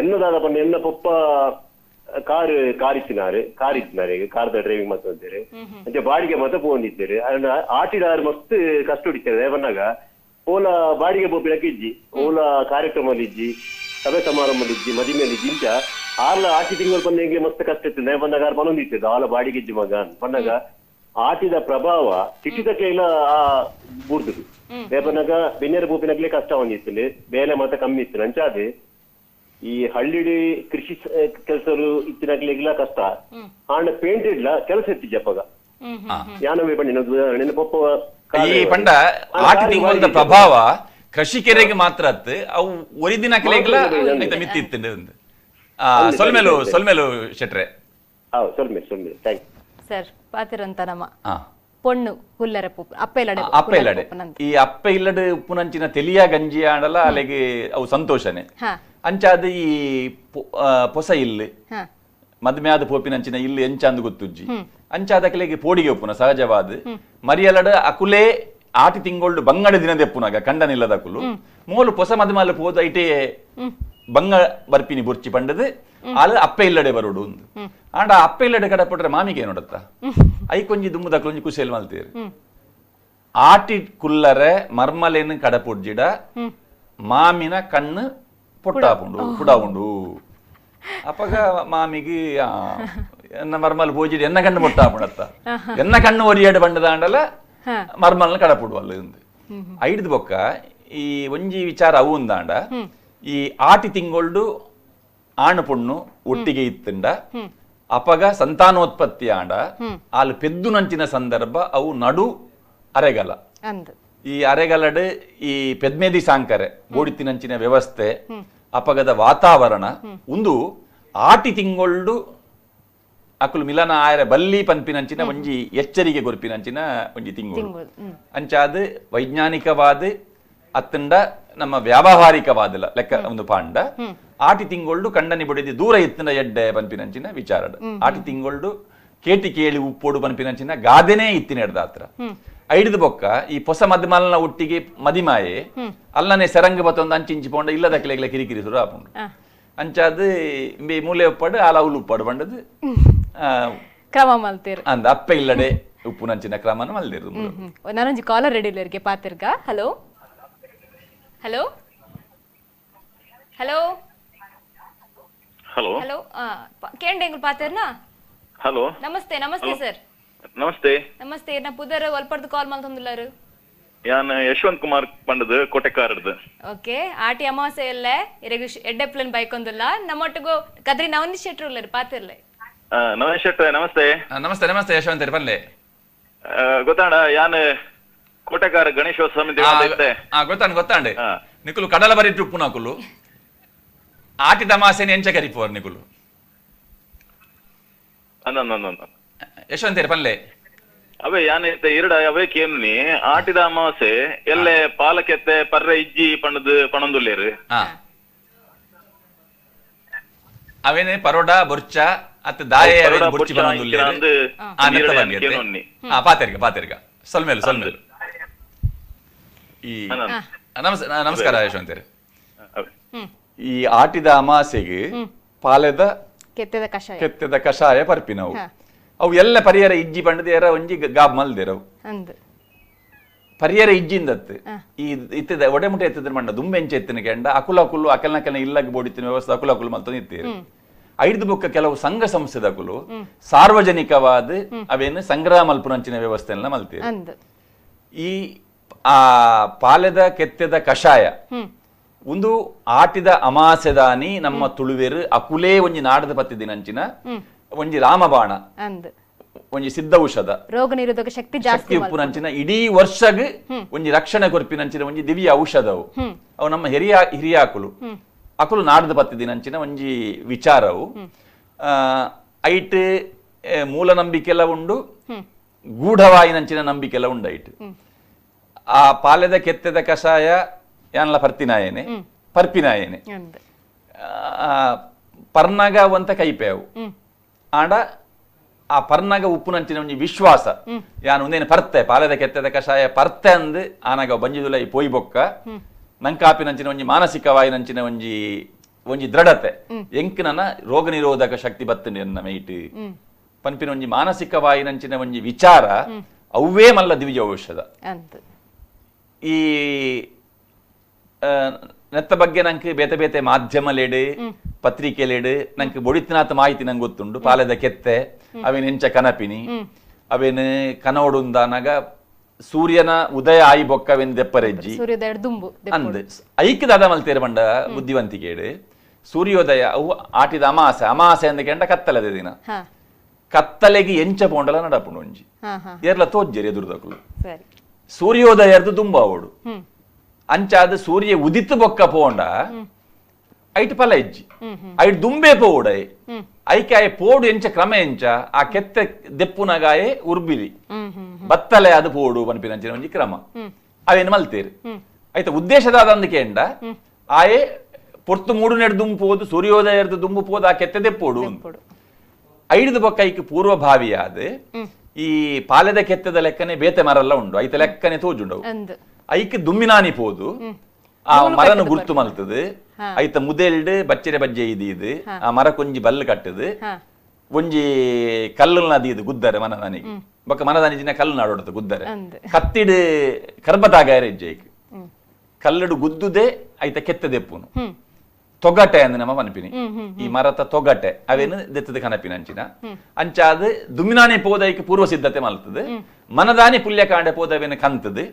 ಎನ್ನ ದಾದ ಪನ್ನ ಎನ್ನ ಪೊಪ್ಪ ಕಾರ್ ಕಾರಿತ್ತಿನಾರು ಕಾರಿತ್ತಿನಾರೆ ಕಾರ್ದ ಡ್ರೈವಿಂಗ್ ಮತ್ತೆ ಅಂತಾರೆ ಅಂಚೆ ಬಾಡಿಗೆ ಮತ್ತೆ ಪೋಂದಿದ್ದಾರೆ ಆಟಿದಾರು ಮಸ್ತ್ ಕಷ್ಟ ಹೊಡಿತಾರೆ ಬನ್ನಾಗ ಓಲಾ ಬಾಡಿಗೆ ಬೋಪಿಡಕ್ಕೆ ಇಜ್ಜಿ ಓಲಾ ಕಾರ್ಯಕ್ರಮ ಇಜ್ಜಿ ಸಭೆ ಸಮಾರಂಭ ಇಜ್ಜಿ ಮದಿಮೇಲೆ ಇಜ್ಜಿ ಇಂಚ ಆರ್ಲ ಆಟಿ ತಿಂಗಳು ಬಂದ ಹೆಂಗೆ ಮಸ್ತ್ ಕಷ್ಟ ಇತ್ತು ಬಂದಾಗ ಆರ್ ಬನೊಂದಿತ್ತು ಆಲ ಬಾಡಿಗೆ ಇಜ್ಜಿ ಮಗ ಬಂದಾಗ ಆಟಿದ ಪ್ರಭಾವ ಸಿಟಿದಕ್ಕೆ ಇಲ್ಲ ಆ ಬೂರ್ದುದು ಬಂದಾಗ ಬೆನ್ನೆರ ಭೂಪಿನಾಗ್ಲೇ ಕಷ್ಟ ಒಂದಿತ್ತು ಬೇಲೆ ಮತ್ತೆ ಕಮ್ಮಿ ಇತ್ತು ಅಂಚಾದೆ ಈ ಹಳ್ಳಿಡಿ ಕೃಷಿ ಕೆಲಸರು ಇತ್ತಿನಾಗ್ಲಿಲ್ಲ ಕಷ್ಟ ಆಂಡ ಪೇಂಟ್ ಇಡ್ಲ ಕೆಲಸ ಇತ್ತು ಜಪ್ಪಗ ಯಾನವೇ ಬಣ್ಣ ಪೊಪ್ಪ ಈ ಪಂಡ ಆಟಿ ತಿಂಗಳ ಪ್ರಭಾವ ಕೃಷಿಕರಿಗೆ ಮಾತ್ರ ಅತ್ತು ಅವು ಒರಿದಿನ ಕಲೆಗಳ ಮಿತಿ ಇತ್ತು. ಸೊಲ್ಮೆಲು ಸೊಲ್ಮೆಲು ಶೆಟ್ರೆ. ಸರ್ ಪಾತಿರಂತ ನಮ್ಮ ಪೊಣ್ಣು ಹುಲ್ಲರ ಅಪ್ಪೆ ಇಲ್ಲಡೆ ಅಪ್ಪೆ ಇಲ್ಲಡೆ ಈ ಅಪ್ಪೆ ಇಲ್ಲಡೆ ಉಪ್ಪುನಂಚಿನ ತೆಲಿಯ ಗಂಜಿ ಆಡಲ ಅಲ್ಲಿಗೆ ಅವು ಸಂತೋಷನೆ ಅಂಚಾದ ಈ ಪೊಸ ಇಲ್ಲು ಮದ್ಮೆಯಾದ ಪೋಪಿನಂಚಿನ ಇಲ್ಲಿ ಎಂಚಾಂದು ಗೊತ್ತುಜ್ಜಿ ಅಂಚಾದ ಅಕಲೆಗೆ ಪೋಡಿಗೆ ಒಪ್ಪುನ ಸಹಜವಾದ ಮರಿಯಲಡ ಅಕುಲೇ ಆಟಿ ತಿಂಗೊಳ್ಳು ಬಂಗಡ ದಿನದೆಪ್ಪುನಾಗ ಕಂಡನಿಲ್ಲದ ಅಕುಲು ಮೂಲು ಪೊಸ ಮದ್ಮಾಲ ಪೋದ ಐಟೇ ಬಂಗ ಬರ್ಪಿನಿ ಬುರ್ಚಿ ಪಂಡದು ಆಲ ಅಪ್ಪೆ ಇಲ್ಲಡೆ ಬರೋಡು ಆಂಡ ಅಪ್ಪೆ ಇಲ್ಲಡೆ ಕಡಪಟ್ರೆ ಮಾಮಿಗೆ ನೋಡತ್ತ ಐಕೊಂಜಿ ದುಮ್ಮುದಕ್ಲೊಂಜಿ ಕುಶೇಲ್ ಮಲ್ತೀರಿ ಆಟಿ ಕುಲ್ಲರೆ ಮರ್ಮಲೇನು ಕಡಪುಡ್ಜಿಡ ಮಾಮಿನ ಕಣ್ಣು ಪೊಟ್ಟಾಪುಂಡು ಪುಡಾವುಂಡು ಅಪ್ಪಗ ಮಾಮಿಗೆ ಎನ್ನ ಮರ್ಮಲ್ ಪೋಜಿಡ್ ಎನ್ನ ಕಣ್ಣು ಪೊಟ್ಟಾಪುಂಡತ್ತ ಎನ್ನ ಕಣ್ಣು ಒರಿಯಾಡು ಬಂಡದಾಂಡಲ ಮರ್ಮಲ್ನ ಕಡಪುಡುವಲ್ಲ ಐಡ್ದು ಬೊಕ್ಕ ಈ ಒಂಜಿ ವಿಚಾರ ಅವು ಉಂದಾಂಡ ಈ ಆಟಿ ತಿಂಗೊಳ್ಡು ಆಣು ಪೊಣ್ಣು ಒಟ್ಟಿಗೆ ಇತ್ತಂಡ ಅಪಗ ಸಂತಾನೋತ್ಪತ್ತಿ ಆಂಡ ಆಲ್ ಪೆದ್ದು ನಂಚಿನ ಸಂದರ್ಭ ಅವು ನಡು ಅರೆಗಲ ಈ ಅರೆಗಲಡು ಈ ಪೆದ್ಮೇದಿ ಸಾಂಕರೆ ಬೋಡಿತಿನಂಚಿನ ವ್ಯವಸ್ಥೆ ಅಪಗದ ವಾತಾವರಣ ಒಂದು ಆಟಿ ತಿಂಗೊಳ್ಡು ಅಕುಲು ಮಿಲನ ಆಯರ ಬಲ್ಲಿ ಪನ್ಪಿನಂಚಿನ ಒಂಜಿ ಎಚ್ಚರಿಗೆ ಗೊರ್ಪಿನಂಚಿನ ಒಂಜಿ ತಿಂಗಳು ಅಂಚಾದ ವೈಜ್ಞಾನಿಕವಾದ ಅತ್ತಂಡ ನಮ್ಮ ವ್ಯಾವಹಾರಿಕವಾದಲ್ಲ ಲೆಕ್ಕ ಒಂದು ಪಾಂಡ ಆಟಿ ತಿಂಗೊಳ್ಡು ಕಂಡನಿ ಬಡಿದಿ ದೂರ ಎತ್ತಿನ ಎಡ್ಡೆ ಪನ್ಪಿನಂಚಿನ ವಿಚಾರ ಆಟಿ ತಿಂಗೊಳ್ಡು ಕೇಟಿ ಕೇಳಿ ಉಪ್ಪೋಡು ಪನ್ಪಿನಂಚಿನ ಗಾದೆನೇ ಇತ್ತಿನ ಎಡ್ದಾತ್ರ ಐಡ್ದು ಬೊಕ್ಕ ಈ ಪೊಸ ಮದ್ಮಲ್ನ ಒಟ್ಟಿಗೆ ಮದಿಮಾಯೆ ಅಲ್ಲನೆ ಸೆರಂಗ ಬತ್ತೊಂದು ಅಂಚಿಂಚಿ ಪೋಂಡ ಇಲ್ಲದ ಕಿಲೆಗಳ ಕಿರಿಕಿರಿ ಸುರು ಆಪುಂಡು ಅಂಚಾದ ಇಂಬೆ ಮೂಲೆ ಉಪ್ಪಾಡು ಆಲ ಉಲ್ಲು ಉಪ್ಪಾಡು ಬಂಡದು ಕ್ರಮ ಮಲ್ತೇರು ಅಂದ ಅಪ್ಪೆ ಇಲ್ಲಡೆ ಉಪ್ಪುನಂಚಿನ ಕ್ರಮನ ಮಲ್ದಿರು. ನಾನೊಂಜಿ ಕಾಲರ್ ರೆಡಿ ಇಲ್ಲರಿಗೆ ಪಾತಿರ್ಗ. Hello hello hello hello hello ಕೇಂಡೆಂಗುಲ್ ಪಾತಿರ್ನಾ? Hello ನಮಸ್ತೆ ನಮಸ್ತೆ ಸರ್. ನಮಸ್ತೆ ನಮಸ್ತೆ. ನಾ ಪುದರ್ ಒಲ್ಪಡ್ದು ಕಾಲ್ ಮಲ್ತೊಂದುಲ್ಲಾರು? ಯಾನ್ ಯಶವಂತ್ ಕುಮಾರ್ ಪಂಡದು ಕೋಟೆಕಾರಡ್ದು. ಓಕೆ ಆಟಿ ಅಮಾವಾಸ್ಯೆ ಎಲ್ಲೆ ಇರೆಗ್ ಎಡ್ಡೆ ಪ್ಲೇನ್ ಬೈಕ್ ಒಂದುಲ್ಲ ನಮ್ಮೊಟ್ಟಿಗೂ ಕದ್ರಿ ನವನಿ ಶೆಟ್ರು ಉಲ್ಲಾರು ಪಾತಿರ್ಲೆ. ನವನಿ ಶೆಟ್ರೆ ನಮಸ್ತೆ. ನಮಸ್ತೆ ನಮಸ್ತೆ ಯಶವಂತ್ ಪನ್ಲೆ. ಗೊತ್ತಾಂಡ ಯಾನ್ ಕೋಟೆಕಾರ ಗಣೇಶೋತ್ಸವ ಸಮಿತಿ. ಗೊತ್ತಾಂಡ್ ಗೊತ್ತಾಂಡೆ ನಿಕುಲು ಕಡಲ ಬರಿ ಟ್ರಿಪ್ಪು ನಾಕುಲು ಆಟಿ ತಮಾಸೆನೆ ಎಂಚ ಕರಿಪುವರ್ ನಿಕುಲು ಯಶವಂತ್ ಪನ್ಲೆ. ಅವೇ ಯಾನ್ ಇರಡ ಅವೇ ಕೇನುನಿ ಆಟಿದ ಅಮಾವಾಸ್ಯೆ ಎಲ್ಲೆ ಪಾಲಕೆತ್ತೆ ಪರ್ರೆ ಇಜ್ಜಿ ಪಣದು ಪಣಂದುಲ್ಲೇರು ಅವೇನೆ ಪರೋಡ ಬೊರ್ಚ ಅತ್ತ ದಾಯೆ ಬೊರ್ಚಿ ಪಣಂದುಲ್ಲೇರು ಪಾತೆರ್ಗ ಪಾತೆರ್ಗ ಸೊಲ್ಮೇಲು ಸೊಲ್ಮೇಲು. ಈ ನಮಸ್ಕಾರ ಯಶವಂತರೇ. ಈ ಆಟಿದ ಅಮಾಸೆಗೆ ಪಾಲೆದ ಕೆತ್ತೆದ ಕಷಾಯ ಪರ್ಪಿನವು ಅವು ಎಲ್ಲ ಪರಿಹಾರ ಇಜ್ಜಿ ಪಂಡದ ಏರ ಒಂಜಿ ಗಾಬ್ ಮಲ್ದಿರವು ಪರಿಯರ ಇಜ್ಜಿಂದತ್ತು ಈ ಇತ್ತದ ಒಡೆಮುಟೆ ಎತ್ತಿದ್ರೆ ಮಂಡ ದುಂಬೆಂಚೆ ಎತ್ತಿನ ಕೆಂಡ ಅಕುಲ ಅಕುಲು ಅಕಲ್ನಕಲ್ನ ಇಲ್ಲಗ್ ಬೋಡಿತ್ತಿನ ವ್ಯವಸ್ಥೆ ಅಕುಲ ಅಕುಲು ಮಲ್ತೊಂದು ಇತ್ತೀರಿ. ಐದು ಬೊಕ್ಕ ಕೆಲವು ಸಂಘ ಸಂಸ್ಥೆದಕುಲು ಸಾರ್ವಜನಿಕವಾದ ಅವೇನು ಸಂಗ್ರಹ ಮಲ್ಪುನಂಚಿನ ವ್ಯವಸ್ಥೆಲ್ಲ ಮಲ್ತೀರಿ. ಈ ಆ ಪಾಲೆದ ಕೆತ್ತೆದ ಕಷಾಯ ಒಂದು ಆಟಿದ ಅಮಾಸೆದಾನಿ ನಮ್ಮ ತುಳುವೆರು ಅಕುಲೇ ಒಂಜಿ ನಾಡದ ಪತ್ತಿದಿನಂಚಿನ ಒಂಜಿ ರಾಮಬಾಣ ಒಂಜಿ ಸಿದ್ಧ ಔಷಧ ರೋಗ ನಿರೋಧಕ ಶಕ್ತಿ ಜಾಸ್ತಿ ಉಪ್ಪುನಂಚಿನ ಇಡೀ ವರ್ಷಗ್ ಒಂಜಿ ರಕ್ಷಣೆ ಕೊರ್ಪಿನಂಚಿನ ಒಂಜಿ ದಿವ್ಯ ಔಷಧವು ಅವು ನಮ್ಮ ಹಿರಿಯಾಕುಲು ಅಕುಲು ನಾಡದ ಪತ್ತಿದಿನಂಚಿನ ಒಂಜಿ ವಿಚಾರವು. ಐಟ್ ಮೂಲ ನಂಬಿಕೆಲ್ಲ ಉಂಡು, ಗೂಢವಾಯಿನಂಚಿನ ನಂಬಿಕೆಲ್ಲ ಉಂಡು ಐಟ್. ಆ ಪಾಲೆದ ಕೆತ್ತೆದ ಕಷಾಯ ಯಾನ್ಲ ಪರ್ತಿನಾಯೇನೆ ಪರ್ಪಿನಾಯೇನೆ ಪರ್ನಾಗ ಒಂತ ಕೈಪೇವು ಆಂಡ ಆ ಪರ್ನಾಗ ಉಪ್ಪುನಂಚಿನ ಒಂಜಿ ವಿಶ್ವಾಸ ಯಾನ್ ಒಂದೇನು ಪರ್ತೆ ಪಾಲೆದ ಕೆತ್ತೆದ ಕಷಾಯ ಪರ್ತೆ ಅಂದ್ ಆನಾಗ ಬಂಜಿದುಲ ಈ ಪೋಯಿ ಬೊಕ್ಕ ನಂಕಾಪಿನಂಚಿನ ಒಂಜಿ ಮಾನಸಿಕವಾಯಿನಂಚಿನ ಒಂಜಿ ಒಂಜಿ ದೃಢತೆ ಎಂಕ್ ನನ್ನ ರೋಗ ನಿರೋಧಕ ಶಕ್ತಿ ಬತ್ತಂಡಿ ಎನ್ನ ಮೈಟ್ ಪನ್ಪಿನ ಒಂಜಿ ಮಾನಸಿಕವಾಯಿನಂಚಿನ ಒಂಜಿ ವಿಚಾರ ಅವೇ ಮಲ್ಲ ದಿವ್ಯ ಔಷಧ. ಈ ನೆತ್ತ ಬಗ್ಗೆ ನಂಗೆ ಬೇತೆ ಬೇತೆ ಮಾಧ್ಯಮಲೇಡು ಪತ್ರಿಕೆಲೇಡು ನಂಗೆ ಬೊಡಿತಿನಾಥ ಮಾಹಿತಿ ನಂಗೆ ಗೊತ್ತುಂಡು. ಪಾಲೆದ ಕೆತ್ತೆ ಅವೇನು ಎಂಚ ಕನಪಿನಿ ಅವೇನು ಕನೋಡುಂದಾನಾಗ ಸೂರ್ಯನ ಉದಯ ಆಯಿ ಬೊಕ್ಕ ಅವೇನು ದೆಪ್ಪರೆಜ್ಜಿ ಅಂದ್ ಐಕ್ ದಾದ ಮಲ್ತೇರು ಬಂಡ ಬುದ್ಧಿವಂತಿಕೇಡು ಸೂರ್ಯೋದಯ ಅವು ಆಟಿದ ಅಮಾಸೆ ಅಮಾಸೆ ಅಂದ ಕೆಂಡ ಕತ್ತಲದ ದಿನ ಕತ್ತಲೆಗೆ ಎಂಚ ಪೋಂಡಲ ನಡಪುಂಡು ಒಂಜಿ ಏರ್ಲ ತೋಜ್ಜರಿ ಎದುರುದಕುಲು ಸೂರ್ಯೋದಯರ್ದು ದುಂಬ ಅವಡು ಅಂಚಾದ ಸೂರ್ಯ ಉದಿತ್ತು ಬೊಕ್ಕ ಪೋಂಡ ಐಟ್ ಫಲ ಇಜ್ಜಿ ಐಟ್ ದುಂಬೆ ಪೋಡೈ ಐಕೆ ಆಯೆ ಪೋಡು ಎಂಚ ಕ್ರಮ ಎಂಚ ಆ ಕೆತ್ತೆ ದೆಪ್ಪುನಗಾಯೆ ಉರ್ಬಿರಿ ಬತ್ತಲೆ ಅದು ಪೋಡು ಪನ್ಪಿನಂಚಿನ ಒಂಜಿ ಕ್ರಮ ಅವೇನು ಮಲ್ತೇರು ಆಯ್ತ ಉದ್ದೇಶದಾದ ಅಂದಕೇಂಡ ಆಯೆ ಪೊರ್ತು ಮೂಡು ನೆಡ್ ದುಂಬು ಪೋದು ಸೂರ್ಯೋದಯರ್ದು ದುಂಬು ಪೋದು ಆ ಕೆತ್ತೆ ದೆಪ್ಪೋಡು ಐಡ್ದು ಬೊಕ್ಕ ಐಕ್ ಪೂರ್ವಭಾವಿಯಾದ ಈ ಪಾಲೆದ ಕೆತ್ತದ ಲೆಕ್ಕನೆ ಬೇತೆ ಮರಲ್ಲ ಉಂಡು ಐತ ಲೆಕ್ಕನೆ ತೋಜುಂಡವು ಐಕ್ ದುಮ್ಮಿನಾನಿ ಪೋದು ಆ ಮರನು ಗುರ್ತು ಮಲ್ತದೆ ಐತ ಮುದೆಲ್ಡ್ ಬಚ್ಚರೆ ಬಜ್ಜೆ ಇದು ಆ ಮರ ಕೊಂಜಿ ಬಲ್ಲು ಕಟ್ಟದು ಒಂಜಿ ಕಲ್ಲು ನದಿ ಇದು ಗುದ್ದಾರೆ ಮನದಾನಿಗೆ ಬೊಕ್ಕ ಮನದಾನಿ ಕಲ್ಲು ನಾಡೋಡದು ಗುದ್ದಾರೆ ಕತ್ತಿಡು ಕರ್ಬತಾಗ ಐಕ್ ಕಲ್ಲುಡು ಗುದ್ದುದೆ ಐತ ಕೆತ್ತದೆಪ್ಪುನು ತೊಗಟೆ ಅಂದ್ ನಮ್ಮ ಮನಪಿನಿ ಈ ಮರತ ತೊಗಟೆ ಅವೇನು ದೆತ್ತದ ಕನಪಿನ ಅಂಚಿನ ಅಂಚಾದ ದುಮ್ಮಿನಾನಿ ಪೋದೈಕ್ ಪೂರ್ವ ಸಿದ್ಧತೆ ಮಲ್ತದೆ ಮನದಾನಿ ಪುಲ್ಯಕಾಂಡೆ ಪೋದ ಅವೇನು ಕಂತದೆ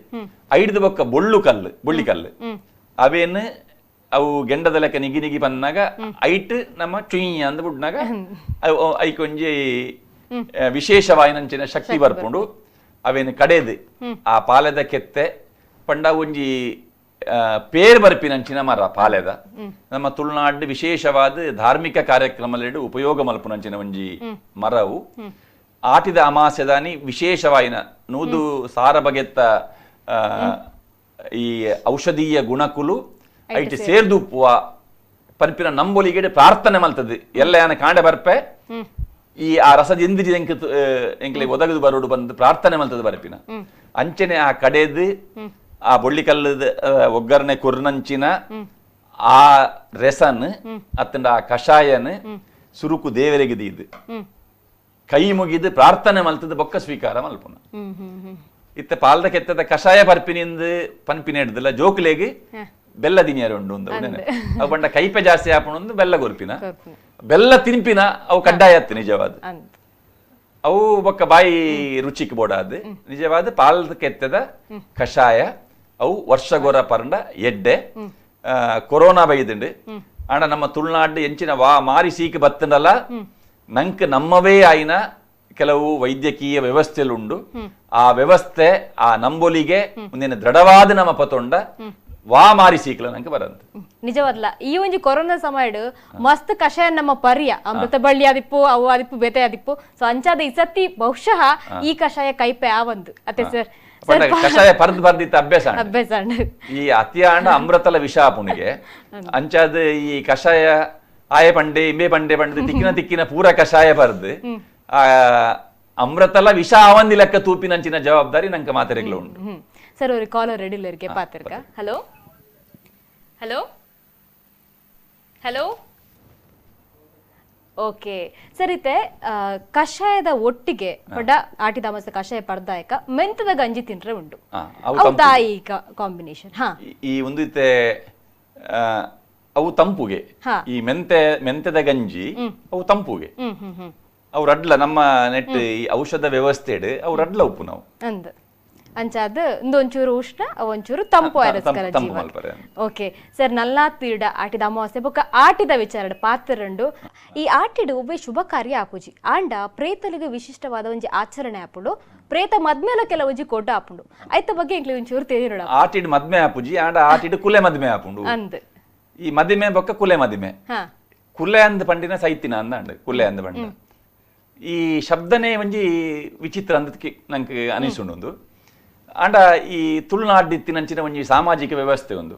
ಐಡ್ದು ಬೊಕ್ಕ ಬೊಳ್ಳು ಕಲ್ಲು ಬೊಳ್ಳಿ ಕಲ್ಲು ಅವೇನು ಅವು ಗೆಂಡದ ಲೆಕ್ಕ ನಿಗಿ ನಿಗಿ ಬಂದಾಗ ಐಟ್ ನಮ್ಮ ಚುಯಿ ಅಂದ್ ಬಿಡ್ನಾಗ ಐಕ್ ಒಂಜಿ ವಿಶೇಷವಾಯಿನಂಚಿನ ಶಕ್ತಿ ಬರ್ಪುಂಡು ಅವೇನು ಕಡೆದು ಆ ಪಾಲೆದ ಕೆತ್ತೆ ಪಂಡ ಒಂಜಿ ಪೇರ್ ಬರ್ಪಿನಂಚಿನ ಮರ ಪಾಲೆದ ನಮ್ಮ ತುಳುನಾಡು ವಿಶೇಷವಾದ ಧಾರ್ಮಿಕ ಕಾರ್ಯಕ್ರಮಲೆಡು ಉಪಯೋಗ ಮಲ್ಪುನಂಚಿನ ಒಂಜಿ ಮರವು ಆಟಿದ ಅಮಾಸೆದಾನಿ ವಿಶೇಷವಾಯಿನ ನೂದು ಸಾರ ಬಗೆತ್ತ ಈ ಔಷಧೀಯ ಗುಣಕುಲು ಐಟ್ ಸೇರ್ದುಪ್ಪುವ ಪನ್ಪಿನ ನಂಬೊಲಿಗೆ ಪ್ರಾರ್ಥನೆ ಮಲ್ತದೆ ಎಲ್ಲ ಯಾನ ಕಾಂಡೆ ಬರ್ಪೆ ಈ ಆ ರಸದ ಇಂದ್ರಿ ಎಂಕ್ ಎಂಕ್ಲೆ ಒದಗದು ಬರೋಡು ಬಂದು ಪ್ರಾರ್ಥನೆ ಮಲ್ತದೆ ಬರ್ಪಿನ ಅಂಚನೆ ಆ ಕಡೆದು ಆ ಬೊಳ್ಳಿಕಲ್ಲದ ಒಗ್ಗರಣೆ ಕೊರ್ನಂಚಿನ ಆ ರೆಸನ್ ಅತ್ತಂಡ ಆ ಕಷಾಯನ್ ಸುರುಕು ದೇವರಿಗೆ ದೀದು ಕೈ ಮುಗಿದು ಪ್ರಾರ್ಥನೆ ಮಲ್ತದ ಬೊಕ್ಕ ಸ್ವೀಕಾರ ಮಲ್ಪುನ ಇತ್ತ ಪಾಲ್ದ ಕೆತ್ತದ ಕಷಾಯ ಪರ್ಪಿನಿಂದ ಪನ್ಪಿನ ಹಿಡ್ದಿಲ್ಲ ಜೋಕುಲೆಗ್ ಬೆಲ್ಲ ದಿನಿಯರ ಉಂಡು ಅವು ಬಂಡ ಕೈಪೆ ಜಾಸ್ತಿ ಆಪುಣಂದು ಬೆಲ್ಲ ಕೊರ್ಪಿನ ಬೆಲ್ಲ ತಿನ್ಪಿನ ಅವು ಕಡ್ಡಾಯ ಅತ್ತು ನಿಜವಾದ ಅವು ಬೊಕ್ಕ ಬಾಯಿ ರುಚಿಕ್ ಬೋಡಾದ ನಿಜವಾದ ಪಾಲ್ದ ಕೆತ್ತದ ಕಷಾಯ ಅವು ವರ್ಷಗೊರ ಪರಂಡ ಎಡ್ಡೆ ಕೊರೋನಾ ಬೈದುಂಡು ಆಂಡ ನಮ್ಮ ತುಳುನಾಡು ಎಂಚಿನ ವಾ ಮಾರಿ ಸೀಕ್ ಬತ್ತಂಡಲ್ಲ ನಂಕ್ ನಮ್ಮವೇ ಆಯಿನ ಕೆಲವು ವೈದ್ಯಕೀಯ ವ್ಯವಸ್ಥೆಲುಂಡು ಆ ವ್ಯವಸ್ಥೆ ಆ ನಂಬೊಲಿಗೆ ಒಂದೇನು ದೃಢವಾದ ನಮ್ಮ ಪತೊಂಡ ವಾ ಮಾರಿ ಸೀಕ್ಲ ನಂಗೆ ಬರಂತ ನಿಜವಲ್ಲ. ಈ ಒಂಜಿ ಕೊರೋನಾ ಸಮಯಡ್ ಮಸ್ತ್ ಕಷಾಯ ನಮ್ಮ ಪರ್ಯ ಅಮೃತ ಬಳ್ಳಿ ಆದಿಪ್ಪು ಅವು ಆದಿಪ್ಪು ಬೇತೆ ಆದಿಪ್ಪು ಸೊ ಅಂಚಾದ ಈ ಸತಿ ಬಹುಶಃ ಈ ಕಷಾಯ ಕೈಪೆ ಆವಂದು ಅತ್ತೆ ಸರ್ ಕಷಾಯ ಪರ್ದು ಬರ್ದಿತ್ತ ಅಭ್ಯಾಸ ಅಭ್ಯಾಸ ಈ ಅತಿಯಾಂಡ ಅಮೃತಲ ವಿಷ ಪುಣಿಗೆ ಅಂಚಾದ ಈ ಕಷಾಯ ಆಯೆ ಪಂಡೆ ಇಂಬೆ ಪಂಡೆ ಪಂಡೆ ತಿಕ್ಕಿನ ತಿಕ್ಕಿನ ಪೂರ ಕಷಾಯ ಪರ್ದು ಆ ಅಮೃತಲ ವಿಷ ಆವಂದಿ ಲೆಕ್ಕ ತೂಪಿನಂಚಿನ ಜವಾಬ್ದಾರಿ ನಂಗೆ ಮಾತೆರೆಗ್ಲ ಉಂಟು. ಸರ್ ஒரு காலர் ரெடில இருக்கே பாத்திருக்கா. Hello hello hello Okay ಸರಿತೆ ಕಷಾಯದ ಒಟ್ಟಿಗೆ ಪಡ ಆಟಿದ ಅಮಾಸೆ ಕಷಾಯ ಪಡ್ದಾಯಕ ಮೆಂತದ ಗಂಜಿ ತಿಂದ್ರೆ ಉಂಟು ದಾಯಿ ಕಾಂಬಿನೇಷನ್. ಈ ಒಂದು ಅವು ತಂಪುಗೆ, ಈ ಮೆಂತೆದ ಗಂಜಿ ಅವು ತಂಪುಗೆ. ಅವು ರಡ್ಲ ನಮ್ಮ ನೆಟ್ ಈ ಔಷಧ ವ್ಯವಸ್ಥೆ ಅವು ರಡ್ಲ ಉಪ್ಪು ನಾವು ಅಂದ್ ಅಂಚಾದ ಒಂಚೂರು ಉಷ್ಣ ಒಂಚೂರು ತಂಪು. ಓಕೆ ಸರ್ ನಲ್ಲಾತೀಡ ಆಟಿದ ಅಮಾವಾಸ್ಯೆ ಬೊಕ್ಕ ಆಟಿದ ವಿಚಾರ ಪಾತ್ರಂಡು. ಈ ಆಟಿಡು ಒಬ್ಬ ಶುಭ ಕಾರ್ಯ ಆಪುಜಿ ಆಂಡ ಪ್ರೇತಲಿಗೆ ವಿಶಿಷ್ಟವಾದ ಒಂಜಿ ಆಚರಣೆ ಆಪುಂಡು. ಪ್ರೇತ ಮದ್ಮೇಲೆ ಕೆಲವೊಂಜಿ ಕೊಡ್ಡ ಆಪುಂಡು. ಐತ ಬಗ್ಗೆ ಎಂಕ್ಲೆ ಒಂಚೂರು ತೇರಿನೋಡ. ಆಟಿಡ್ ಮದ್ಮೆ ಆಪುಜಿ ಆಂಡ ಆಟಿಡು ಕುಲೆ ಮದ್ಮೆ ಆಪುಂಡು ಅಂದ್. ಈ ಮದಿಮೆ ಬೊಕ್ಕ ಕುಲೆ ಮದಿಮೆ, ಕುಲೆ ಅಂದ್ ಪಂಡಿನ ಸೈತಿನ ಅಂದ ಕುಲೆ ಅಂದ್ ಪಂಡ ಈ ಶಬ್ದನೇ ಒಂಜಿ ವಿಚಿತ್ರ ಅಂದಕ್ಕೆ ನಂಗೆ ಅನಿಸುಂಡು. ಆಂಡ ಈ ತುಳುನಾಡಿತ್ತಿನಂಚಿನ ಒಂಜಿ ಸಾಮಾಜಿಕ ವ್ಯವಸ್ಥೆ ಒಂದು.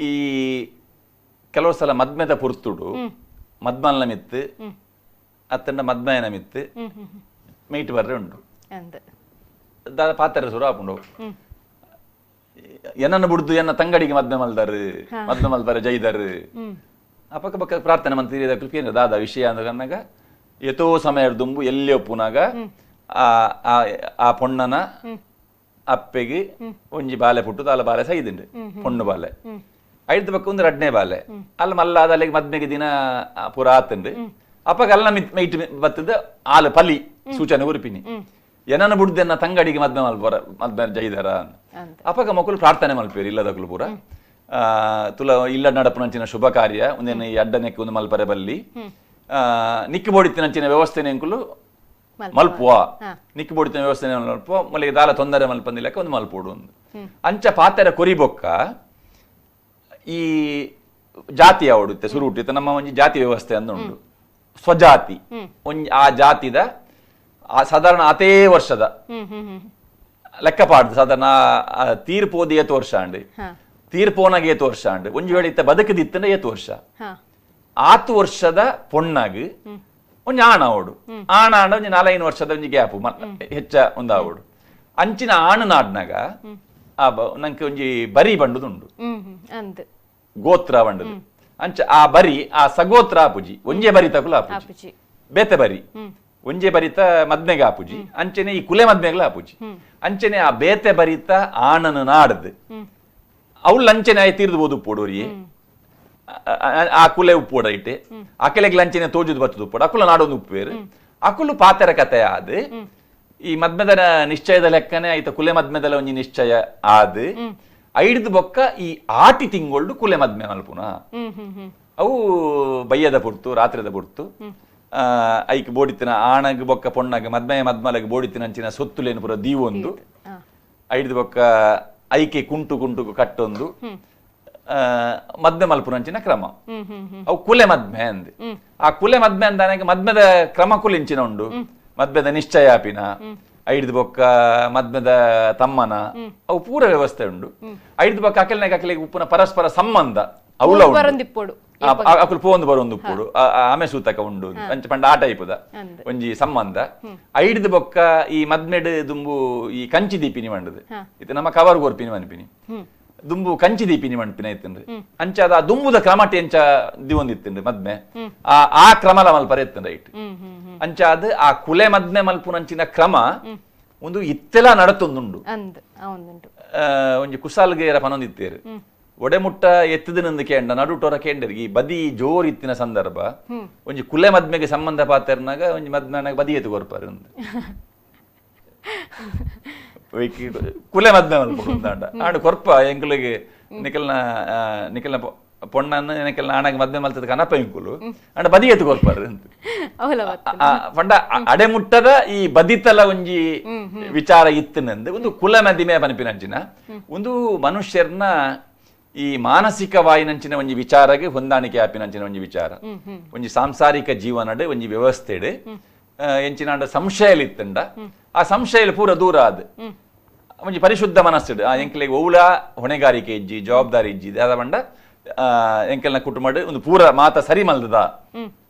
ಈ ಕೆಲವು ಸಲ ಮದ್ಮೆದ ಪುರ್ತುಡು ಮದ್ಮಲ್ನ ಮಿತ್ತು ಅತ್ತಂಡ ಮದ್ಮಯನ ಮಿತ್ತು ಮೇಟ್ ಬರ್ರೆ ಉಂಟು. ಪಾತ್ರ ಸುರು ಆಪುಂಡು ಎನ್ನನ್ನು ಬುಡ್ದು ಎನ್ನ ತಂಗಡಿಗೆ ಮದ್ಮೆ ಮಲ್ದಾರು ಮದ್ಮೆ ಮಲ್ದಾರೆ ಜೈದಾರು ಅಪಕ್ಕ ಪಕ್ಕ ಪ್ರಾರ್ಥನೆ ಮಂತ್ರಿ ದಾದ ವಿಷಯ ಅಂದಾಗ ಎತೋ ಸಮಯ ದುಂಬು ಎಲ್ಲಿ ಒಪ್ಪುನಾಗ ಆ ಆ ಪೊಣ್ಣನ ಅಪ್ಪೆಗೆ ಒಂಜಿ ಬಾಲೆ ಪುಟ್ಟು ತಾಲ ಬಾಲೆ ಸೈದುಂಡು ಪೊಣ್ಣು ಬಾಲೆ. ಐದು ಪಕ್ಕ ಒಂದು ರಡ್ನೇ ಬಾಲೆ ಅಲ್ಲಿ ಮಲ್ಲಾದ ಅಲ್ಲಿಗೆ ಮದ್ಮೆಗೆ ದಿನ ಪೂರ ಆತುಂಡು. ಅಪ್ಪಗ ಅಲ್ಲ ಮೈಟ್ ಬತ್ತದ ಆಲು ಪಲಿ ಸೂಚನೆ ಉರುಪಿನಿ ಏನನ್ನ ಬುಡ್ದೆನ್ನ ತಂಗಡಿಗೆ ಮದ್ಮೆ ಮಲ್ಪರ ಮದ್ಮೆ ಜೈದಾರ. ಅಪ್ಪಗ ಮಕ್ಕಳು ಪ್ರಾರ್ಥನೆ ಮಲ್ಪೇರು ಇಲ್ಲದಕ್ಕಲು ಪೂರ ತುಲ ಇಲ್ಲ ನಡಪುನಂಚಿನ ಶುಭ ಕಾರ್ಯ ಒಂದೇನು ಈ ಅಡ್ಡನೆಕ್ಕೆ ಒಂದು ಮಲ್ಪರೆ ಬಲ್ಲಿ ನಿಕ್ಕಿ ಬೋಡಿತ್ತಿನಂಚಿನ ವ್ಯವಸ್ಥೆನೆ ಅಂಕುಲು ಮಲ್ಪುವ ನಿಕ್ಕಿ ಬೋಡಿತಿನ ವ್ಯವಸ್ಥೆ ಮಲ್ಪುವ ಮಲ್ಲಿಗೆ ದಾಲ ತೊಂದರೆ ಮಲ್ಪಂದಿಲ್ಲಕ್ಕೆ ಒಂದು ಮಲ್ಪೋಡು ಒಂದು ಅಂಚ ಪಾತೆರ ಕೊರಿಬೊಕ್ಕ. ಈ ಜಾತಿ ಅವಡುತ್ತೆ ಸುರು ಹುಟ್ಟಿತ್ತು ನಮ್ಮ ಒಂಜಿ ಜಾತಿ ವ್ಯವಸ್ಥೆ ಅಂದ ಉಂಟು. ಸ್ವಜಾತಿ ಒಂಜಿ ಆ ಜಾತಿದ ಸಾಧಾರಣ ಅತೇ ವರ್ಷದ ಲೆಕ್ಕ ಪಾಡ್ದು ಸಾಧಾರಣ ತೀರ್ಪೋದು ಏತು ವರ್ಷ ಅಂಡ್ ತೀರ್ಪೋನಾಗ ಏತು ವರ್ಷ ಅಂಡ್ ಒಂಜಿ ವೇಳೆ ಇತ್ತ ಬದುಕದಿತ್ತಂದ್ರೆ ಏತು ವರ್ಷ ಆತು ವರ್ಷದ ಪೊಣ್ಣಾಗ ಒಂಜಿ ಆಣ ಅವಡು ಆಣ ಆಣ ಒಂಜಿ 4-5 ವರ್ಷದ ಒಂಜಿ ಗ್ಯಾಪ್ ಹೆಚ್ಚ ಒಂದು ಆವಡು ಅಂಚಿನ ಆಣು ನಾಡ್ನಾಗ ಆ ನಂಗೆ ಒಂಜಿ ಬರಿ ಬಂಡುದುಂಡು ಗೋತ್ರ ಬಂಡದು ಅಂಚ ಆ ಬರಿ ಆ ಸಗೋತ್ರ ಆಪುಜಿ ಒಂಜೆ ಬರಿ ತಕುಲ ಆಪುಜಿ ಬೇತೆ ಬರಿ ಒಂಜೆ ಬರಿತ ಮದ್ಮೆಗೆ ಆಪುಜಿ ಅಂಚನೆ ಈ ಕುಲೆ ಮದ್ಮೆಗಳ ಆಪುಜಿ ಅಂಚನೆ ಆ ಬೇತೆ ಬರಿತ ಆಣನ ನಾಡ್ದು ಅವಳು ಅಂಚನೆ ಆಯ್ ತೀರ್ದು ಬೋದು ಪೋಡೋರಿಯೇ ಆ ಕುಲೆ ಉಪ್ಪೋಡ ಇಟ್ಟೆ ಅಕಲೆಗೆ ಲಂಚನೆ ತೋಜುದು ಬತ್ತದ ಉಪ್ಪೋಡು ಅಕುಲ ನಾಡೊಂದು ಉಪ್ಪೇರು ಅಕುಲು ಪಾತೆರ ಕತೆ ಆದ್ ಈ ಮದ್ಮೆದ ನಿಶ್ಚಯದ ಲೆಕ್ಕನೆ ಆಯ್ತ ಕುಲೆ ಮದ್ಮೆದಲ ಒಂಜಿ ನಿಶ್ಚಯ ಆದ್ ಐಡ್ದು ಬೊಕ್ಕ ಈ ಆಟಿ ತಿಂಗೊಳ್ಡು ಕುಲೆ ಮದ್ಮೆ ಮಲ್ಪುನ ಅವು ಬಯ್ಯದ ಪುರ್ತು ರಾತ್ರಿದ ಪುರ್ತು ಐಕ್ ಬೋಡಿತ್ತಿನ ಆಣಗ್ ಬೊಕ್ಕ ಪೊಣ್ಣಗ್ ಮದ್ಮೆಯ ಮದ್ಮಲಗ್ ಬೋಡಿತ್ತಿನ ಅಂಚಿನ ಸೊತ್ತುಲೇನು ಪೂರ ದೀವೊಂದು ಐಡ್ದು ಬೊಕ್ಕ ಐಕೆ ಕುಂಟು ಕುಂಟು ಕಟ್ಟೊಂದು ಮದ್ಮೆ ಮಲ್ಪುನಂಚಿನ ಕ್ರಮ ಅವು ಕುಲೆ ಮದ್ಮೆ ಅಂದ್. ಆ ಕುಲೆ ಮದ್ಮೆ ಅಂದಾನಾಗ ಮದ್ಮೆದ ಕ್ರಮ ಕುಲಿಂಚಿನ ಉಂಡು ಮದ್ಮೆದ ನಿಶ್ಚಯ ಆಪಿನ ಐಡ್ದು ಬೊಕ್ಕ ಮದ್ಮೆದ ತಮ್ಮನ ಅವು ಪೂರ ವ್ಯವಸ್ಥೆ ಉಂಡು. ಐಡ್ದು ಬೊಕ್ಕ ಅಕಲ್ನಾಗ ಅಕಲಿಗೆ ಉಪ್ಪುನ ಪರಸ್ಪರ ಸಂಬಂಧ ಅವಲ ಅಕುಲು ಪೋಂದು ಬರೊಂದು ಉಪ್ಪುಡು ಆಮೆ ಸೂತಕ ಉಂಡು ಅಂಚ ಪಂಡ ಆ ಟೈಪುದ ಒಂಜಿ ಸಂಬಂಧ. ಐಡ್ದು ಬೊಕ್ಕ ಈ ಮದ್ಮೆಡ್ ದುಂಬು ಈ ಕಂಚಿ ದೀಪಿನಿ ಮಂಡದು ಇದು ನಮ್ಮ ಕವರ್ ಗೋರ್ಪಿನಿ ಮನ್ಪಿನಿ ದುಂಬು ಕಂಚಿ ದೀಪಿನಿ ಮಣ್ಪಿನ ಇತ್ತಂಡ್ರಿ ಅಂಚಾದ ಆ ದುಂಬುದ ಕ್ರಮಟಿ ಅಂಚ ದಿವೊಂದಿತ್ತಂಡ್ರಿ ಮದ್ಮೆ ಆ ಆ ಕ್ರಮಲ ಮಲ್ಪರೆ ಇತ್ತಂಡ್ರಿ ಐಟ್ ಅಂಚಾದ ಆ ಕುಲೆ ಮದ್ಮೆ ಮಲ್ಪುನಂಚಿನ ಕ್ರಮ ಒಂದು ಇತ್ತೆಲ ನಡತೊಂದುಂಡು. ಒಂಜಿ ಕುಸಾಲ್ಗೇರ ಪನೊಂದಿತ್ತೇರು ಒಡೆಮುಟ್ಟ ಎತ್ತದನಂದು ಕೇಂಡ ನಡುಟೋರ ಕೇಂಡರಿಗೆ ಈ ಬದಿ ಜೋರ್ ಇತ್ತಿನ ಸಂದರ್ಭ ಒಂಜಿ ಕುಲೆ ಮದ್ಮೆಗೆ ಸಂಬಂಧ ಪಾತೆರ್ನಾಗ ಒಂಜಿ ಮದ್ಮೆನಾಗ ಬದಿ ಎತ್ತು ಕೊರ್ಪಾರು ಕುಲೆ ಮದ್ಮೆ ಮಲ್ಪುಂಡು ಆಂಡ ಕೊರ್ಪ ಎಂಕುಲಿಗೆ ನಿಕಲ್ನ ನಿಕಲ್ನ ಪೊಣ್ಣನ್ನು ನಿಕಲ್ನ ಆಣಾಗ ಮದ್ಮೆ ಮಲ್ತದ ಕನಪ ಎಂಕುಲು ಅಂಡ ಬದಿ ಎತ್ತು ಕೊರ್ಪಾರು ಪಂಡ ಅಡೆಮುಟ್ಟದ ಈ ಬದಿತಲ ಒಂಜಿ ವಿಚಾರ ಇತ್ತಿನಂದು ಒಂದು ಕುಲ ಮದಿಮೆ ಪನ್ಪಿನಂಚಿನ ಒಂದು ಮನುಷ್ಯರ್ನ ಈ ಮಾನಸಿಕವಾಯಿನಂಚಿನ ಒಂಜಿ ವಿಚಾರಗೆ ಹೊಂದಾಣಿಕೆ ಆಪಿನಂಚಿನ ಒಂಜಿ ವಿಚಾರ ಒಂಜಿ ಸಾಂಸಾರಿಕ ಜೀವನಡ್ ಒಂಜಿ ವ್ಯವಸ್ಥೆಡ್ ಎಂಚಿನಾಂಡ ಸಂಶಯ ಇತ್ತಂಡ ಆ ಸಂಶಯ ಪೂರ ದೂರ ಆದ್ ಒಂಜಿ ಪರಿಶುದ್ಧ ಮನಸ್ಸುಡ್ ಆ ಎಂಕಲೆಗ್ ಒವ್ಲ ಹೊಣೆಗಾರಿಕೆ ಇಜ್ಜಿ ಜವಾಬ್ದಾರಿ ಇಜ್ಜಿ ದಾದ ಪಂಡ ಎಂಕಲ್ನ ಕುಟುಂಬಡ್ ಒಂದು ಪೂರ ಮಾತ ಸರಿ ಮಲ್ದದ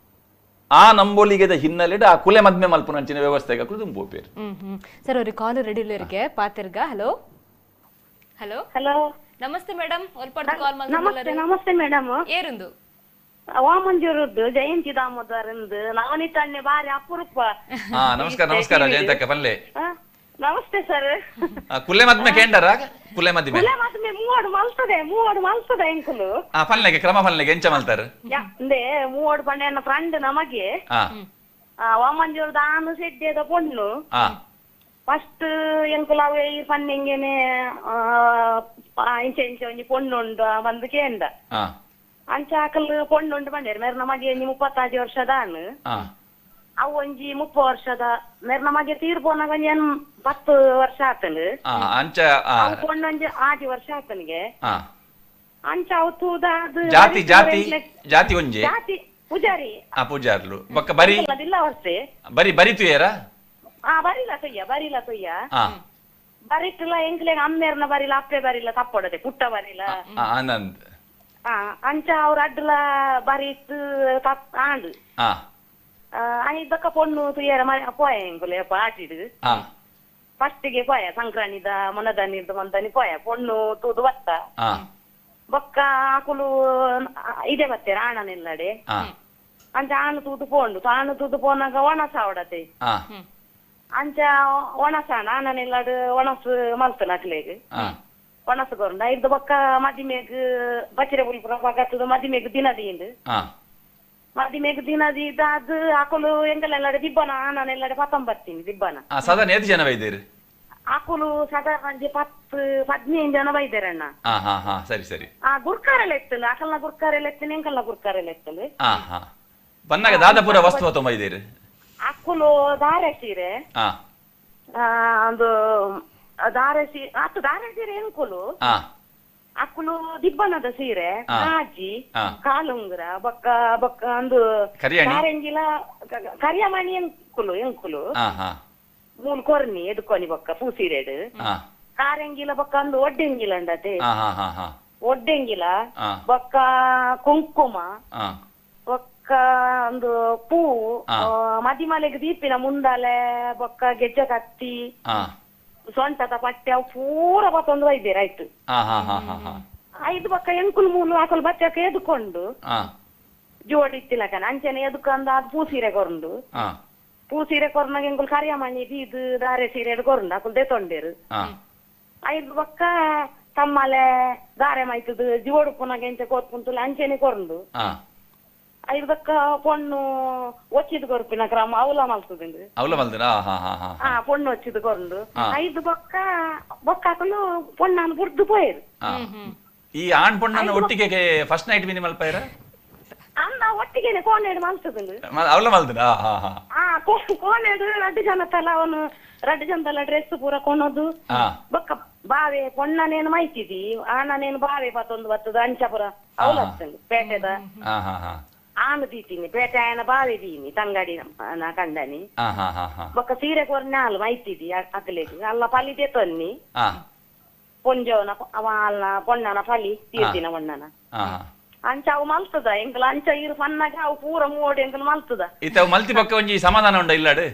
ಆ ನಂಬೋಲಿಗೆದ ಹಿನ್ನೆಲೆಡ್ ಆ ಕುಲೆ ಮದ್ಮೆ ಮಲ್ಪುನಂಚಿನ ವ್ಯವಸ್ಥೆಗೆ ಅಕುಲು ದುಂಬು ಪೋಪೆರ್. ಸರ್ ಅವ್ರಿಗೆ ಕಾಲ್ ರೆಡಿ ಇಲ್ಲರಿಗೆ ಪಾತೆರ್ಗ. Hello hello hello ನಮಸ್ತೆ ಮೇಡಮ್, ಒಲ್ಪಡ್ದು ಕಾಲ್ ನಮಸ್ತೆ. ನಮಸ್ತೆ ಮೇಡಮ್. ಏರುಂದು? ವಾಮಂಜೂರದ್ದು ಜಯಂತಿ ದಾಮೋದರ್ ನವನಿತ ಅಣ್ಣೆ ಬಾರಿ ಅಪರೂಪ. ನಮಸ್ಕಾರ ನಮಸ್ಕಾರ ಜಯಂತಕ್ಕ ಪಲ್ಲೆ. ನಮಸ್ತೆ ಸರ್. ಕುಲ್ಲೆ ಮದ್ಮೆ ಕೇಂಡರ? ಕುಲ್ಲೆ ಮದ್ಮೆ ಕುಲ್ಲೆ ಮದ್ಮೆ ಮೂವಡು ಮಲ್ತದೆ, ಮೂವಡು ಮಲ್ತದೆ ಎಂಕುಲು. ಪಲ್ಲೆಗೆ ಕ್ರಮ ಪಲ್ಲೆಗೆ ಎಂಚ ಮಲ್ತಾರೆ? ಅಂದೆ ಮೂವಡು ಪಂಡೆ ಫ್ರೆಂಡ್ ನಮಗೆ ವಾಮಂಜೂರದ ಆನು ಸೆಡ್ಡೆದ ಪೊಣ್ಣು. ಫಸ್ಟ್ ಎಂಕುಲು ಅವೆ ಈ ಪನ್ನೆಂಗೆನೆ ಇಂಚ ಇಂಚ ಒಂಜಿ ಪೊಣ್ಣುಂಡು ಬಂದು ಕೇಂಡ. ಅಂಚ ಆಕಲ್ ಪೊಣ್ಣುಂಡು ಬಂಡೇರು ಮೇರ್ನ ಮಗೆ ಒಂಜಿ 35 ವರ್ಷದ ಆನು, ಅವು ಒಂಜಿ 30 ವರ್ಷದ ಮೇರ್ನ ಮಗೆ ತೀರ್ಪೋನಾಗ ಒಂಜಿ 10 ವರ್ಷ ಆತನು, ಪೊಣ್ಣೊಂಜಿ 6 ವರ್ಷ ಆತನಿಗೆ. ಅಂಚ ಅವು ತೂದ ಜಾತಿ ಜಾತಿ ಜಾತಿ ಒಂಜಿ ಜಾತಿ ಪೂಜಾರಿ ಪೂಜಾರ್ಲು ಬೊಕ್ಕ ಬರಿ ಇಲ್ಲ ವರ್ಷೆ ಬರಿ ಬರಿ ತುಯೇರ? ಬರಿಲ್ಲ ತೊಯ್ಯ, ಬರಿಲ್ಲ ತೊಯ್ಯ ಬರಿಟ್ಟಲ್ಲ ಎಂಕ್ಲೆ ಅಮ್ಮೇರ್ನ ಬರಿಲ್ಲ, ಅಪ್ಪೆ ಬರಿಲ್ಲ, ತಪ್ಪೊಡದೆ ಪುಟ್ಟ ಬರಿಲ್ಲ. ಆನಂದ್ ಅಂಚ ಅವ್ರ ಅಡ್ಡಲ ಬರಿತ್ತು ತಪ್ ಆಂಡ್ ಐದಕ್ಕ ಪೊಣ್ಣು ತುಯ್ಯರ ಪೋಯ ಎಂಕುಲೆ ಆಟಿಡು ಫಸ್ಟ್ಗೆ ಪೋಯ ಸಂಕ್ರಾಂತಿದ ಮೊನದನಿರ್ದ ಮಂದನಿ ಪೋಯ ಪೊಣ್ಣು ತೂದು ಬತ್ತ ಬೊಕ್ಕ ಆಕುಲು ಇದೇ ಬತ್ತೇರ ಆಣನೆಲ್ಲಡೆ. ಅಂಚ ಆಣು ತೂದು ಪೋಂಡು, ಆಣು ತೂದು ಪೋನಾಗ ಒಣಸ ಅವಡತೆ. ಅಂಚ ಒಣಸಾಣ ಆಣನೆಲ್ಲಾಡು ಒಣಸು ಮಲ್ತನ ಅಕ್ಲೆಗ್ ಒಣಸು ಕೊರಂಡ ಐದು ಬೊಕ್ಕ ಮದಿಮೆಗ್ ಬಚ್ಚಿರೆ ಪುಲ್ಪುರ ಬಗತ್ತದ ಮದಿಮೆಗ್ ದಿನ ದೀಂಡು. ಮದಿಮೆಗ್ ದಿನ ದೀದ ಅದು ಆಕುಲು ಎಂಗಲೆಲ್ಲಾಡೆ ದಿಬ್ಬನ ಆಣನೆಲ್ಲಾಡೆ ಪತ್ತೊಂಬತ್ತೀನಿ ದಿಬ್ಬನ. ಸಾಧಾರಣ ಏತ್ ಜನ ಬೈದೇರು? ಆಕುಲು ಸಾಧಾರಣ 10 15 ಜನ ಬೈದೇರಣ್ಣ. ಸರಿ ಸರಿ. ಗುರ್ಕಾರೆಲ್ಲ ಎತ್ತಲು, ಆಕಲ್ನ ಗುರ್ಕಾರೆಲ್ಲ ಎತ್ತಲು, ಎಂಕಲ್ನ ಗುರ್ಕಾರೆಲ್ಲ ಎತ್ತಲು. ಬನ್ನಾಗ ದಾದಾಪುರ ವಸ್ತು ತೊಂಬೈದೇರು? ಅಕ್ಕುಲು ದಾರೆ ಸೀರೆ, ಒಂದು ದಾರೆ ಸೀರೆ ಅತ್ತು ದಾರೆ ಸೀರೆ ಎಂಕುಲು ಅಕ್ಕುಲು ದಿಬ್ಬನದ ಸೀರೆ, ಕಾಜಿ, ಕಾಲುಂಗುರ, ಬೊಕ್ಕ ಬೊಕ್ಕ ಒಂದು ಕಾರೆಂಜಿಲ ಕರಿಯಮಣಿ ಎಂಕುಲು ಎಂಕುಲು ಮೂಲು ಕೊರ್ನಿ ಎದುಕೊನಿ ಬೊಕ್ಕ ಪೂಸೀರೆಡ್ ಕಾರೆಂಗಿಲ ಬೊಕ್ಕ ಒಂದು ಒಡ್ಡೆಂಗಿಲ ಉಂಡತೆ, ಒಡ್ಡೆಂಗಿಲ ಬೊಕ್ಕ ಕುಂಕುಮ ಬೊಕ್ಕ ಒಂದು ಪೂ ಮದಿಮಲೆಗ್ ದೀಪಿನ ಮುಂದಾಲೆ ಬೊಕ್ಕ ಗೆಜ್ಜೆ ಕತ್ತಿ ಸೊಂಟದ ಪಟ್ಟೆ ಅವು ಪೂರ ಬತ್ತೊಂದು ಬೈದೇರ್ ಆಯ್ತು. ಐದು ಬೊಕ್ಕ ಎಂಕುಲು ಮೂಲು ಆಕಲು ಬಚ್ಚಕ ಎದುಕೊಂಡು ಜೋಡಿತ್ತಿಲಕನ ಅಂಚನೆ ಎದುಕಂದ ಅದು ಪೂ ಸೀರೆ ಕೊರಂಡು, ಪೂ ಸೀರೆ ಕೊರ್ನಾಗ ಎಂಕುಲು ಕರಿಯಮಣಿ ದೀದು ದಾರೆ ಸೀರೆ ಕೊರಂಡು ಆಕುಲು ದೇತೊಂಡೇರು. ಐದು ಬೊಕ್ಕ ತಮ್ಮಲೆ ದಾರೆ ಮೈತದು ಜೋಡು ಪುನಗ ಎಂಚ ಕೋರ್ಪುಂತುಲ ಅಂಚನೆ ಕೊರಂಡು. ಐದು ಬೊಕ್ಕ ಪೊಣ್ಣು ಒಚ್ಚಿದ್ ಕೊರ್ಪಿನ ಕ್ರಮ ಅವಲ ಮಲ್ತುದುಂಡು, ಪೊಣ್ಣು ಒಚ್ಚಿದ್ ಕೊರಂಡು. ಐದು ಬೊಕ್ಕ ಬೊಕ್ಕ ಹಾಕೊಂಡು ಪೊಣ್ಣನ್ನು ಬುಡ್ದು ಪೋಯರು. ಈ ಆಣ್ ಪೊಣ್ಣನ್ನು ಒಟ್ಟಿಗೆ first night mini ಮಲ್ಪಾಯರ? ಅಂದ ಒಟ್ಟಿಗೆನೆ ಕೋಣೆಡು ಮಲ್ತುದುಂಡು. ಅವಲ ಮಲ್ತದ? ಕೋಣೆಡು ರಡ್ಡು ಜನ ತಲ ಅವನು ರಡ್ಡು ಜನದಲ್ಲ ಡ್ರೆಸ್ ಪೂರ ಕೊನೋದು ಬೊಕ್ಕ ಬಾವೆ ಪೊಣ್ಣನೇನು ಮೈತಿದಿ ಆಣನೇನು ಬಾವೆ ಪತ್ತೊಂದು ಬತ್ತದ ಅಂಚಪುರ ಅವಲ ಪೇಟೆದ ಆನು ದೀತೀನಿ ಪೇಟೆ ಆಯನ ಬಾವೆ ದೀನಿ ತಂಗಡಿ ಕಂಡನಿ ಬೊಕ್ಕ ಸೀರೆ ಕೊರ್ನೆ ಹಾಲು ಮೈತಿದಿ ಅಗಲೇಗ್ ಅಲ್ಲ ಪಲಿದೆ ತೊನ್ನಿ ಪೊಂಜೋನ ಅವ ಅಲ್ಲ ಪೊಣ್ಣನ ಪಲಿ ತೀರ್ದಿನ ಪೊಣ್ಣನ ಅಂಚ ಅವು ಮಲ್ತದ ಎಂಕಲ ಅಂಚ ಇರು ಪನ್ನಾಗ ಅವು ಪೂರ ಮೂಡಿ ಎಂಕಲ್ ಮಲ್ತದ. ಇತ್ತ ಮಲ್ತಿ ಪಕ್ಕ ಒಂಜಿ ಸಮಾಧಾನ ಉಂಡ ಇಲ್ಲಾಡು?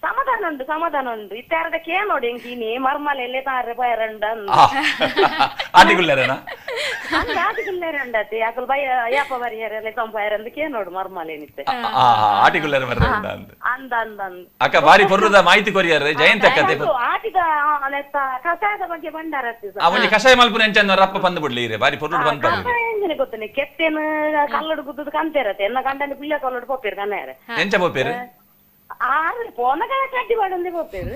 ಸಮಾಧಾನ ಉಂಡು, ಸಮಾಧಾನ ಉಂಡು. ಇತ್ತಾರದ ಕೇ ನೋಡಿ ಎಂಕಿನಿ ಮರ್ಮಲೆಲ್ಲೇ ತಾರೆ ಬಯರಂಡ ಆಟಿಗುಲ್ಲೇರನ ಆಟಿಗುಲ್ಲೇರಂಡತೆ ಅಕಲ್ ಬಯ ಯಾಪ ಬರಿಯರೆಲ್ಲ ತಂಪಾಯರಂದು ಕೇ ನೋಡು ಮರ್ಮಲೇನಿತ್ತೆ ಆಟಿಗುಲ್ಲೇರ ಬರ್ರಂಡ ಅಂದ ಅಂದ ಅಂದ. ಅಕ್ಕ ಬಾರಿ ಪೊರ್ಲುದ ಮಾಹಿತಿ ಕೊರಿಯರ್ ಜಯಂತ ಅಕ್ಕ. ಆಟಿದ ಕಷಾಯದ ಬಗ್ಗೆ ಭಂಡಾರ ಒಂಜಿ ಕಷಾಯ ಮಲ್ಪುನ ಎಂಚ ರಪ್ಪ ಬಂದು ಬಿಡ್ಲಿ ಇರೆ ಬಾರಿ ಪೊರ್ಲುಡು ಬಂದ್ ಕಷಾಯ ಗೊತ್ತನೆ ಕೆತ್ತೇನು ಕಲ್ಲಡು ಗುದ್ದದು ಕಂತೇರತೆ ಎನ್ನ ಕಂಡನಿ ಪುಳ್ಳ ಕಲ್ಲಡು ಪೋಪೇರು ಕಣ್ಣಾರೆ ಎಂಚ ಪೋಪೇರು? ಆರು ಪೋನಗ ಕಡ್ಡಿ ಮಾಡಂದೆ ಪೋಪೇರು.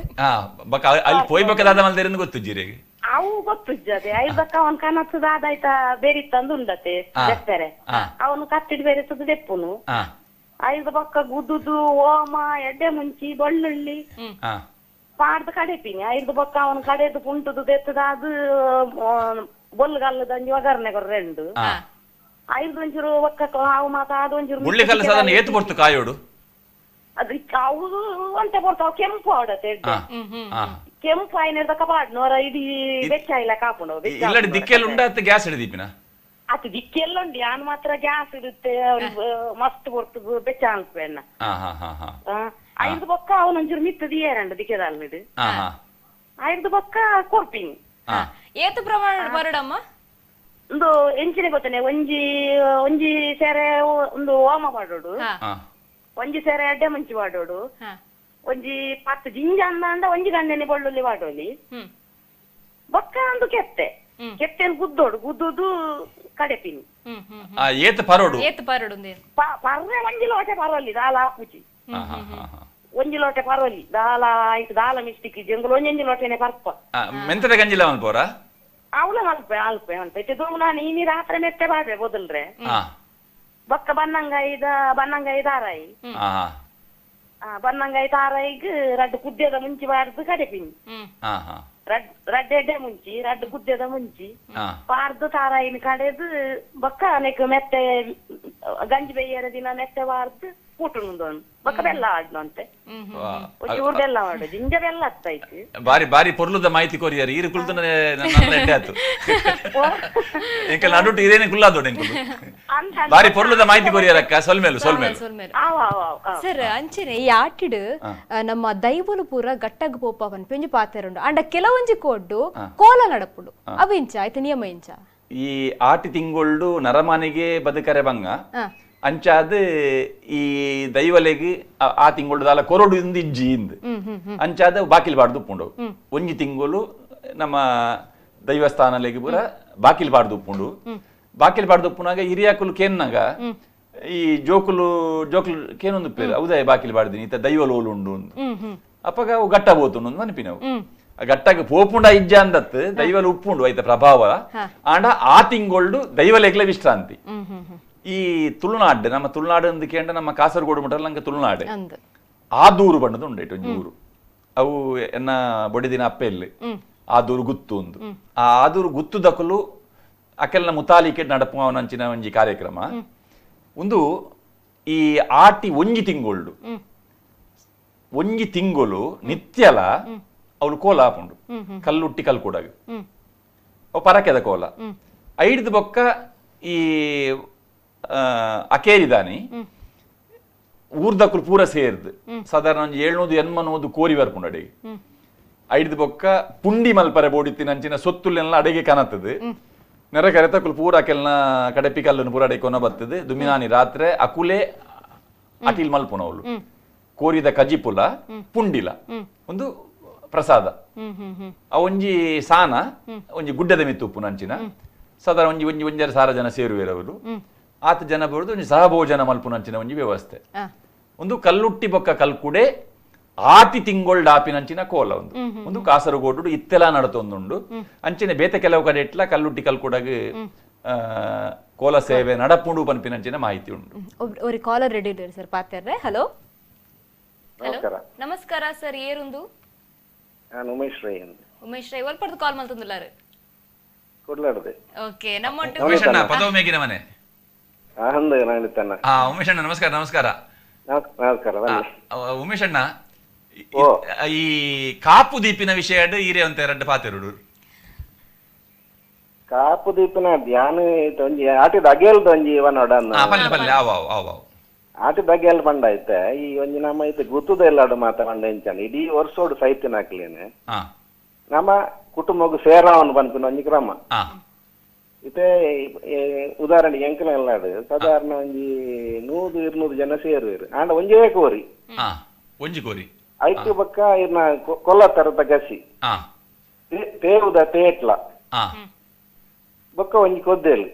ಬೊಕ್ಕ ಅಲ್ಲಿ ಪೋಯ್ಬೇಕಾದ ಮಲ್ದೇರಿಂದ ಗೊತ್ತುಜ್ಜಿರಿಗೆ? ಅವು ಗೊತ್ತುಜ್ಜದೆ ಐದಕ್ಕ ಅವನ್ ಕನಸದ ಆದಾಯ್ತ ಬೇರಿತ್ತಂದು ಉಂಡತೆ ದೆಪ್ಪರೆ ಅವನು ಕತ್ತಿಡ್ ಬೇರಿತ್ತದ ದೆಪ್ಪುನು ಐದು ಬೊಕ್ಕ ಗುದ್ದುದು ಓಮ ಎಡ್ಡೆ ಮುಂಚಿ ಬೆಳ್ಳುಳ್ಳಿ ಪಾಡ್ದು ಕಡೆಪಿನಿ. ಐದು ಬೊಕ್ಕ ಅವನು ಕಡೆದು ಪುಂಟುದು ದೆತ್ತದ ಅದು ಬೊಲ್ಲುಗಲ್ಲದ ಅಂಜಿ ಒಗರ್ನೆ ಕೊರ್ರೆ ಉಂಡು ಐದು ಒಂಚೂರು ಒಕ್ಕ ಅವು ಮಾತ ಅದು ಒಂಚೂರು ಬುಳ್ಳಿಕಲ್ಲು ಸಾಧಾರಣ ಏತು ಪೊರ್ತು ಕಾಯೋಡು? ಅದು ಅವು ಒಂತೆ ಪೊರ್ತು ಕೆಂಪು ಆಡತೆ ಕೆಂಪು ಆಯ್ನ ಪಾಡ್ನೋರ ಇಡೀ ಬೆಚ್ಚ ಇಲ್ಲ ಕಾಪುಂಡು. ಇಲ್ಲಡಿ ದಿಕ್ಕೆಲ್ಲ ಉಂಡ ಗ್ಯಾಸ್ ಹಿಡಿದೀಪಿನ? ಅದು ದಿಕ್ಕೆಲ್ಲ ಉಂಡು ಯಾನ್ ಮಾತ್ರ ಗ್ಯಾಸ್ ಇಡುತ್ತೆ ಮಸ್ತ್ ಪೊರ್ತು ಬೆಚ್ಚ ಅನ್ಪೆಣ್ಣ. ಐದು ಬೊಕ್ಕ ಅವನೊಂಚೂರು ಮಿತ್ತದ ಏರಂಡು ದಿಕ್ಕೆದಲ್ಲಿಡು ಐದು ಬೊಕ್ಕ ಕೊರ್ಪಿನಿ. ಏತು ಪ್ರಮಾಣ ಬರಡಮ್ಮ? ಒಂದು ಎಂಚಿನ ಗೊತ್ತನೆ ಒಂಜಿ ಒಂಜಿ ಸೇರೆ ಒಂದು ಹೋಮ ಪಾಡೋಡು, ಒಂಜಿ ಸೇರೆ ಅಡ್ಡೆ ಮುಂಚಿ ಪಾಡೋಡು, ಒಂಜಿ ಪತ್ತು ಜಿಂಜ ಅಂದ ಒಂಜಿ ಗಂಧನೆ ಬಳ್ಳುಳ್ಳಿ ಪಾಡೋಲಿ, ಬೊಕ್ಕ ಒಂದು ಕೆತ್ತೆ ಕೆತ್ತೆನ್ ಗುದ್ದೋಡು, ಗುದ್ದುದು ಕಡೆಪಿನಿ ಏತ್ ಪರೋಡು ಪರ್ರೆ ಒಂಜಿ ಲೋಟೆ ಪರೋಲಿ ದಾಲ ಹಾಕುಚಿ, ಒಂಜಿ ಲೋಟೆ ಪರೋಲಿ ದಾಲ ಆಯ್ತು ದಾಲ ಮಿಸ್ಟಿಕ್ ಜಂಗುಲು ಒಂಜೊಂಜಿ ಲೋಟೆನೆ ಪರ್ಪ ಮೆಂತದ ಗಂಜಿಲ ಮಲ್ಪೋರ ಅವಳ ಮಲ್ಪೆ ಅಲ್ಪೆ ಮಲ್ಪೆ ಇತ್ತೆ ನಾನು ಇನಿ ರಾತ್ರಿ ಮೆತ್ತೆ ಬಾಡ್ರೆ ಬೊದಲ್ರೆ ಬೊಕ್ಕ ಬನ್ನಂಗಾಯಿ ಬನ್ನಂಗಾಯಿ ತಾರಾಯಿ ಬನ್ನಂಗಾಯಿ ತಾರಾಯಿಗ್ ರಡ್ಡು ಕುದ್ದೆದ ಮುಂಚಿ ಬಾರ್ದು ಕಡೆಪಿನಿ, ರಡ್ಡೆ ಎಡ್ಡೆ ಮುಂಚಿ ರಡ್ಡು ಕುದ್ದೆದ ಮುಂಚಿ ಪಾರ್ದು ತಾರಾಯಿನ ಕಡೆದು ಬೊಕ್ಕ ಅನೇಕ ಮೆತ್ತೆ ಗಂಜಿ ಬೇಯರ ದಿನ ಮೆತ್ತೆ ಬಾರ್ದು ಕೂಟುಂಡು ಬೊಕ್ಕ ಬೆಲ್ಲ ಆಡ್ನಂತೆ ಒಂಚೂರು ಬೆಲ್ಲ ಮಾಡು ಜಿಂಜ ಬೆಲ್ಲ ಆಗ್ತಾಯ್ತು. ಬಾರಿ ಬಾರಿ ಪೊರ್ಲುದ ಮಾಹಿತಿ ಕೊರಿಯರ್ ಈರು ಕುಲ್ತನ ಎಡ್ಡೆ ಆತು ಎಂಕಲ್ ನಡುಟು ಇದೇನೆ ಕುಲ್ಲಾದೋಡು ಎಂಕುಲು ಬಾರಿ ಪೊರ್ಲುದ ಮಾಹಿತಿ ಕೊರಿಯರ್ ಅಕ್ಕ ಸೊಲ್ಮೇಲು ಸೊಲ್ಮೇಲು. ಸರ್ ಅಂಚನೆ ಈ ಆಟಿಡ್ ನಮ್ಮ ದೈವಲು ಪೂರ ಗಟ್ಟಗ್ ಪೋಪ ಪನ್ಪಿ ಒಂಜಿ ಪಾತೆರುಂಡು, ಅಂಡ ಕೆಲವೊಂಜಿ ಕೋಡ್ಡು ಕೋಲ ನಡಪುಂಡು ಅವು ಇಂಚ ಆಯ್ತು ನಿಯಮ ಇಂಚ. ಈ ಆಟಿ ತಿಂಗೊಳ್ಡು ನರಮಾನಿಗೆ ಬದುಕರೆ ಬಂಗ ಅಂಚಾದ ಈ ದೈವಲೆಗ್ ಆ ತಿಂಗಳು ದಾಲ ಕೊರಡು ಇಂದು ಇಜ್ಜಿ ಇಂದು ಅಂಚಾದ ಬಾಕಿಲ್ ಬಾಡ್ದು ಉಪ್ಪುಂಡು. ಒಂಜಿ ತಿಂಗಳು ನಮ್ಮ ದೈವಸ್ಥಾನಲೆಗ್ ಪೂರ ಬಾಕಿಲ್ ಬಾಡ್ದು ಉಪ್ಪುಂಡು. ಬಾಕಿಲ್ ಬಾಡ್ದು ಉಪ್ಪುನಾಗ ಹಿರಿಯಾಕುಲು ಕೇನ್ನಾಗ ಈ ಜೋಕುಲು ಜೋಕುಲು ಕೇನೊಂದು ಪೇರು ಹೌದಾ ಬಾಕಿಲ್ ಬಾಡ್ದಿನಿ ಇತ್ತ ದೈವಲು ಓಲು ಉಂಡು ಅಪ್ಪಗ ಅವು ಗಟ್ಟ ಬೋತುಂಡು ಮನಪಿನವು. ಗಟ್ಟಾಗ ಪೋಪುಂಡ ಇಜ್ಜ ಅಂದತ್ತು ದೈವಲು ಉಪ್ಪುಂಡು ಐತ ಪ್ರಭಾವ ಆಂಡ ಆ ತಿಂಗೊಳ್ಡು ದೈವಲೆಗ್ಲ ವಿಶ್ರಾಂತಿ. ಈ ತುಳುನಾಡು ನಮ್ಮ ತುಳುನಾಡು ಅಂದ ಕೇಂಡ ನಮ್ಮ ಕಾಸರಗೋಡು ಮುಟ್ಟಲ್ಲ ನಂಗೆ ತುಳುನಾಡು ಆದೂರು ಬಣ್ಣದ ಉಂಡೈಟು ಒಂಜಿ ಊರು, ಅವು ಎನ್ನ ಬೊಡಿದಿನ ಅಪ್ಪೆಲ್ಲಿ ಆದೂರು ಗುತ್ತು ಒಂದು. ಆ ಆದೂರು ಗುತ್ತುದಕಲು ಅಕೆಲ್ನ ಮುತಾಲಿಕೆ ನಡಪುವನಂಚಿನ ಒಂಜಿ ಕಾರ್ಯಕ್ರಮ ಒಂದು ಈ ಆಟಿ ಒಂಜಿ ತಿಂಗೊಳ್ಳು ಒಂಜಿ ತಿಂಗಳು ನಿತ್ಯಲ ಅವಳು ಕೋಲ ಹಾಪುಂಡು ಕಲ್ಲುಟ್ಟಿ ಕಲ್ಕೂಡಾಗ ಅವು ಪರಕೆದ ಕೋಲ ಐಡ್ದು ಬೊಕ್ಕ ಈ ಅಕೇರಿದಾನಿ ಊರ್ದಕುಲು ಪೂರ ಸೇರ್ದು ಸಾಧಾರಣ ಒಂಜಿ 780 ಕೋರಿ ಬರ್ಪುಂಡು ಅಡೆಗೆ ಐಡ್ದು ಬೊಕ್ಕ ಪುಂಡಿ ಮಲ್ಪರೆ ಬೋಡಿತ್ತಿನಂಚಿನ ಸೊತ್ತುಲೆಲ್ಲ ಅಡೆಗೆ ಕನತದೆ ನೆರೆ ಕರೆತಕುಲು ಪೂರ ಅಕೆಲ್ನ ಕಡೆಪಿ ಕಲ್ಲನ್ನು ಪೂರ ಅಡೆಗೆ ಕೊನ ಬರ್ತದೆ. ದುಮಿನಾನಿ ರಾತ್ರೆ ಅಕುಲೆ ಅಟಿಲ್ ಮಲ್ಪುನವಳು ಕೋರಿದ ಕಜಿಪುಲ ಪುಂಡಿಲ ಒಂದು ಪ್ರಸಾದ ಆ ಒಂಜಿ ಸಾನ ಒಂಜಿ ಗುಡ್ಡದ ಮಿತ್ತು ಉಪ್ಪುನಂಚಿನ ಸಾಧಾರಣ ಒಂಜಿ ಒಂಜಿ ಒಂಜರ ಸಾರ ಜನ ಸೇರುವೆರವರು ಆತ ಜನ ಬರುದು ಒಂಜಿ ಸಹಭೋಜನ ಮಲ್ಪುನಂಚಿನ ಒಂಜಿ ವ್ಯವಸ್ಥೆ. ಒಂದು ಕಲ್ಲುಟ್ಟಿ ಬೊಕ್ಕ ಕಲ್ಕುಡೆ ಆಟಿ ತಿಂಗೊಳ್ಡಾಪಿನಂಚಿನ ಕೋಲ ಒಂದು ಒಂದು ಕಾಸರಗೋಡು ಇತ್ತೆಲ್ಲ ನಡತೊಂದುಂಡು. ಅಂಚಿನ ಬೇತೆ ಕೆಲವು ಕಡೆ ಇಟ್ಲ ಕಲ್ಲುಟ್ಟಿ ಕಲ್ಕುಡಗ್ ಕೋಲ ಸೇವೆ ನಡಪುಂಡು ಪನ್ಪಿನಂಚಿನ ಮಾಹಿತಿ ಉಂಟು. ಒಬ್ರು ಕಾಲರ್ ರೆಡಿ ಇದ್ದಾರೆ ಸರ್ ಪಾತೆರ್ರೆ. ಹಲೋ ನಮಸ್ಕಾರ ಸರ್, ಏರುಂದು? ನಾನು ಉಮೇಶ್ ರೈ ಅಂತ. ಉಮೇಶ್ ರೈ ಒಲ್ಪಡ್ದು ಕಾಲ್ ಮಲ್ತೊಂದುಲ್ಲಾರು? ಕೊಡ್ಲಾಡದೆ. ಓಕೆ ನಮ್ಮ ಉಮೇಶ್ ಅಣ್ಣ ಪದವು ಮೇಗಿನ ಮನೆ. ಉಮೇಶ್ ಅಣ್ಣ ನಮಸ್ಕಾರ. ನಮಸ್ಕಾರ ನಮಸ್ಕಾರ ಉಮೇಶ್ ಅಣ್ಣ, ಈ ಕಾಪು ದೀಪಿನ ವಿಷಯ ಈರೆ ಅಂತ ಎರಡು ಪಾತೆರುಡು. ಕಾಪು ದೀಪಿನ ಧ್ಯಾನ ಒಂಜಿ ಆಟಿದ ಅಗೇಲ್ದ ಒಂಜಿ ಇವನೋಡ ಆಟಿದ ಅಗೇಲ್ ಪಂಡ ಐತೆ ಈ ಒಂಜಿ ನಮ್ಮ ಐತೆ ಗುತ್ತದ ಎಲ್ಲಾಡು ಮಾತ ಪಂಡ ಎಂಚಾನ ಇಡೀ ವರ್ಷೋಡು ಸೈತಿನ ಹಾಕ್ಲೇನೆ ನಮ್ಮ ಕುಟುಂಬಕ್ಕೆ ಸೇರಾವನ್ ಪನ್ಪಿನ ಒಂಜಿ ಕ್ರಮ. ಇತ್ತೆ ಉದಾಹರಣೆ ಎಂಕಲ ಎಲ್ಲಾಡು ಸಾಧಾರಣ ಒಂಜಿ 100 200 ಜನ ಸೇರುವೆರು ಆಂಡ ಒಂಜೇ ಕೋರಿ ಒಂಜಿ ಕೋರಿ ಐಕ್ ಬೊಕ್ಕ ಇರ್ನ ಕೊಲ್ಲ ತರದ ಗಸಿ ತೇವುದ ತೇಟ್ಲ ಬೊಕ್ಕ ಒಂಜಿ ಕೊದ್ದೇಲು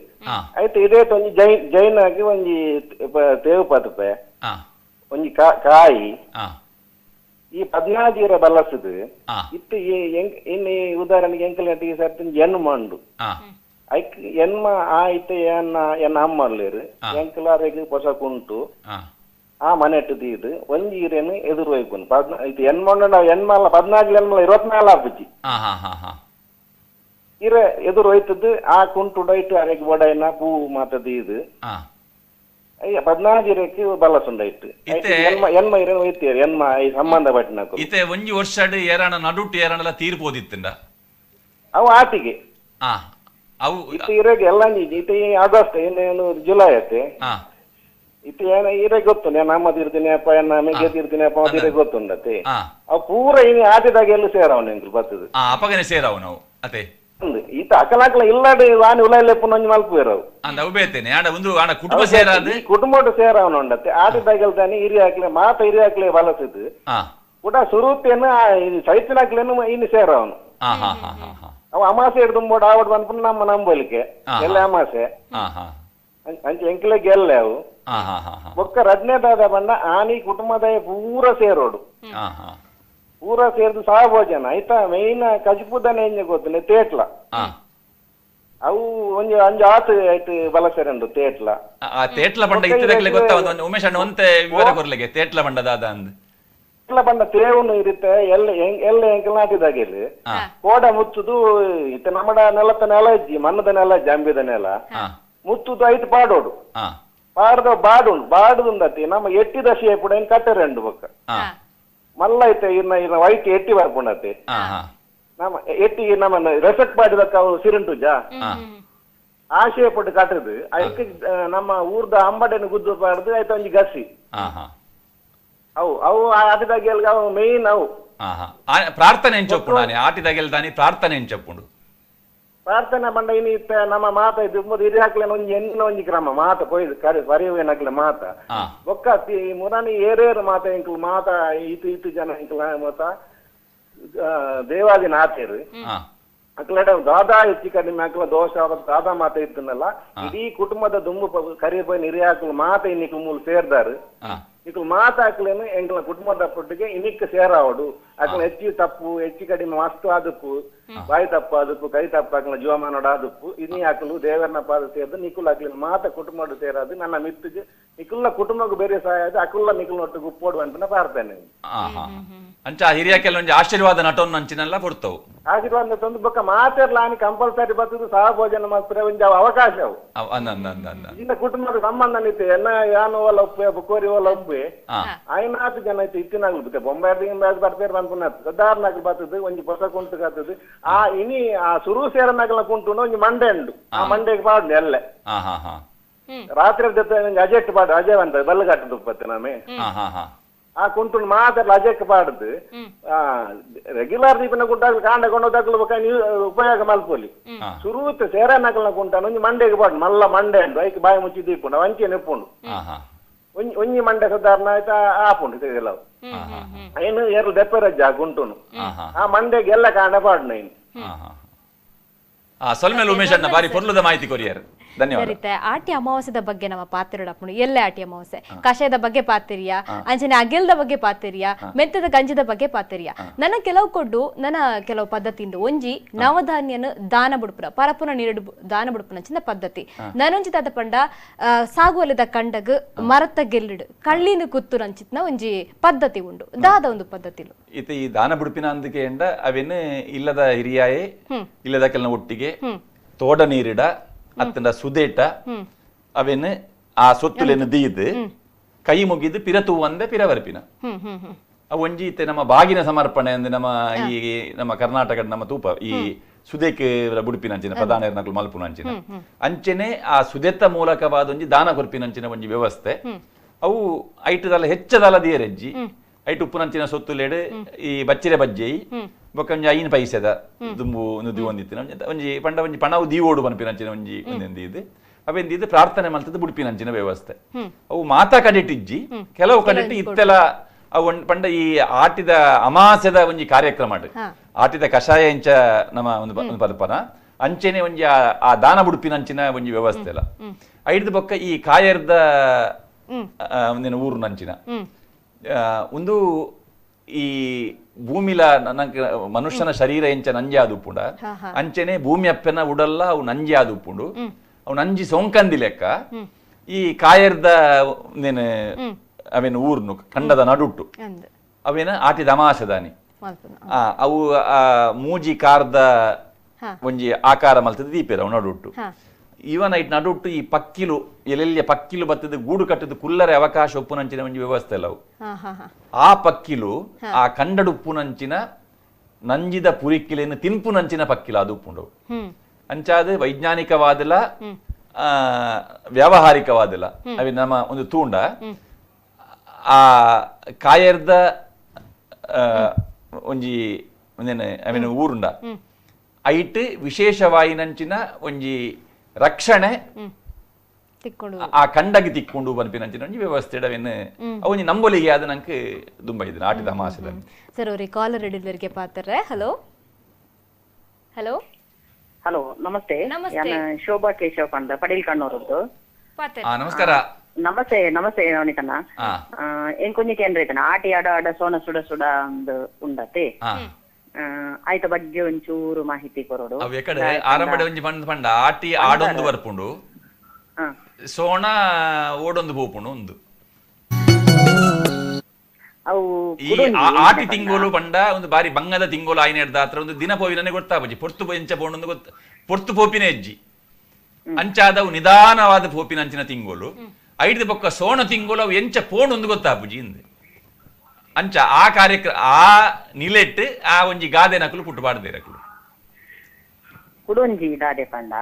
ಆಯ್ತು ಇದೇ ಒಂಜಿ ಜೈನ್ ಜೈನ್ ಆಗಿ ಒಂಜಿ ತೇವು ಪತಪೆ ಒಂಜಿ ಕಾಯಿ ಈ 14 ಬಲಸುದು ಇತ್ತು. ಇನ್ನು ಉದಾಹರಣೆಗೆ ಎಂಕಲ್ ಸರ್ತಿ ಎಣ್ಣು ಮಂಡು ಐಕ್ ಎನ್ಮ ಆಯ್ತು ಎನ್ನ ಎನ್ನ ಅಮ್ಮಲ್ಲೇರು ಎಂಕಲಾರಿಗೆ ಹೊಸ ಕುಂಟು ಆ ಮನೆಟ್ಟು ತೀದು ಒಂಜಿ ಇರೇನು ಎದುರು ವೈಪುನು ಇದು ಎನ್ಮಂಡ ಎನ್ಮಲ್ಲ 14 ಎನ್ಮಲ್ಲ 24 ಆಪುಜಿ ಇರ ಎದುರು ಹೋಯ್ತದ್ದು ಆ ಕುಂಟು ಡೈಟು ಅರೆಗೆ ಬೊಡೈನ ಪೂ ಮಾತ ತೀದು ಅಯ್ಯ 14 ಇರಕ್ಕೆ ಬಲಸುಂಡ ಇಟ್ಟು ಎನ್ಮ ಇರೇನು ಹೋಯ್ತೀರಿ ಎನ್ಮ ಈ ಸಂಬಂಧ ಪಟ್ಟಿನ ಇತ್ತೆ ಒಂಜಿ ವರ್ಷ ಏರಾಣ ನಡುಟ್ಟು ಏರಾಣಲ ತೀರ್ಪೋದಿತ್ತಂಡ ಅವು ಆಟಿಗೆ ಅವು ಇತ್ತೆ ಇರಗೆ ಎಲ್ಲ ಇತ್ತೆ ಆಗಸ್ಟ್ ಇನ್ನೇನು ಜುಲೈ ಐತೆ ಇತ್ತೆ ಏನ ಇರಗೆ ಗೊತ್ತು ನಾನು ಅಮ್ಮ ತೀರ್ತೀನಿ ಅಪ್ಪ ಎನ್ನ ಮೆಗೆ ತೀರ್ತೀನಿ ಅಪ್ಪ ತೀರ ಗೊತ್ತುಂಡತೆ ಅವು ಪೂರ ಇನ್ನು ಆಟಿದಾಗ ಎಲ್ಲ ಸೇರವನು ಎಂಕುಲು ಬರ್ತದೆ ಅಪ್ಪಗನೆ ಸೇರವು ನಾವು ಅತೆ ಈತ ಅಕಲಾಕಲ ಇಲ್ಲಾಡು ವಾನಿ ಉಲಾಯಿಲೆಪ್ಪು ಒಂಜಿ ಮಲ್ಪುವೆರ್ ಅವು ಅಂದ ಅವು ಬೇತೇನೆ ಆಂಡ ಒಂದು ಆಂಡ ಕುಟುಂಬ ಸೇರಾದ್ ಕುಟುಂಬಡ್ ಸೇರಾವನ ಉಂಡತ್ತೆ ಆಟಿದಾಗಲ್ ತಾನೆ ಹಿರಿಯಾಕ್ಲೆ ಮಾತ ಹಿರಿಯಾಕ್ಲೆ ಬಲಸಿದ್ ಕೂಡ ಸುರೂತೇನು ಸೈತಿನಾಕ್ಲೇನು ಇನ್ನು ಸೇರಾವನು ಅವ ಅಮಾಸೆ ಹಿಡ್ದುಂಬೋಡು ಆವಡ್ ಪನ್ಪುನ ನಮ್ಮ ನಂಬಲಿಕೆ ಎಲ್ಲ ಅಮಾಸೆ ಅಂಚೆ ಎಂಕ್ಲೆ ಗೆಲ್ಲೆ ಅವು ಬೊಕ್ಕ ರಡ್ನೇದಾದ ಬಣ್ಣ ಆನಿ ಕುಟುಂಬದ ಪೂರ ಸೇರೋಡು ಪೂರ ಸೇರ್ದು ಸಹಭೋಜನ ಆಯ್ತಾ ಮೇನ್ ಕಜಿಪುದನೆ ಎಂಜ ಗೊತ್ತಿಲ್ಲ ತೇಟ್ಲ ಅವು ಒಂಜಿ ಅಂಜು ಆತು ಆಯ್ತು ಬಲಸೆರಂಡು ತೇಟ್ಲ ಆ ತೇಟ್ಲ ಬಂಡ ಇತ್ತದಕ್ಲೆ ಗೊತ್ತಾ ಒಂದು ಉಮೇಶ್ ಅಣ್ಣ ಒಂತೆ ವಿವರ ಕೊರ್ಲಿಗೆ ತೇಟ್ಲ ಬಂಡ ದಾದ ಅಂದ್ ತೇಟ್ಲ ಬಂಡ ತೇವನು ಇರುತ್ತೆ ಎಲ್ಲ ಎಲ್ಲ ಎಂಕಲ್ ನಾಟಿದಾಗಿಲ್ಲಿ ಕೋಡ ಮುಚ್ಚುದು ಇತ್ತ ನಮ್ಮಡ ನೆಲತ್ತ ನೆಲ ಇಜ್ಜಿ ಮಣ್ಣದ ನೆಲ ಜಂಬಿದ ನೆಲ ಮುತ್ತುದು ಐತು ಪಾಡೋಡು ಪಾಡ್ದ ಬಾಡುಂಡು ಬಾಡುದುಂದತಿ ನಮ್ಮ ಎಟ್ಟಿದ ಶೇಪುಡ ಏನ್ ಕಟ್ಟರೆಂಡು ಬೊಕ್ಕ ಮಲ್ಲ ಐತೆ ಇನ್ನ ಇನ್ನ ವೈಟ್ ಎಟ್ಟಿ ಬರ್ಪುಂಡತೆ ನಮ್ಮ ಎಟ್ಟಿ ನಮ್ಮ ರೆಸೆಟ್ ಪಾಡಿದಕ್ಕ ಅವು ಸಿರಿಂಟುಜಾ ಆ ಶೇಪುಡ್ ಕಟ್ಟದು ಐಕ್ ನಮ್ಮ ಊರ್ದ ಅಂಬಡೆನ ಗುದ್ದು ಪಾಡ್ದು ಆಯ್ತು ಒಂಜಿ ಗಸಿ ಅವು ಅವು ಆಟಿದಾಗೆಲ್ ಅವು ಮೇನ್ ಅವು ಪ್ರಾರ್ಥನೆ ಎಂಚೊಪ್ಪುಂಡು ಆಟಿದಾಗೆಲ್ ತಾನಿ ಪ್ರಾರ್ಥನೆ ಎಂಚೊಪ್ಪುಂಡು ಪ್ರಾರ್ಥನೆ ಬಂಡ ಇನಿ ನಮ್ಮ ಮಾತ ಇದು ಹಿರಿ ಹಾಕ್ಲೇನ ಒಂಜಿ ಎಣ್ಣ ಒಂಜಿ ಕ್ರಮ ಮಾತ ಪೊಯ್ದು ಕರೆ ಪರಿವೇನಕ್ಲೆ ಮಾತ ಬೊಕ್ಕ ಮುರಾನಿ ಏರೇರು ಮಾತ ಎಂಕುಲು ಮಾತ ಇತು ಇತು ಜನ ಎಂಕುಲ ಮಾತ ದೇವಾದಿನ ಆತೇರು ಅಕ್ಲಡ ದಾದಾ ಹೆಚ್ಚು ಕಡಿಮೆ ಅಕ್ಲ ದೋಷ ದಾದಾ ಮಾತ ಇತ್ತನಲ್ಲ ಇಡೀ ಕುಟುಂಬದ ದುಂಬು ಕರಿ ಪೋಯಿ ಹಿರಿಯ ಹಾಕ್ಲು ಮಾತ ಇನ್ನಿಕ್ಲು ಮೂಲು ಸೇರ್ದಾರು ನಿಕ್ಲು ಮಾತ ಹಾಕ್ಲೇನು ಎಂಕ್ಲ ಕುಟುಂಬದ ಪೊಟ್ಟಿಗೆ ಇನಿಕ್ ಸೇರಾವಡು ಅಕ್ಲ ಹೆಚ್ಚು ತಪ್ಪು ಹೆಚ್ಚು ಕಡಿಮೆ ಮಸ್ತು ಆದಪ್ಪು ಬಾಯಿ ತಪ್ಪು ಆದಪ್ಪು ಕೈ ತಪ್ಪು ಹಾಕಲ ಜೀವಮಾನೋಡ ಆದಪ್ಪು ಇನಿ ಹಾಕಲು ದೇವರನ್ನ ಪಾದ ಸೇರ್ದು ನಿಕುಲ್ ಹಾಕ್ಲಿನ ಮಾತ ಕುಟುಂಬ ಸೇರಾದು ನನ್ನ ಮಿತ್ತಿಗೆ ನಿಕುಲ್ಲ ಕುಟುಂಬಕ್ಕೂ ಬೇರೆ ಸಹಾಯ ಅದು ಅಕುಲ್ಲ ನಿಕುಲ್ ಒಟ್ಟು ಗುಪ್ಪೋಡು ಅಂತ ಪ್ರಾರ್ಥನೆ ಅಂಚ ಹಿರಿಯಕ್ಕೆಲ್ಲ ಒಂಜಿ ಆಶೀರ್ವಾದ ನಟೋನ್ ಅಂಚಿನೆಲ್ಲ ಕೊಡ್ತಾವು ಆಶೀರ್ವಾದ ತಂದು ಬೊಕ್ಕ ಮಾತೆರ್ಲ ಆನಿ ಕಂಪಲ್ಸರಿ ಬರ್ತದೆ ಸಹಭೋಜನ ಮಾತ್ರ ಒಂಜಿ ಅವಕಾಶ ಅವು ಇನ್ನ ಕುಟುಂಬದ ಸಂಬಂಧ ನಿತ್ತೆ ಎನ್ನ ಯಾನು ಓಲ ಒಪ್ಪೆ ಬುಕ್ಕೋರಿ ಓಲ ಒಪ್ಪೆ ಐನಾತು ಜನ ಐತೆ ಇತ್ತಿನಾಗ್ಲು ಬತ್ತೆ ಬೊಂಬೈ ಬರ್ಪೇರ್ ಪನ್ಪುನ ಸಾಧಾರಣ ಬರ್ತದೆ ಒಂಜಿ ಹೊಸ ಕುಂಟು ಕಾತದೆ ಆ ಇನಿ ಆ ಸುರು ಸೇರನಾಗಲ ಕುಂಟು ಒಂಜಿ ಮಂಡೆ ಉಂಡು ಆ ಮಂಡೆಗೆ ಪಾಡ್ಲಿ ಅಲ್ಲೇ ರಾತ್ರಿ ಜೊತೆ ಒಂಜಿ ಅಜೆಟ್ ಪಾಡು ಅಜಯ್ ಅಂತ ಬಲ್ಲಗಟ್ಟು ತುಪ್ಪತ್ತೆ ನಾಮೆ ಆ ಕುಂಟು ಮಾತ್ರ ಅಜಕ್ಕೆ ಪಾಡುದು ಆ ರೆಗ್ಯುಲರ್ ದೀಪನ ಕುಂಟಾಗ್ಲು ಕಾಂಡ ಕೊಂಡೋದಾಗ್ಲು ನೀವು ಉಪಯೋಗ ಮಲ್ಪೊಲಿ ಸುರೂತ್ ಸೇರನಕಲ್ನ ಕುಂಟಾನ ಒಂಜಿ ಮಂಡೆಗೆ ಪಾಡು ಮಲ್ಲ ಮಂಡೆ ಉಂಡು ಐಕ್ ಬಾಯಿ ಮುಚ್ಚಿ ದೀಪುಂಡು ಅಂಚೆ ನೆಪ್ಪುಂಡು ಒಂಜಿ ಒಂಜಿ ಮಂಡೆ ಸಾಧಾರಣ ಆಯ್ತಾ ಆಪುಂಡು ಕೆಲವು ಐನು ಏರ್ಲು ದೆಪ್ಪರಜ್ಜ ಆ ಕುಂಟುನು ಆ ಮಂಡೆಗೆ ಎಲ್ಲ ಕಾಂಡ ಪಾಡುನ ಇನ್ನು ಸೊಲ್ಮೇಲೆ ಉಮೇಶ್ ಅಣ್ಣ ಬಾರಿ ಪೊರ್ಲುದ ಮಾಹಿತಿ ಕೊರಿಯರ್ ಧನ್ಯವಾದ. ಆಟಿ ಅಮಾವಾಸ್ಯದ ಬಗ್ಗೆ ನಮ್ಮ ಪಾತಿರಡಪ್ಪುಂಡು ಎಲ್ಲೆ ಆಟಿ ಅಮಾವಾಸ್ಯೆ ಕಷಾಯದ ಬಗ್ಗೆ ಪಾತಿರಿಯ ಅಂಚನೆ ಅಗೆಲ್ದ ಬಗ್ಗೆ ಪಾತಿರಿಯ ಮೆತ್ತದ ಗಂಜದ ಬಗ್ಗೆ ಪಾತಿರಿಯ ನನ್ನ ಕೆಲವು ಕೊಡ್ಡು ನನ್ನ ಕೆಲವು ಪದ್ಧತಿ ಉಂಡು ಒಂಜಿ ನವಧಾನ್ಯನ ದಾನ ಬುಡ್ಪುನ ಪರಪುನ ನೀರು ದಾನ ಬುಡ್ಪುನ ಚಿನ್ನ ಪದ್ಧತಿ ನನೊಂಜಿ ತಾತ ಪಂಡ ಸಾಗುವಲದ ಕಂಡಗ್ ಮರತ್ತ ಗೆಲ್ಲಿಡು ಕಳ್ಳಿನ ಕುತ್ತು ನಂಚಿತ್ನ ಒಂಜಿ ಪದ್ಧತಿ ಉಂಡು ದಾದ ಒಂದು ಪದ್ಧತಿ ಇತ ಈ ದಾನ ಬುಡ್ಪಿನ ಅಂದಕ್ಕೆ ಎಂಡ ಅವೇನು ಇಲ್ಲದ ಹಿರಿಯಾಯೆ ಇಲ್ಲದ ಕೆಲನ ಒಟ್ಟಿಗೆ ತೋಡ ನೀರಿಡ ಅತ್ತಂಡ ಸುದೇಟ ಅವೇನು ಆ ಸೊತ್ತುಲೇನು ದೀದು ಕೈ ಮುಗಿದು ಪಿರ ತೂವಂದೆ ಪಿರ ಬರ್ಪಿನ ಅವು ಒಂಜಿ ಇತ್ತೆ ನಮ್ಮ ಬಾಗಿನ ಸಮರ್ಪಣೆ ಅಂದ್ರೆ ನಮ್ಮ ಈ ನಮ್ಮ ಕರ್ನಾಟಕದ ನಮ್ಮ ತೂಪ ಈ ಸುದೇಕ್ ಬುಡುಪಿನ ಅಂಚಿನ ಪ್ರಧಾನ ಮಲ್ಪುನ ಅಂಚಿನ ಅಂಚೆನೆ ಆ ಸುದೇತ ಮೂಲಕವಾದ ಒಂಜಿ ದಾನ ಕೊರ್ಪಿನ ಅಂಚಿನ ಒಂಜಿ ವ್ಯವಸ್ಥೆ ಅವು ಐಟದಲ್ಲ ಹೆಚ್ಚದಲ್ಲ ದಿಯರೆಜ್ಜಿ ಐಟು ಉಪ್ಪುನಂಚಿನ ಸೊತ್ತುಲೇಡು ಈ ಬಚ್ಚಿರೆ ಬಜ್ಜೆಯಿ ಬೊಕ್ಕ ಒಂಜಿ ಐನ್ ಪೈಸೆದ ದುಂಬು ನುದಿ ಒಂದಿತ್ತಿನ ಒಂಜಿ ಪಂಡ ಒಂಜಿ ಪಣವು ದೀವೋಡು ಪನ್ಪಿನಂಚಿನ ಒಂಜಿ ಒಂದೊಂದು ಇದು ಅವೆಂದಿದ್ದು ಪ್ರಾರ್ಥನೆ ಮಲ್ತದ್ದು ಬುಡುಪಿನಂಚಿನ ವ್ಯವಸ್ಥೆ ಅವು ಮಾತಾ ಕಡೆಟಿಜ್ಜಿ ಕೆಲವು ಕಡೆಟ್ ಇತ್ತೆಲ್ಲ ಅವು ಪಂಡ ಈ ಆಟಿದ ಅಮಾಸೆದ ಒಂಜಿ ಕಾರ್ಯಕ್ರಮ ಆಟಿದ ಕಷಾಯ ಇಂಚ ನಮ್ಮ ಒಂದು ಪಲ್ಪನ ಅಂಚೆನೆ ಒಂಜಿ ಆ ದಾನ ಬುಡುಪಿನಂಚಿನ ಒಂಜಿ ವ್ಯವಸ್ಥೆ ಅಲ್ಲ ಐಡ್ದ ಬೊಕ್ಕ ಈ ಕಾಯರ್ದ ಒಂದಿನ ಊರುನಂಚಿನ ಒಂದು ಈ ಭೂಮಿಲ ಮನುಷ್ಯನ ಶರೀರ ಎಂಚ ನಂಜೆ ಆದುಪ್ಪುಂಡ ಅಂಚೆನೆ ಭೂಮಿ ಅಪ್ಪನ ಉಡಲ್ಲ ಅವು ನಂಜೆ ಆದುಪ್ಪುಂಡು ಅವು ನಂಜಿ ಸೋಂಕಂದಿ ಲೆಕ್ಕ ಈ ಕಾಯರ್ದ ಅವೇನು ಊರ್ನು ಕಂಡದ ನಡುಟ್ಟು ಅವೇನ ಆಟಿದ ಅಮಾಸೆದಾನಿ ಅವು ಆ ಮೂಜಿ ಕಾರ್ದ ಒಂಜಿ ಆಕಾರ ಮಲ್ತದ ದೀಪೇರ ಅವು ನಡುಟ್ಟು ಇವನ್ ಐಟ್ ನಡುಟ್ಟು ಈ ಪಕ್ಕಿಲು ಎಲ್ಲೆಲ್ಲಿಯ ಪಕ್ಕಿಲು ಬತ್ತದ ಗೂಡು ಕಟ್ಟದ ಕುಲ್ಲರೆ ಅವಕಾಶ ಉಪ್ಪುನಂಚಿನ ಒಂಜಿ ವ್ಯವಸ್ಥೆ ಅಲ್ಲ ಅವು ಆ ಪಕ್ಕಿಲು ಆ ಕಂಡಡುಪ್ಪುನಂಚಿನ ನಂಜಿದ ಪುರಿಕ್ಕಿಲೇನು ತಿನ್ಪುನಂಚಿನ ಪಕ್ಕಿಲು ಅದು ಉಪ್ಪುಂಡವು ಅಂಚಾದ ವೈಜ್ಞಾನಿಕವಾದಲ ವ್ಯಾವಹಾರಿಕವಾದಲ ಅವಿ ನಮ್ಮ ಒಂದು ತೂಂಡ ಆ ಕಾಯರ್ದ ಒಂಜಿ ಒಂದೇನೆ I mean ಊರುಂಡ ಐಟ್ ವಿಶೇಷವಾಯಿನಂಚಿನ ಒಂಜಿ ರಕ್ಷಣೆ ಆ ಕಂಡಗಿ ತಿಕ್ಕೊಂಡು ಪನ್ಪಿನಂಚಿನ ಒಂಜಿ ವ್ಯವಸ್ಥೆ ಅವೇನು ಒಂಜಿ ನಂಬೊಲಿಗೆ ಆದ ನಂಗೆ ದುಂಬ ಇದ್ದೀನಿ ಆಟಿದ ಅಮಾವಾಸ್ಯೆ. ಸರ್ ಅವ್ರಿಗೆ ಕಾಲರ್ ರೆಡಿ ಪಾತ್ರ. Hello hello hello ನಮಸ್ತೆ, ಶೋಭಾ ಕೇಶವ್ ಪಂಡ ಪಡೀಲ್ ಕಣ್ಣೂರದ್ದು. ನಮಸ್ಕಾರ. ನಮಸ್ತೆ ನಮಸ್ತೆ ನವನಿತಣ್ಣ. ಎಂಕೊಂಜಿ ಕೇಂದ್ರ ಐತನ ಆಟಿ ಆಡ ಆಡ ಸೋಣ ಸುಡ ಸುಡ ಒಂದು ಉಂಡತೆ ಆಯ್ತ ಬಗ್ಗೆ ಒಂಚೂರು ಮಾಹಿತಿ ಕೊರೋಡು. ಆರಂಭ ಒಂಜಿ ಪಂಡ ಪಂಡ ಆಟಿ ಆಡೊಂದು ಬರ್ಪುಂಡು, ಸೋಣ ಓಡೊಂದು ಪೋಪುಂಡು ಒಂದು. ಈ ಆಟಿ ತಿಂಗೋಲು ಪಂಡ ಒಂದು ಬಾರಿ ಬಂಗದ ತಿಂಗೋಲು ಆಯ್ನ ಹಿಡ್ದ ಒಂದು ದಿನ ಪೋವಿನೇ ಗೊತ್ತಾಪುಜಿ, ಪೊರ್ತು ಎಂಚ ಪೋಂಡು ಗೊತ್ತ ಪೊರ್ತು ಪೋಪಿನ ಹೆಜ್ಜಿ ಅಂಚಾದವು ನಿಧಾನವಾದ ಪೋಪಿನ ಅಂಚಿನ ತಿಂಗೋಲು. ಐದು ಪಕ್ಕ ಸೋಣ ತಿಂಗೋಲು ಅವು ಎಂಚ ಪೋಣೊಂದು ಗೊತ್ತಾಪುಜಿ ಇಂದೆ. ಅಂಚ ಆ ಕಾರ್ಯಕ್ರಮ ಆ ನಿಲೆಟ್ ಆ ಒಂಜಿ ಗಾದೆ ನಕಲು ಪುಟ್ಟುಪಾಡ್ದೇರಕಲು. ಕುಡೊಂಜಿ ದಾದೆ ಪಂಡ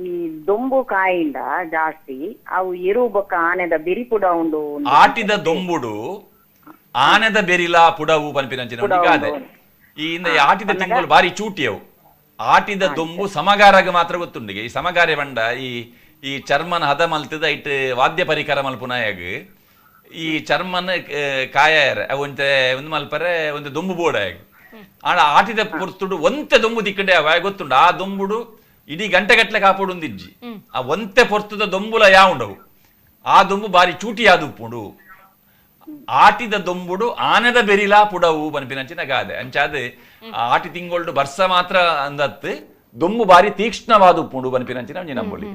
ಈ ದೊಂಬು ಕಾಯಿಂದ ಜಾಸ್ತಿ ಅವು ಎರು ಬೊಕ್ಕ ಆನೆದ ಬೆರಿ ಪುಡ ಉಂಡು. ಆಟಿದ ದೊಂಬುಡು ಆನೆದ ಬೆರಿಲಾ ಪುಡವು ಪನ್ಪಿನಂಚಿನ ಒಂಜಿ ಗಾದೆ. ಈ ಆಟಿದ ತಿಂಗಳು ಬಾರಿ ಚೂಟಿಯವು. ಆಟಿದ ದೊಂಬು ಸಮಗಾರಾಗ ಮಾತ್ರ ಗೊತ್ತುಂಡಿಗೆ. ಈ ಸಮಗಾರೆ ಬಂಡ ಈ ಈ ಚರ್ಮನ ಹದ ಮಲ್ತದ it ವಾದ್ಯ ಪರಿಕರ ಮಲ್ಪುನಾಯಾಗ ಈ ಚರ್ಮನ ಕಾಯಾರ ಒಂತೆ ಒಂದು ಮಲ್ಪರೆ ಒಂದು ದೊಂಬು ಬೋಡಾಗ. ಆಡ ಆಟಿದ ಪೊರ್ತುಡು ಒಂತೆ ದೊಂಬು ದಿಕ್ಕಂಡೆ ಅವ ಗೊತ್ತುಂಡು. ಆ ದೊಂಬುಡು ಇಡೀ ಗಂಟೆ ಗಟ್ಟಲೆ ಕಾಪುಡು ಒಂದಿಜ್ಜಿ. ಆ ಒಂತೆ ಪೊರ್ತುದ ದೊಂಬುಲ ಯಾವುಂಡವು ಆ ದೊಂಬು ಬಾರಿ ಚೂಟಿ ಉಪ್ಪುಂಡು. ಆಟಿದ ದೊಂಬುಡು ಆನೆದ ಬೆರಿಲಾ ಪುಡವು ಪನ್ಪಿನಂಚಿನ ಗಾದೆ. ಅಂಚಾದ ಆಟಿ ತಿಂಗೊಳ್ಡು ಬರ್ಸ ಮಾತ್ರ ಅಂದತ್ತು ದೊಂಬು ಬಾರಿ ತೀಕ್ಷ್ಣವಾದ ಉಪ್ಪುಂಡು ಪನ್ಪಿನಂಚಿನ ಒಂಜಿ ನಂಬೊಲಿ.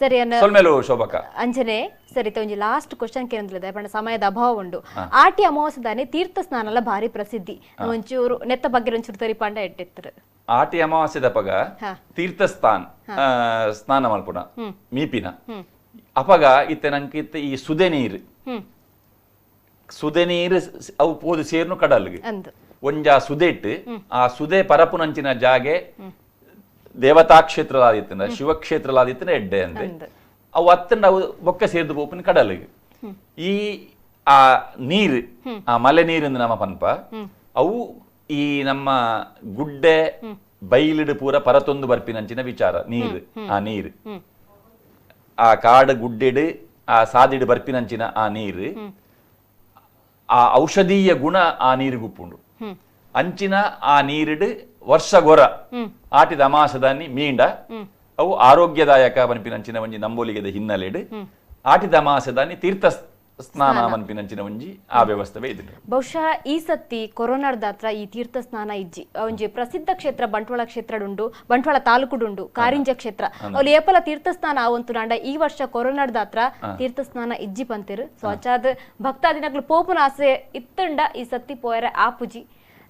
ಸರಿ ಸೊಲ್ಮೆಲು ಶೋಭಕ. ಅಂಚನೆ ಸರಿ ಒಂಜಿ ಲಾಸ್ಟ್ ಕ್ವಶನ್ ಕೇಂದ್ರದ ಪಂಡ ಸಮಯದ ಅಭಾವ ಉಂಡು. ಆಟಿ ಅಮಾವಾಸ್ಯದಾನೆ ತೀರ್ಥ ಸ್ನಾನಲ ಭಾರಿ ಪ್ರಸಿದ್ಧಿ, ಒಂಚೂರು ನೆತ್ತ ಬಗ್ಗೆ ಒಂಚೂರು ತರಿಪಾಂಡ ಎಟ್ಟಿತ್ತರು. ಆಟಿ ಅಮಾವಾಸ್ಯದ ಪಗ ತೀರ್ಥ ಸ್ನಾನ ಮಲ್ಪುನ ಮೀಪಿನ ಅಪಗ ಇತ್ತೆ ನಂಗೆ ಇತ್ತೆ ಈ ಸುದೆ ನೀರು ಸುದೆ ನೀರು ಅವು ಪೋದು ಸೇರ್ನು ಕಡಲ್ಗೆ ಒಂಜ ಸುದೆಟ್ಟು ಆ ಸುದೆ ಪರಪುನಂಚಿನ ಜಾಗೆ ದೇವತಾ ಕ್ಷೇತ್ರಲಾದಿತ್ತಂಡ ಶಿವಕ್ಷೇತ್ರಲಾದಿತ್ತಂಡ ಎಡ್ಡೆ ಅಂದೆ ಅವು ಅತ್ತಂಡ ಅವು ಬೊಕ್ಕ ಸೇರ್ದು ಪೋಪಿನ ಕಡಲ್ಗೆ. ಈ ಆ ನೀರು ಆ ಮಲೆ ನೀರು ನಮ್ಮ ಪನ್ಪ ಅವು ಈ ನಮ್ಮ ಗುಡ್ಡೆ ಬೈಲಿಡು ಪೂರ ಪರತೊಂದು ಬರ್ಪಿನಂಚಿನ ವಿಚಾರ ನೀರು. ಆ ನೀರು ಆ ಕಾಡು ಗುಡ್ಡೆಡು ಆ ಸಾದಿಡು ಬರ್ಪಿನಂಚಿನ ಆ ನೀರು ಆ ಔಷಧೀಯ ಗುಣ ಆ ನೀರಿಗುಪ್ಪುಂಡು. ಅಂಚಿನ ಆ ನೀರಿಡು ವರ್ಷ ಗೊರ ಆಟಿದ ಅಮಾಸದಾನಿ ಮೀಂಡ ಅವು ಆರೋಗ್ಯದಾಯಕ ಪನ್ಪಿನಂಚಿನ ಒಂಜಿ ನಂಬೋಲಿಗೆದ ಹಿನ್ನೆಲೆಡು ಆಟಿದ ಅಮಾಸದಾನಿ ತೀರ್ಥ ಸ್ನಾನ ಪನ್ಪಿನಂಚಿನ ಒಂಜಿ ಆ ವ್ಯವಸ್ಥೆ ಇದೆ. ಬಹುಶಃ ಈ ಸತ್ತಿ ಕೊರೋನಾದ ಈ ತೀರ್ಥ ಸ್ನಾನ ಇಜ್ಜಿ ಒಂಜಿ ಪ್ರಸಿದ್ಧ ಕ್ಷೇತ್ರ ಬಂಟ್ವಾಳ ಕ್ಷೇತ್ರ ಉಂಡು, ಬಂಟ್ವಾಳ ತಾಲೂಕುಡುಂಡು ಕಾರಿಂಜ ಕ್ಷೇತ್ರ ಅಲ್ಲಿ ಏಪಲ ತೀರ್ಥ ಸ್ನಾನ ಆವಂತು ನಾಂಡ ಈ ವರ್ಷ ಕೊರೋನಾದ ತೀರ್ಥ ಸ್ನಾನ ಇಜ್ಜಿ ಪಂತಿರು. ಸೊ ಅಂಚಾದ ಭಕ್ತಾದಿನಗಳು ಪೋಪುನ ಆಸೆ ಇತ್ತಂಡ ಈ ಸತ್ತಿ ಪೋಯರೆ ಆಪುಜಿ.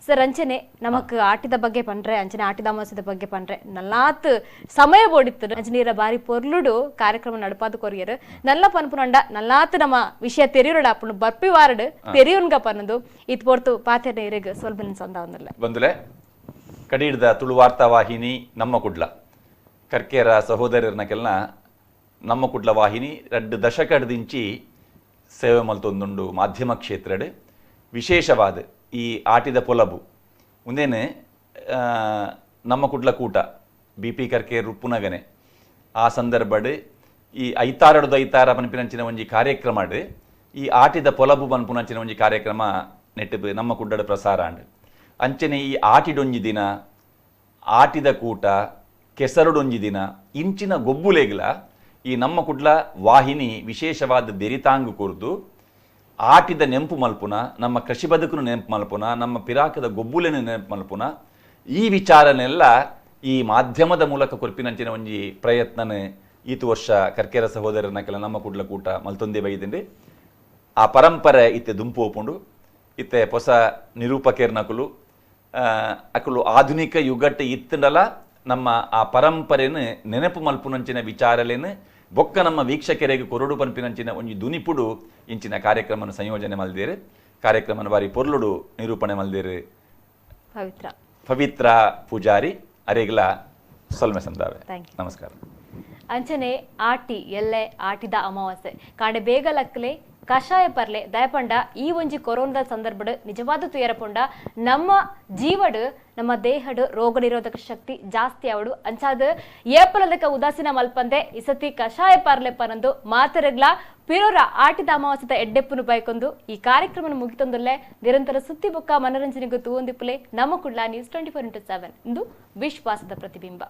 ಸರ್ ಅಂಚನೆ ನಮಕ್ ಆಟಿದ ಬಗ್ಗೆ ಪಂಡ್ರೆ ಅಂಚನೆ ಆಟಿದ ಅಮಾವಾಸ್ಯದ ಬಗ್ಗೆ ಪಂಡ್ರೆ ನಲ್ಲಾತ್ ಸಮಯ ಬೋಡಿತ್ತು. ಅಂಚನೀರ ಬಾರಿ ಪೊರ್ಲುಡು ಕಾರ್ಯಕ್ರಮ ನಡಪಾದ ಕೊರಿಯರು ನಲ್ಲ ಪನ್ಪುನಂಡ ನಲ್ಲಾತ್ ನಮ್ಮ ವಿಷಯ ತೆರಿಯೋಡ ಅಪ್ಪನು ಬರ್ಪಿ ವಾರಡು ತೆರಿಯುನ್ಗ ಪನ್ನದು ಇತ್ ಪೊರ್ತು ಪಾತೆ ನೀರಿಗೆ ಸ್ವಲ್ಪ ಸಂದ ಬಂದುಲೆ ಕಡೀಡ್ದ ತುಳು ವಾರ್ತಾ ವಾಹಿನಿ ನಮ್ಮ ಕುಡ್ಲ ಕರ್ಕೇರ ಸಹೋದರರ್ನಕೆಲ್ಲ ನಮ್ಮ ಕುಡ್ಲ ವಾಹಿನಿ 2 ದಶಕದಿಂಚಿ ಸೇವೆ ಮಲ್ತೊಂದುಂಡು ಮಾಧ್ಯಮ ಕ್ಷೇತ್ರಡ್ ವಿಶೇಷವಾದ ಈ ಆಟಿದ ಪೊಲಬು ಒಂದೇನೆ ನಮ್ಮ ಕುಡ್ಲ ಕೂಟ ಬಿ ಪಿ ಕರ್ಕೆ ರುಪ್ಪುನಗನೆ ಆ ಸಂದರ್ಭಡ್ ಈ ಐತಾರಡು ಐತಾರ ಪನ್ಪಿನಂಚಿನ ಒಂಜಿ ಕಾರ್ಯಕ್ರಮ ಈ ಆಟಿದ ಪೊಲಬು ಪನ್ಪುನಂಚಿನ ಒಂಜಿ ಕಾರ್ಯಕ್ರಮ ನೆಟ್ಟು ನಮ್ಮ ಕುಡ್ಡಡ ಪ್ರಸಾರ ಅಂಡ್ ಅಂಚನೆ ಈ ಆಟಿಡೊಂಜಿ ದಿನ ಆಟಿದ ಕೂಟ ಕೆಸರುಡೊಂಜಿ ದಿನ ಇಂಚಿನ ಗೊಬ್ಬುಲೇಗ್ಲ ಈ ನಮ್ಮ ಕುಡ್ಲ ವಾಹಿನಿ ವಿಶೇಷವಾದ ಬೆರಿತಾಂಗು ಕೊರ್ದು ಆಟಿದ ನೆಂಪು ಮಲ್ಪುನ ನಮ್ಮ ಕೃಷಿ ಬದುಕನ್ನು ನೆನಪು ಮಲ್ಪುನ ನಮ್ಮ ಪಿರಾಕದ ಗೊಬ್ಬುಲೆನ ನೆನಪು ಮಲ್ಪುನ ಈ ವಿಚಾರನೆಲ್ಲ ಈ ಮಾಧ್ಯಮದ ಮೂಲಕ ಕೊರ್ಪಿನಂಚಿನ ಒಂಜಿ ಪ್ರಯತ್ನನೆ ಈತು ವರ್ಷ ಕರ್ಕೇರ ಸಹೋದರನ ಕೆಲ ನಮ್ಮ ಕುಡ್ಲ ಕೂಟ ಮಲ್ತೊಂದೇ ಬೈದಿಂಡೆ. ಆ ಪರಂಪರೆ ಇತ್ತೆ ದುಂಪು ಒಪ್ಪುಂಡು. ಇತ್ತೆ ಹೊಸ ನಿರೂಪಕೇರ್ನಕುಲು ಅಕುಲು ಆಧುನಿಕ ಯುಗಟ್ಟು ಇತ್ತಂಡಲ ನಮ್ಮ ಆ ಪರಂಪರೆನ ನೆನಪು ಮಲ್ಪುನಂಚಿನ ವಿಚಾರಲೇನು ಬೊಕ್ಕ ನಮ್ಮ ವೀಕ್ಷಕರಿಗೆ ಕೊರಡು ಪನ್ಪಿನಂಚಿನ ಒಂಜಿ ದುನಿಪುಡು ಇಂಚಿನ ಕಾರ್ಯಕ್ರಮನ ಸಂಯೋಜನೆ ಮಲ್ದೇರು. ಕಾರ್ಯಕ್ರಮನ ಬಾರಿ ಪೊರ್ಲುಡು ನಿರೂಪಣೆ ಮಲ್ದೇರು ಪವಿತ್ರ ಪೂಜಾರಿ ಅರೆಗ್ಲ ಸೊಲ್ಮೆ ಸಂದಾವೆ. ನಮಸ್ಕಾರ. ಅಂಚನೆ ಆಟಿ ಎಲ್ಲೆ ಆಟಿದ ಅಮಾವಾಸ್ಯೆ ಕಾಂಡೆ ಬೇಗ ಲಕ್ಲೆ ಕಷಾಯ ಪರ್ಲೆ. ದಯಪಂಡ ಈ ಒಂಜಿ ಕೊರೋನಾದ ಸಂದರ್ಭಡ್ ನಿಜವಾದ ತುಯರ ಪೊಂಡ ನಮ್ಮ ಜೀವಡ್ ನಮ್ಮ ದೇಹಡ್ ರೋಗ ನಿರೋಧಕ ಶಕ್ತಿ ಜಾಸ್ತಿ ಅವಡು. ಅಂಚಾದ ಏಪಲದಕ ಉದಾಸೀನ ಮಲ್ಪಂದೆ ಇಸತಿ ಕಷಾಯ ಪರ್ಲೆ ಪನಂದು ಮಾತರಗ್ಲಾ ಪಿರೋರ ಆಟಿದ ಅಮಾವಾಸ್ಯದ ಎಡ್ಡೆಪ್ಪುನು ಬಯಕೊಂದು ಈ ಕಾರ್ಯಕ್ರಮ ಮುಗಿತೊಂದುಲ್ಲೆ. ನಿರಂತರ ಸುದ್ದಿ ಬೊಕ್ಕ ಮನರಂಜನೆಗೂ ತೂವೊಂದಿಪ್ಪುಲೆ ನಮ್ಮ ಕುಡ್ಲ ನ್ಯೂಸ್ 24x7 ಇಂದು ವಿಶ್ವಾಸದ ಪ್ರತಿಬಿಂಬ.